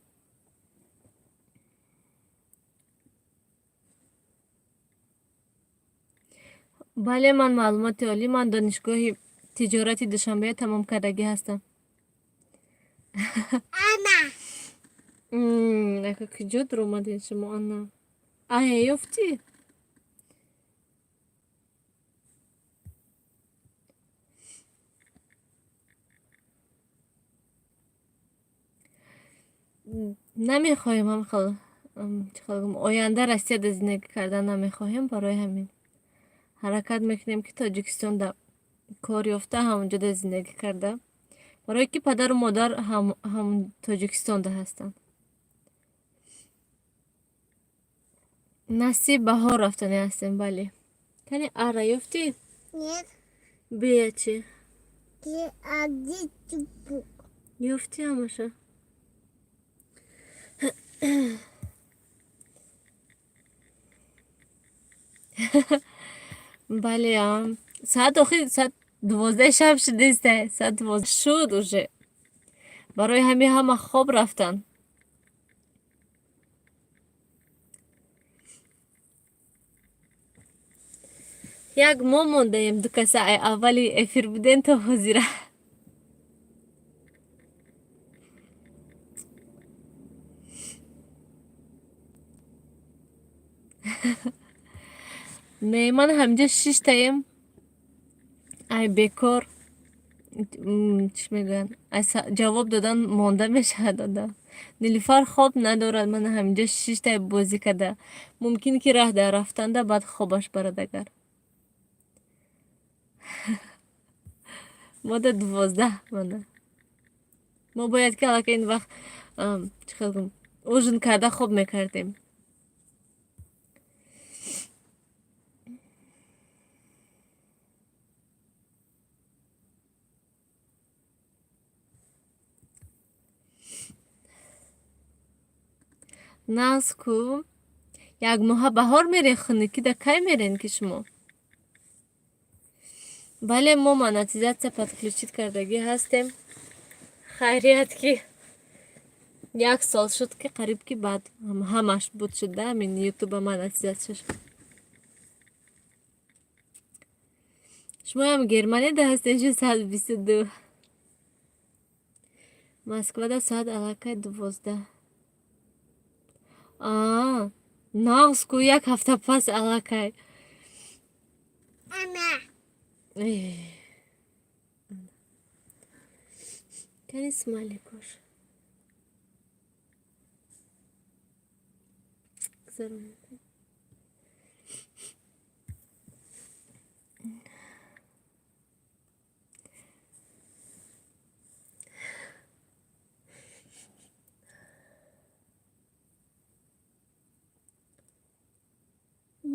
Бале, ман маълумоти олӣ, ман донишгоҳи тиҷорати Душанбея тамом кардагӣ ҳастам. Ана. Ака, куҷо дуромадед шумо, ана? Ая ёфтӣ? Намехоҳем ҳам хел, чӣ хел гӯм, оянда Россияда зиндагӣ кардан намехоҳем, барои ҳамин ҳаракат мекунем, ки Тоҷикистонда кор ёфта, ҳамонҷода зиндагӣ карда, барое ки падару модар ҳам Тоҷикистонда ҳастанд. Насиб, баҳор рафтанӣ ҳастем, бале. Кани ара ёфтӣ? Нет. Бия чӣ? А где чупук? Ёфтӣ ҳамаша? Бале, соат охи соат 12 шаб шудеста, соат 12 шуд уже. Барои ҳамин ҳама хоб рафтанд. Як моҳ мондаем, ду каса ай аввали эфир будем то ҳозира. Не, ман ҳаминҷо шиштаем, ай бекор, чӣ мегӯянд, ай ҷавоб додан монда мешавад одам. Нилуфар хоб надорад, ман ҳаминҷо шиштай бозӣ карда. Мумкин ки раҳ дар рафтанда баъд хобаш барад агар. Мода 12 мана. Мо бояд ки аллакай ин вақт, чӣ хел гӯм, ужин карда хоб мекардем. Нағз ку, як моҳа баҳор мерен, хунукида кай мерен ки шумо? Бале, мо монетизатсия подключить кардагӣ ҳастем. Хайрият ки як сол шуд, ки қариб ки баъд ҳамаш буд шуда, ҳамин ютуба монетизатсия шуд. Шумоям Германияда ҳастед, чун соат 22. Москвада соат аллакай 12. А, нағз ку, як ҳафта пас аллакай. Ана. Кани смайликош. Гузаронед.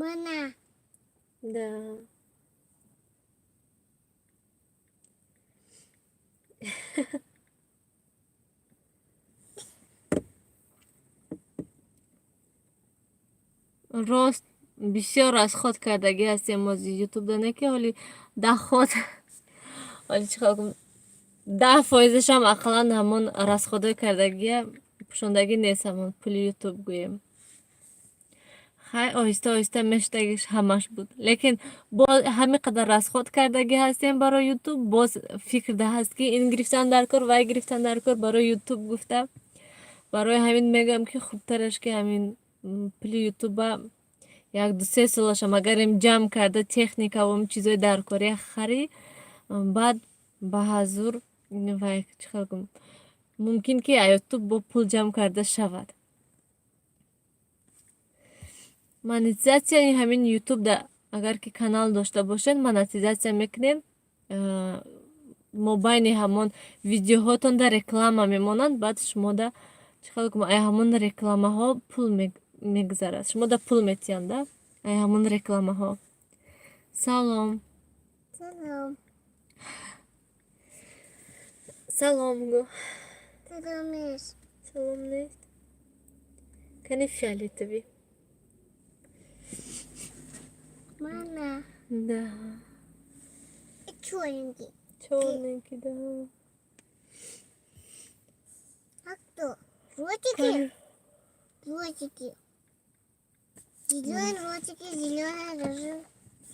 Мана. Да. Рост, бисёр аз худ кардагӣ ҳастем ози ютубда, не ки ҳоли 10 худ, ҳоли чӣ хел гӯм, 10 фоизашам ақаллан ҳамон расходҳои кардагия пӯшондагӣ нест, ҳамон пули ютуб гӯем. Хай, оҳиста оҳиста мешудагиш ҳамаш буд, лекин боз ҳамин қадар расход кардагӣ ҳастем барои ютуб, боз фикрда ҳаст ки ин гирифтан дар кор, вай гирифтан дар кор барои ютуб гуфта. Барои ҳамин мегӯям, ки хубтараш ки ҳамин пули ютуба як ду се солашам агарем ҷамъ карда, техникаву чизои даркория харӣ, баъд ба ҳазур вай, чӣ хел гӯм, мумкин ки ютуб бо пул ҷамъ карда шавад. Монетизатсияи ҳамин ютубда агар ки канал дошта бошед, монетизатсия мекунед. Мобайни ҳамон видеоҳотонда реклама мемонанд, баъд шумода чӣ хел гум, ай ҳамон рекламаҳо пул мегузарад, шумода пул метиҳанд, да, ай ҳамон рекламаҳо. Салом. Салом. Салом гӯ. Салом нест. Салом нест. Кани фиолетовый? Мана. Да. Чёрненький. Чёрненький, да. А кто? Ротики? Ротики. Зеленые ротики, зеленые даже.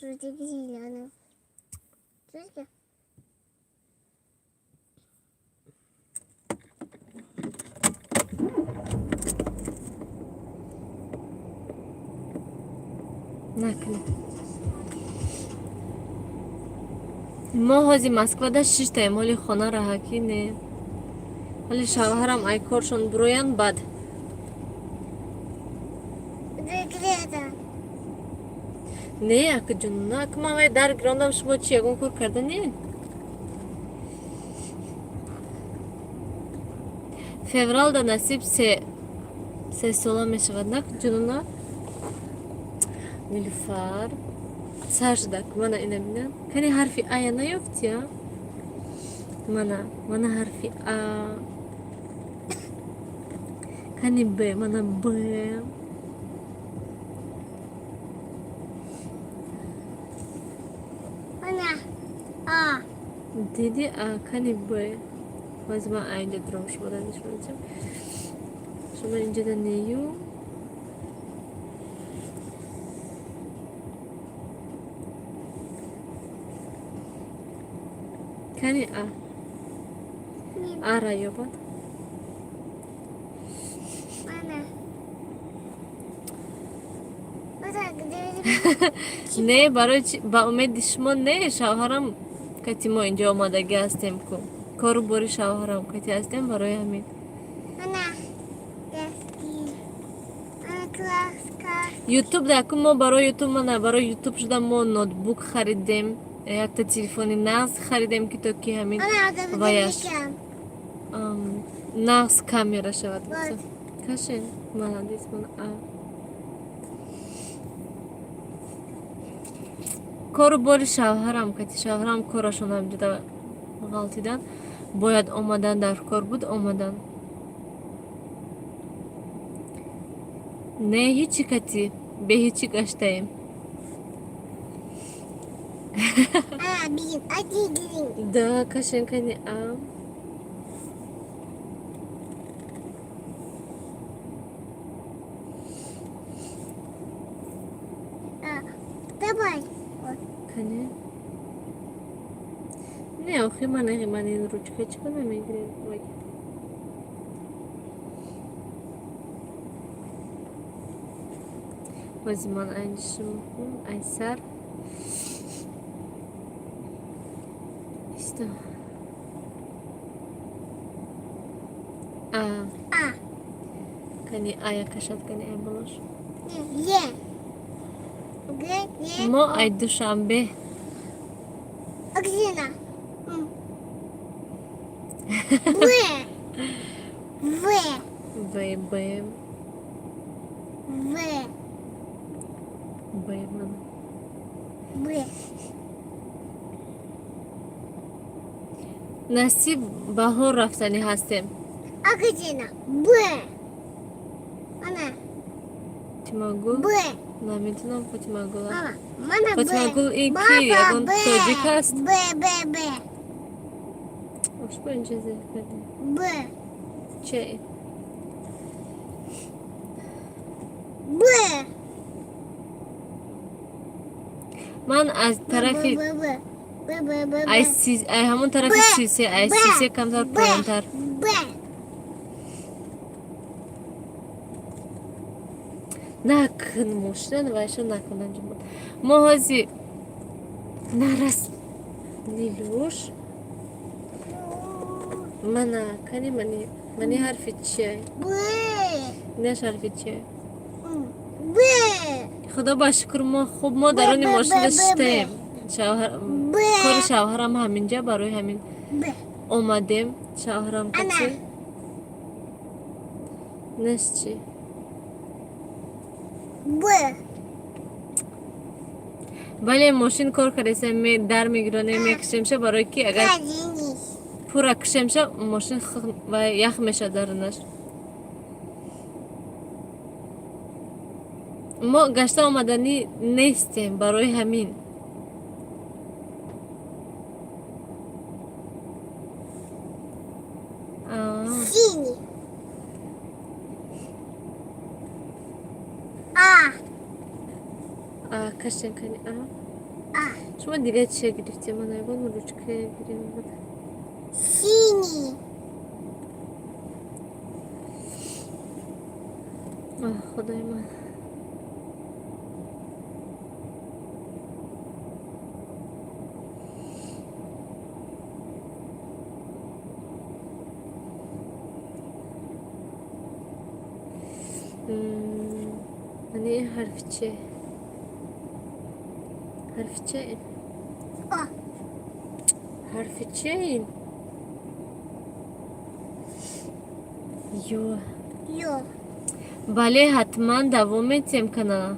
Ротики зеленые. Ротики? Накунед. Мо ҳози Москвада шиштаем, ҳоли хона раҳакӣ не. Ҳоли шавҳарам ай коршон буроянд, баъд. Где-то. Не, акаҷон, на, ака, ман вай дар гирондам, шумо чи ягон кор карда не? Февралда насиб 3 сола мешавад, на, ҷунуна? Нилуфар. Сар шудак, мана ина бина. Кани, ҳарфи ая наёфтия? Мана, мана ҳарфи А. Кани Б, мана Б. Мана. А. Диди, А, кани Б. Боз ман а инҷа дурам, шумо да нишон медиҳам. Шумо инҷода нею. Кани А. Ара ёбад. Мана. Вот так, где? Не, барои чи ба умеди шумо не, шавҳарам кати мо инҷо омадагӣ ҳастем ку. Кору бори шавҳарам кати ҳастем, барои ҳамин. Мана. Доски. Мана краска. Ютуб да ку мо барои ютуб, мана барои ютуб шуда мо ноутбук харидем, якта телефони нағз харидем, ки то ки ҳамин Мана, ваяш. вот. Нағз камера шавад. Вот. Кашен, молодец, мана А. Кору бори шавҳарам кати, шавҳарам корашон ҳамҷода ғалтидан, бояд омадан, дар кор буд, омадан. Не, ҳичи кати, бе ҳичи гаштаем. А, блин, один блин. Да, кашен, кани А. А, давай. Вот. Кани? Не, охи, ман ин ручка чӣ кунам, мегирем? Ой. Бози ман айнишим, айсар. Исто. А. А. Кани ая кашад, кани ай болош. Е. Г, Е. Мо ай Душанбе. А где она? М. В. В. В, Б. В. Б, мана. Б. Насиб баҳор рафтанӣ ҳастем. А где она? Б. Она. Фотимагул? Б. Наметунам Фотимагула. Мама. Мана Б. Фотимагул ин ки? Баба, Ягон Б. тоҷик аст? Б, Б, Б. Ошбо инҷа зер кардем. Б. Че? Б. Ман аз тарафи Б, Б, Б, Б, Б, Б. ай ай ҳамон тарафи Б, 33, ай Б, 33 камтар Б, поёнтар. Б. Накун, мошина вайша накун, анҷумон. Мо ҳози нарас, Нилуш. Мана, кани, мани ҳарфи чия? Б. Инаш ҳарфи чия? Б. Худо ба шукр, мо хуб, мо даруни Б, Б, мошина Б, Б, шиштаем. Шавҳар Б. кори шавҳарам ҳаминҷа, барои ҳамин. Омадем шавҳарам качи. Наш чи? Б. Бале, мошин кор кардеса, дар мегиронем, мекушемша, барое ки агар пурра кушемша, мошин ях мешавад дарунаш. Мо гашта омаданӣ нестем, барои ҳамин. Синий. А. А, кашен кани а. Шумо дига чия гирифтем? Ман ягон ручка гирем. Синий. Худои ман. Ани ҳарфи че? Ҳарфи че? А. Ҳарфи че ин? Ё. Ё. Бале, ҳатман давом метиҳем канала.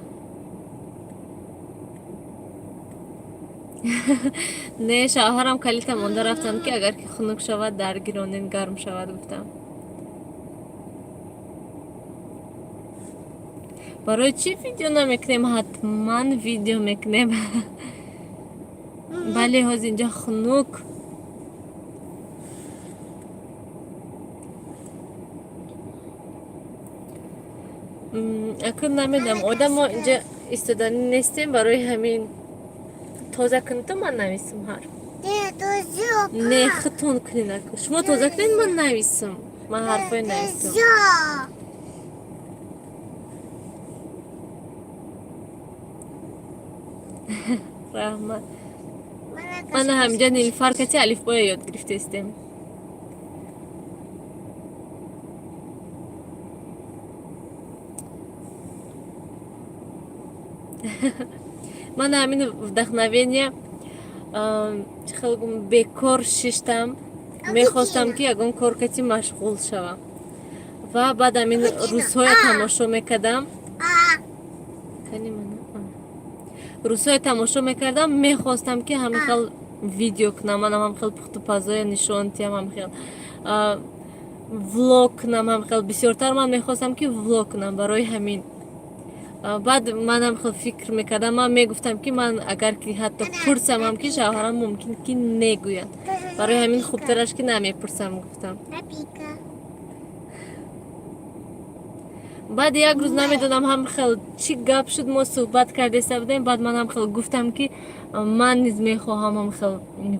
Не, шавҳарам калита монда рафтанд, ки агар ки хунук шавад, дар гиронем, гарм шавад, гуфтам. Барои чӣ видео намекунем? Ҳатман видео мекунем. Бале, ҳозир инҷа хунук. Акун намедонам, одам мо инҷа истоданӣ нестем, барои ҳамин тоза кунту, ман нависам ҳарф. Не, худтон кунед, аку. Шумо тоза кунед, ман нависам. Ман ҳарфҳои нависам. Раҳмат. Мана ҳаминҷа Нилфар кати алифбоя ёд гирифтаистем. Мана ҳамин вдохновение, чӣ хел гум, бекор шиштам, мехостам, ки ягон кор кати машғул шавам, ва баъд ҳамин рӯзҳоя тамошо мекардам. Кани мана рӯзҳоя тамошо мекардам, мехостам, ки ҳамин хел видео кунам, манам ҳам хел пухтупазоя нишон диҳам, ҳам хел влог кунам, ҳам хел бисёртар ман мехостам, ки влог кунам. Барои ҳамин баъд манам хел фикр мекардам, ман мегуфтам, ки ман агар ки ҳатто пурсамам, ки шавҳарам мумкин ки негӯянд, барои ҳамин хубтараш ки намепурсам, гуфтам. Баъд як рӯз, намедонам, ҳам хел чӣ гап шуд, мо суҳбат кардеста будем, баъд манам хел гуфтам, ки ман низ мехоҳам ҳам хел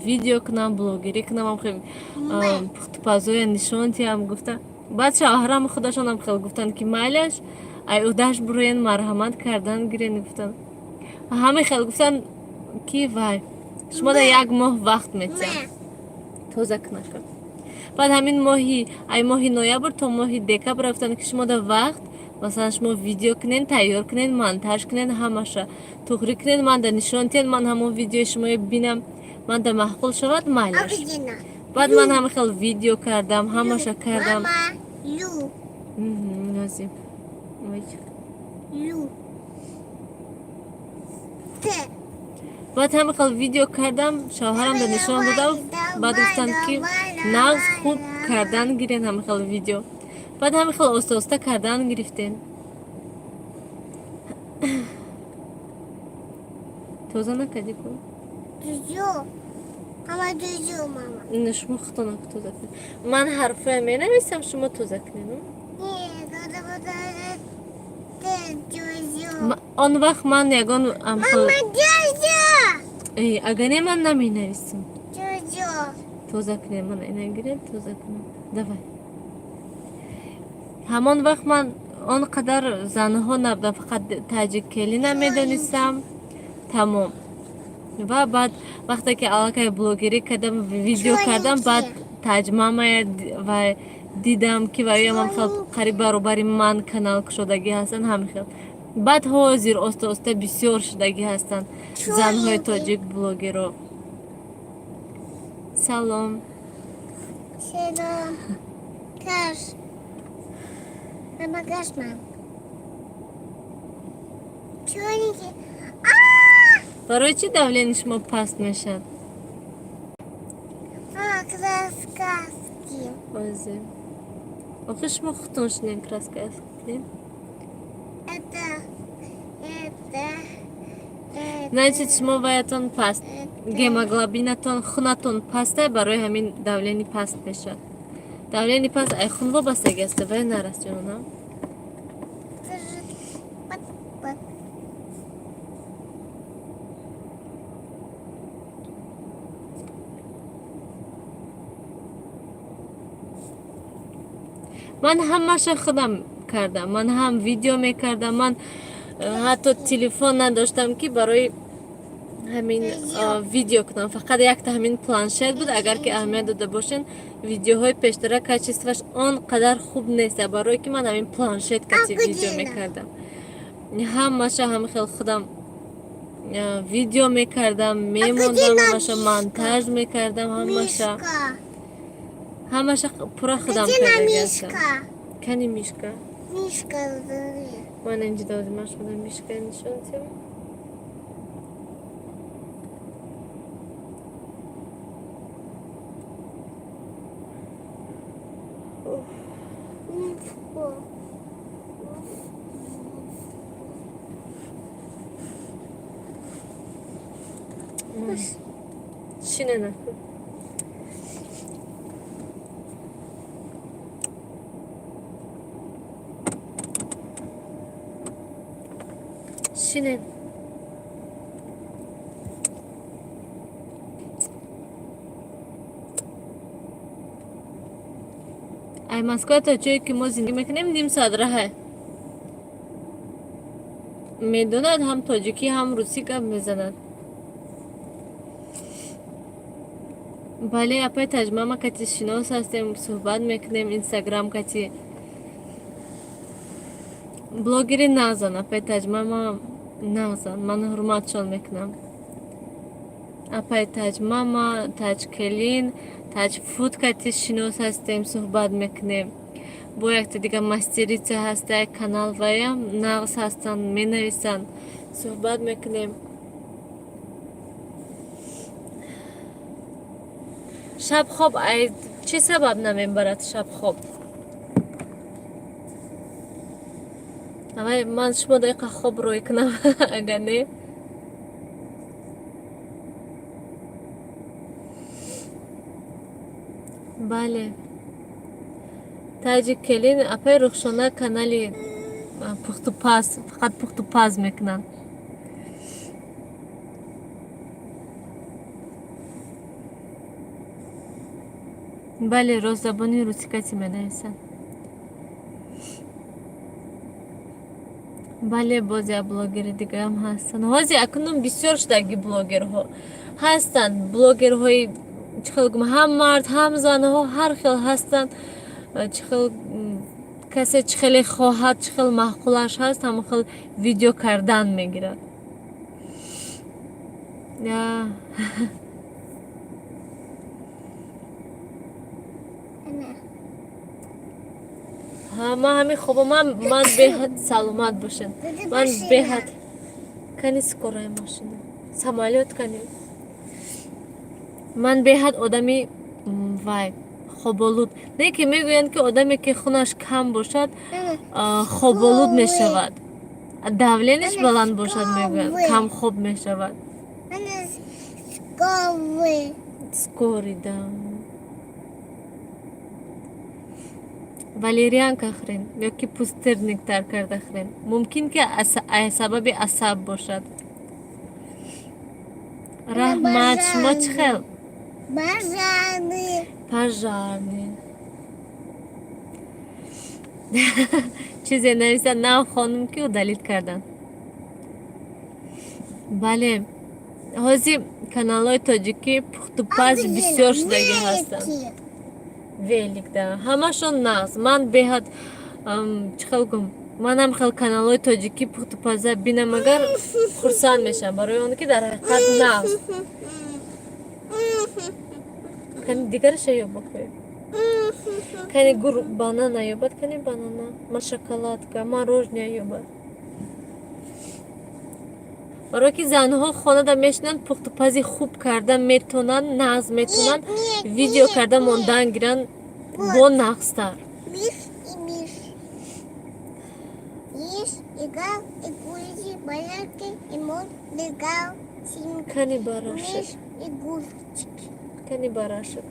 видео кунам, блогерӣ кунам, ҳам хел пухтупазоя нишон диҳам, гуфтам. Баъд шавҳарам худашонам хел гуфтанд, ки майлаш, ай уҳдаш буроен, марҳамат кардан гирен, гуфтанд. Ҳамин хел гуфтанд, ки вай, шумо дар як моҳ вақт метиҳам, тоза кунака. Баъд ҳамин моҳи, ай моҳи ноябр то моҳи декабр гуфтанд, ки шумо дар вақт, масалан, шумо видео кунен, тайёр кунен, монтаж кунен, ҳамаша туғрӣ кунен, ман да нишон диҳен, ман ҳамон видеои шуморо бинам, ман да маъқул шавад, майлаш. Баъд ман ҳама хел видео кардам, ҳамаша кардам. Нозим. Ой. Ю. Т. Баъд ҳама хел видео кардам, шавҳарам да нишон додам, баъд гуфтанд, ки нағз, хуб кардан гирен ҳама хел видео. Баъд ҳама хел оста оста кардан гирифтем. Тоза накардӣ ку? Джуджу. Мама, джуджу, мама. Не, шумо худтон тоза кунед. Ман ҳарфоя менависам, шумо тоза кунед. Нет, надо вот джуджу. Он вақт ман ягон Мама, джуджу. Агар не, ман наменависам. Джуджу. Тоза кунем, мана ина гирем, тоза кунем. Давай. Ҳамон вақт ман он қадар занҳо набудам, фақат таҷиккелина медонистам, тамом. Ва баъд вақте ки аллакай блогерӣ кардам, видео кардам, баъд таҷмамая ва дидам, ки ваёям хел қариб баробари ман канал кушодагӣ ҳастанд, ҳамин хел. Баъд ҳозир оста оста бисёр шудагӣ ҳастанд занҳои тоҷик блогеро. Салом. Салом. Каш. Мама, каш, мам. Чёрненький. Барои чӣ давление шумо паст мешавад? А, краски. Озе. Охи шумо худтон шинем краска кунем. Это, это, это. Значит, шумо ваятон паст. Это. Гемоглобинатон, хунатон пастай, барои ҳамин давление паст мешавад. Давление паст ай хун вобастагӣ аст, вай нарас ҷонам. Это же под. Ман ҳамаша худам кардам. Ман ҳам видео мекардам, ман ҳатто телефон надоштам, ки барои ҳамин видео кунам. Фақат якта ҳамин планшет буд. Агар ки аҳамият дода бошен, видеоҳои пештара качество ш он қадар хуб нест, барое ки ман ҳамин планшет кати видео мекардам. Ҳамаша ҳам хел худам видео мекардам, мемондам, ҳамаша монтаж мекардам, ҳамаша. Мишка. Ҳамаша пурра худам Где на кардагиастам. Мишка? Кани мишка? Мишка, смотри. Ман инҷи додимаш худам мишка нишон тем. Мишку. Шине накун. Шине. Ай Москва то ҷое ки мо зиндагӣ мекунем, ним соат раҳе. Медонад, ҳам тоҷикӣ, ҳам русӣ гап мезанад. Бале, апай Таҷмама кати шинос ҳастем, суҳбат мекунем инстаграм кати. Блогери нағзан, апай Таҷмама нағзан, ман ҳурматшон мекунам. Апай Таҷмама, Таҷкелин, Таҷфуд кати шинос ҳастем, суҳбат мекунем. Бо якта дига мастерица ҳаста, канал ваям нағз ҳастанд, менависанд, суҳбат мекунем. Шаб хоб ай чӣ сабаб намебарад шаб хоб? Авай ман шумо дақиқа хоб рӯй кунам, агар не. Бале. Таҷи Келин, апай Рухшона канали пухтупаз, фақат пухтупаз мекунанд. Бале, рост, забони русӣ касе менависад. Бале, боз як блогери дигаам ҳастанд. Ҳозир акнун бисёр шудаги блогерҳо. Ҳастанд блогерҳои чӣ хел гум, ҳам мард, ҳам занҳо ҳар хел ҳастанд. Чӣ хел касе чӣ хеле хоҳад, чӣ хел маъқулаш ҳаст, ҳамон хел видео кардан мегирад. Я. Ана. Ҳа, ман ҳамин хобо ман беҳад саломат бошед. Где Ман машина? беҳад кани скорая машина. Самолёт кани. Ман беҳад одами вай хоболуд. Не ки мегӯянд, ки одаме ки хунаш кам бошад, Ана. хоболуд мешавад. Давление ш Ана баланд бошад, мегӯянд, скорый. камхоб мешавад. Ана скорый. Скорый, да. Валерьянка хӯрен ё ки пустырник тар карда хӯрен. Мумкин ки сабаби асаб бошад. Раҳмат, шумо чӣ хел? Бажаны. Пожарный. Чизе нависад нав хонум, ки удалить кардан. Бале, ҳозир каналҳои тоҷикӣ пухтупаз бисёр шудагӣ ҳастанд. Велик, да, ҳамашон нағз. Ман беҳад чӣ хел гум, манам хел каналҳои тоҷикӣ пухтупаза бинам, агар хурсанд мешавам, барои он ки дар ҳақиқат нағз. Кани дигараша ё бохӯем? Кани гур банана ёбад, кани банана, ма шоколадка, мороженое ёбад. Барое ки занҳо хонада мешинанд, пухтупази хуб карда метонанд, нағз метонанд, видео карда мондан гиранд бо нағзтар. Миш и Миш. Миш играл и гульки, балерки, и мод легал синк. Кани барашек. Миш и гульчики. Кани барашек.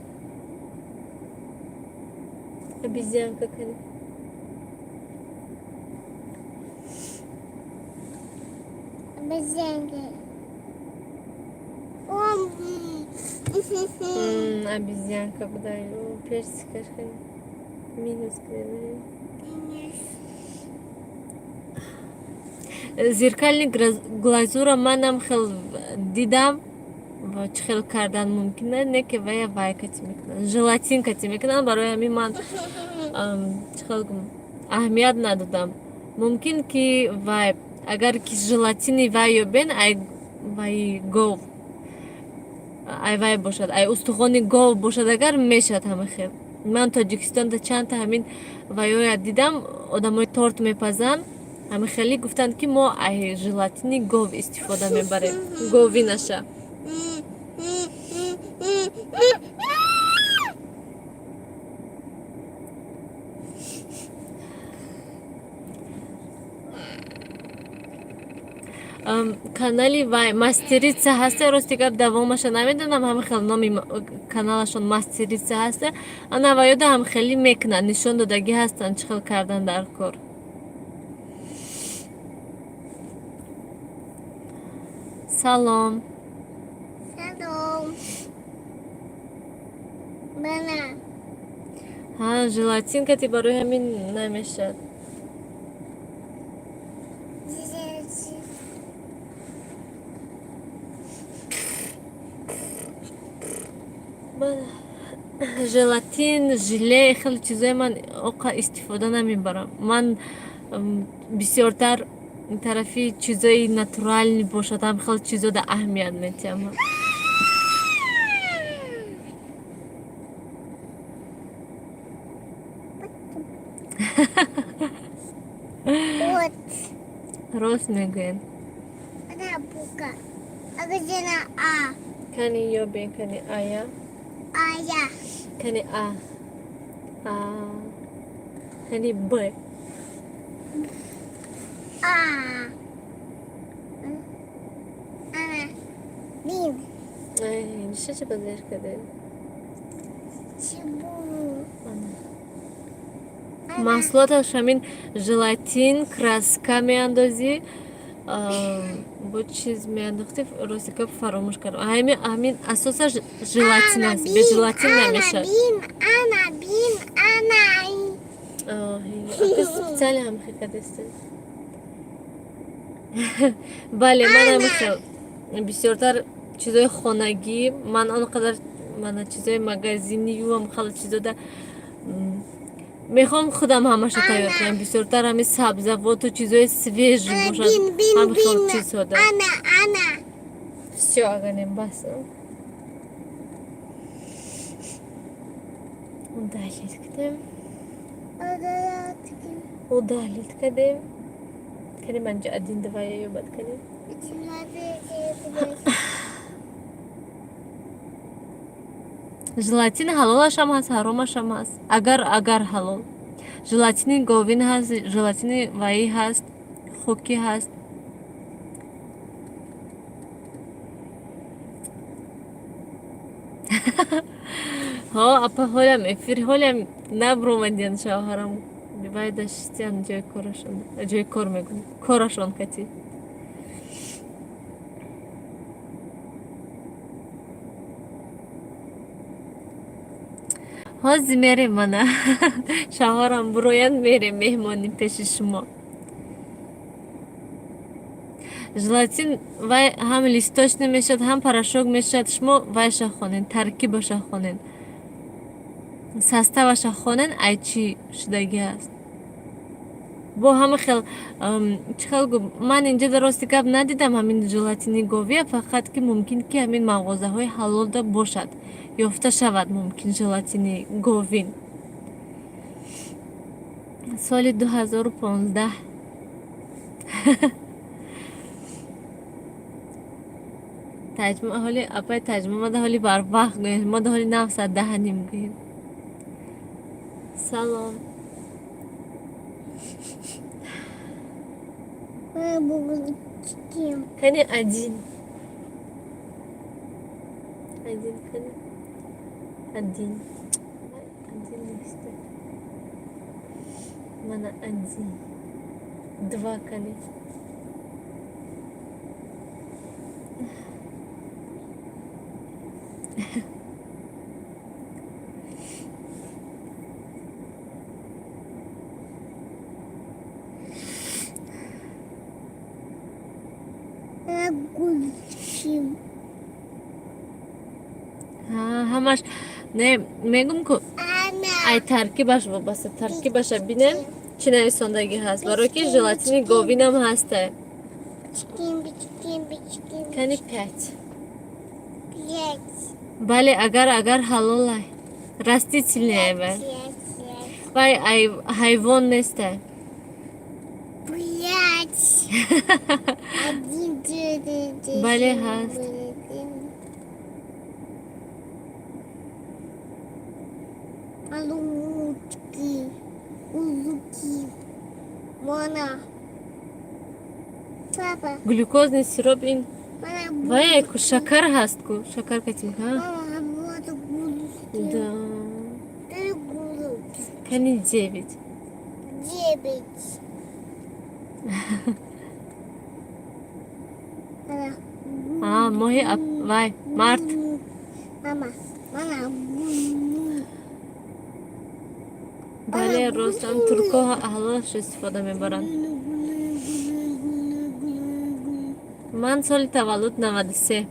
Обезьянка кани. Обезьянка. Обезьянка будай. Персикаш кани. Минус кани. Зеркальный глазура манам хел дидам, чӣ хел кардан мумкин, не ки вая вай кати мекунанд, желатин кати мекунанд. Барои ҳамин ман чӣ хел гум, аҳамият надодам. Мумкин ки вай, агар ки желатини вай ёбен, ай вай гов, ай вай бошад, ай устухони гов бошад, агар мешавад ҳама хел. Ман Тоҷикистонда чандта ҳамин вайоя дидам, одамои торт мепазанд, ҳама хеле гуфтанд, ки мо ай желатини гов истифода мебарем, говинаша. Канали вай Мастерица ҳаста. Рости гап, давомаша намедонам. Ҳама хел номи каналашон Мастерица ҳаста. Ана ваёда ҳам хеле мекунанд, нишон додагӣ ҳастанд, чӣ хел кардан дар кор. Салом. Салом. Бана. Ҳа, желатин кати, барои ҳамин намешавад. Желатин. Ман желатин, желе, хеле чизое ман оқа истифода намебарам. Ман бисёртар тарафи чизои натуральный бошад, ҳам хеле чизода аҳамият метиҳам. Вот. Рост мегӯем. Она бука. А где на А? Кани ёбен, кани ая. А я. Кани а, а, кани б. А. Она. Бин. Ниша чӣ базер кардем? Чебу. Маҳсулоташ ҳамин желатин, краска меандозӣ, бо чиз меандохтӣ, рости гап, фаромӯш кардам. Ҳамин асосаш желатин аст, бе желатин намешавад. Бин, ана, бин, ана. Специально ҳам хел кардастем. Бале, ман ҳам хел бисёртар чизои хонагӣ. Ман он қадар мана чизои магазиниюам хеле чизода мехоҳам худам ҳамаша тайёр кунам. Бисёртар ҳамин сабзавоту чизои свежий бошад, Бин, бин, ҳам хел бин. чизҳода. Ана, ана. Всё, аганем, бас. Удалить кардем. Удалить кардем. Кардем анҷо один, два ёбад кардем. Один, два, три, четыре. Желатин ҳалолашам ҳаст, ҳаромашам ҳаст. Агар ҳалол, желатини говин ҳаст, желатини ваӣ ҳаст, хукӣ ҳаст. Ҳо, апа, ҳолям эфир, ҳолям набуромадиян шавҳарам, вайда шистиян ҷои корашон, ҷои кор мегӯям, корашон кати. Ҳозир мерем, мана шавҳарам буроянд, мерем меҳмонӣ пеши шумо. Желатин вай ҳам листочный мешавад, ҳам порошок мешавад. Шумо вайша хонен, таркибаша хонен, составаша хонен, ай чӣ шудагӣ аст. Бо ҳама хел, чӣ хел гум, ман инҷа дар рости гап надидам ҳамин желатини говия, фақат ки мумкин ки ҳамин мағозаҳои ҳалолда бошад, ёфта шавад мумкин желатини говин. Соли 2015. Таҷма ҳоли, апай Таҷма, мада ҳоли барвақт гӯем, мада ҳоли нав соат 10:30 гӯем. Салом. Кани один. Один кани. Один. Один нест. Мана один. Два кани. Ҳамаш не мегум ку, ай таркибаш вобаста, таркибаша бинем, чӣ нависондагӣ ҳаст, барое ки желатини говинам ҳаста. Кани пять. Бале, агар ҳалолай, растительный вай, вай ай ҳайвон нестай. Пять. Один, три, Бале, ҳаст. Алучки, узуки, мона. Папа. Глюкозный сироп ин Мана. вай ку шакар ҳаст ку, шакар катим ҳа. Мама, вот гулки. Да. Три гулки. Кани девять. Девять. Мана. А моҳи вай март. Мама, мана. Бале, ростам, туркҳо ҳалолаш истифода мебаранд. Ман соли таваллуд 93.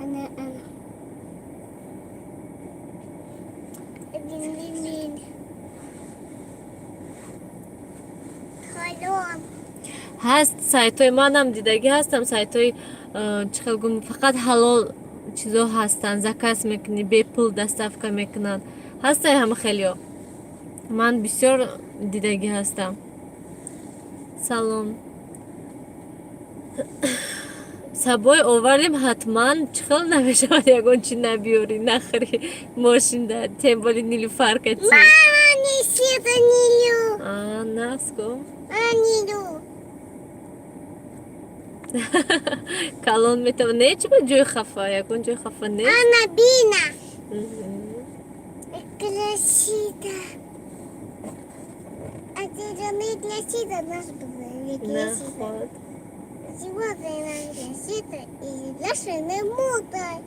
Ана, ана. Один, один. Халон. Ҳаст сайтҳои, манам дидагӣ ҳастам, сайтҳои, чӣ хел гум, фақат ҳалол чизо ҳастанд, заказ мекунӣ, бепул доставка мекунанд, ҳастай ҳама хелиё, ман бисёр дидагӣ ҳастам. Салом. Сабой овардем ҳатман, чӣ хел намешавад ягон чи набиёрӣ, нахӯри мошинда, тем более Нилуфаркати. Мама, неси это Нилю. Наско. А, Нилю. Калон метавон не, чи ба ҷои хафа, ягон ҷои хафа не. Ана, Бина. Красиво. А ты же не красиво, наш красиво. Наход. Сегодня нам красиво и наша не мутай.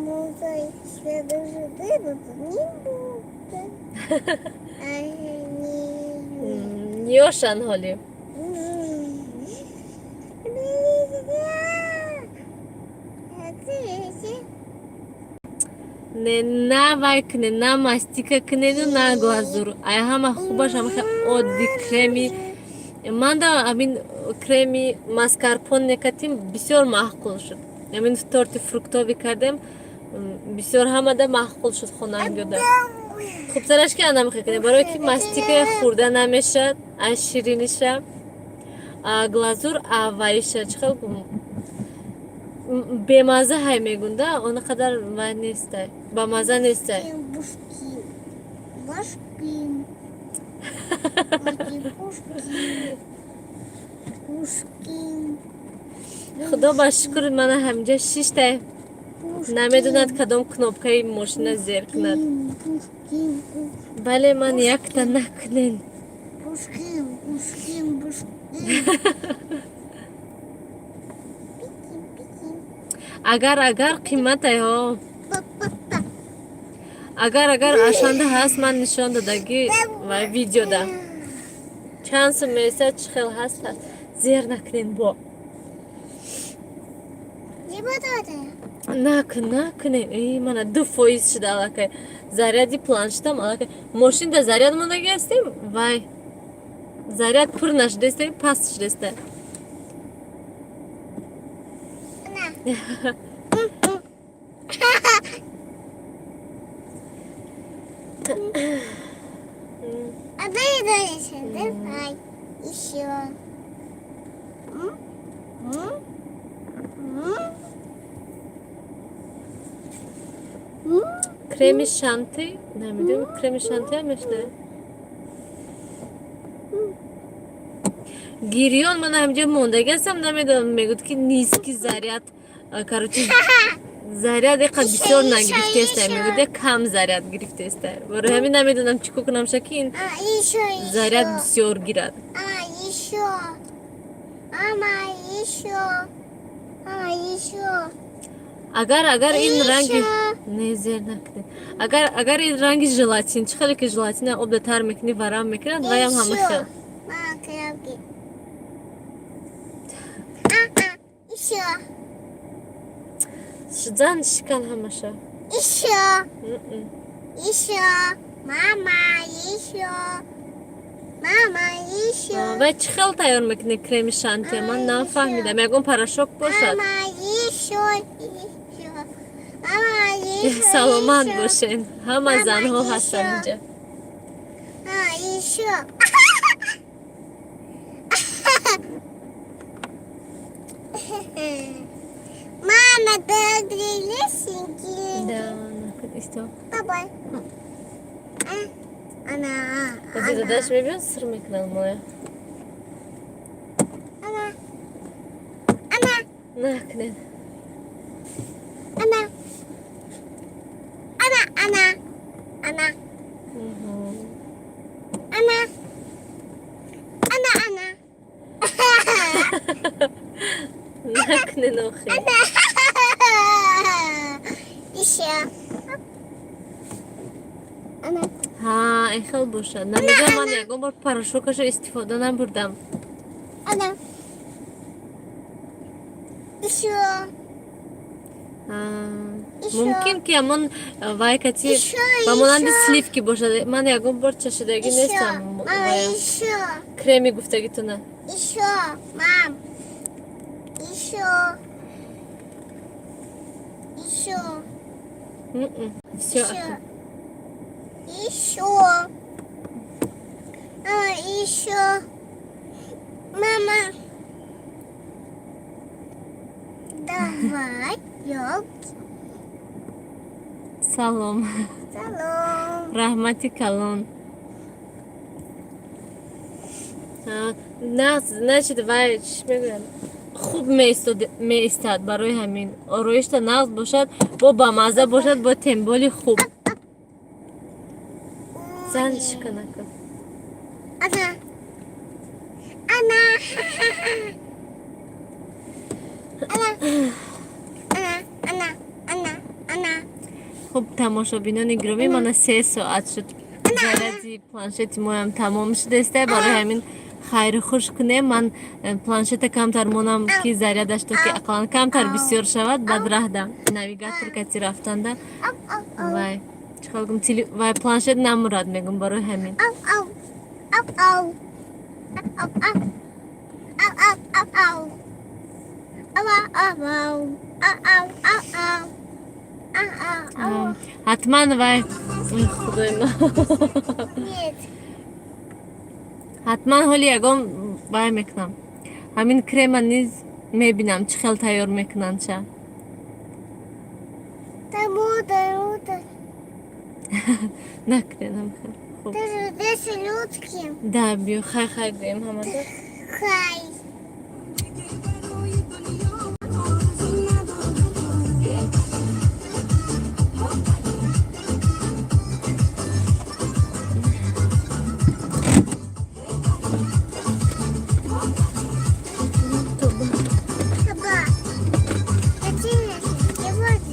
Мутай. Следующий ты не мутай. А не. Ёшан ҳоли. Не, на вай кне, на мастика кнену, на глазур. Ай ҳама хубаш ҳама оддӣ креми. Манда амин креми маскарпон некатим бисёр маъқул шуд. Амин торти фруктовый кардем, бисёр ҳамада маъқул шуд хонангиёда. Хубтараш ки ана мехе кунем, барое ки мастика хӯрда намешад, аз шириниша, а глазур аввалиша чӣ хел бемазза ҳай мегунда, он қадар вай нестай, бамазза нестай. Башкин. Пушкин. Пушкин. Худо ба шукр, мана ҳаминҷа шиштай, намедонад кадом кнопкаи мошина зер кунад. Пушкин. Бале, ман якта накунен. Пушкин, Пушкин, Пушкин. Пикин, пикин. Агар қиматай ҳо. Па-па-па. Агар ашанда ҳаст, ман нишон додагӣ ва видеода чанд сум месад, чӣ хел ҳаст, ҳаст. Зер накунен бо. Накун, накунед. И мана 2% шуда аллакай. Заряди планшетам аллакай. Мошинда заряд мондаги ҳастем, вай. Заряд пур нашудааст, паст шудааст. На. А дай дальше, давай. Еще. М? М? М? М? Креми шанти, намедонам, креми шанти ҳам мешуда. Гирён ман ҳамҷо мондаги ҳастам, намедонам, мегӯд ки низкий заряд, короче, заряд иқа бисёр нагирифтеста, мегӯд як кам заряд гирифтеста. Барои ҳамин намедонам чӣ кор кунам, шаки ин А, еще, еще. заряд бисёр гирад. А, еще. Мама, еще. А, еще. Агар ин ранги Еще. не, зер накунед. Агар ин ранги желатин, чӣ хеле ки желатина обда тар мекунӣ, варам мекунад, ваям ҳама хел. Мама, коробки. А, еще. Зан, шикан ҳамаша. Еще. М-м. Еще. Мама, еще. Мама, еще. Вай чӣ хел тайёр мекунӣ креми шанти? Ман нафаҳмидам, ягон порошок бошад. Мама, еще. Еще. Мама, еще. Саломат еще. бошен, ҳама Мама, занҳо еще. ҳастанд инҷа. А, еще. Мама, да, Да, накун, исто. Давай. А, Она, Ози дадаш мебиён, сир мекунад моя. она, она, Накунед. она, она, она, она, она, она, она. Накунед охи. Она. Еще. Она. Ҳа, ин хел бошад, намедонам, ман ягон бор порошокашо истифода набурдам. Она. Еще. Еще. Мумкин ки ҳамон вай кати Еще, ба монанди еще. сливки бошад, ман ягон бор чашидагӣ Еще. нестам. Мама, Вая. еще. Креми гуфтагитона. Еще. Мам. Еще. Еще. Всё. Еще. Еще. А, еще. Мама. Давай, елки. Салом. Салом. Раҳмати калон. На, значит, вай чӣ мегӯянд, хуб меистад. Барои ҳамин ороишта нағз бошад, бо бамаза бошад, бо темболи хуб. Зан, шиканака. Она. Она. Она. Она. Она. Она. Она. Хуб, тамошобинони гиромӣ, мана 3 соат шуд, заряди планшети моям тамом шудааста. Барои ҳамин хайру хуш кунем. Ман планшета камтар монам, ки зарядаш то ки ақаллан камтар бисёр шавад, баъд раҳда навигатор кати рафтанда Ау, ау, ау. вай чӣ хел гум, вай планшет намурад, мегум, барои ҳамин. Ау, ау. Ау, ау. Ау, ау. Ау, ау, ау, ау. Ау, ау, ау. Ау, ау, ау, ау. Ау, ау, ау. Ҳатман вай, худои ман. Нет. Ҳатман ҳоли ягон вай мекунам, ҳамин крема низ мебинам, чӣ хел тайёр мекунанд ша. Тому, тому, Накунем, хуб. Ты же здесь людки. Да, биё, хай, хай гӯем ҳамада. Хай. Папа, какие какие?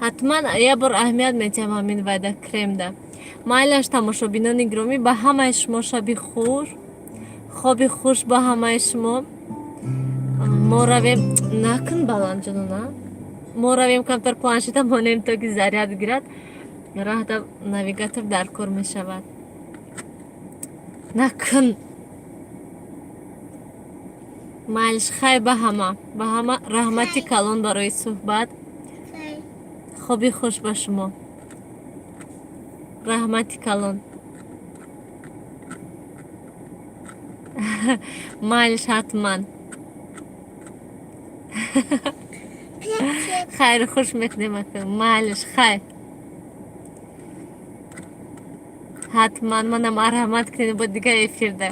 Ҳатман як бор аҳамият метиҳам ҳамин вайда, кремда. Майлаш, тамошобинони гиромӣ, ба ҳамаи шумо шаби хуш. Хоби хуш ба ҳамаи шумо. Мо равем, накун баландҷонона, мо равем, камтар планшета монем, то ки заряд гирад. Раҳда навигатор дар кор мешавад. Накун. Майлиш, хай, ба ҳама раҳмати калон барои суҳбат. Хай. Хоби хуш ба шумо, раҳмати калон. Майлиш, ҳатман. Печет. Хайру хуш мекунем ака. Майлиш, хай, ҳатман. Мана, марҳамат кунед, бо дигар эфирда.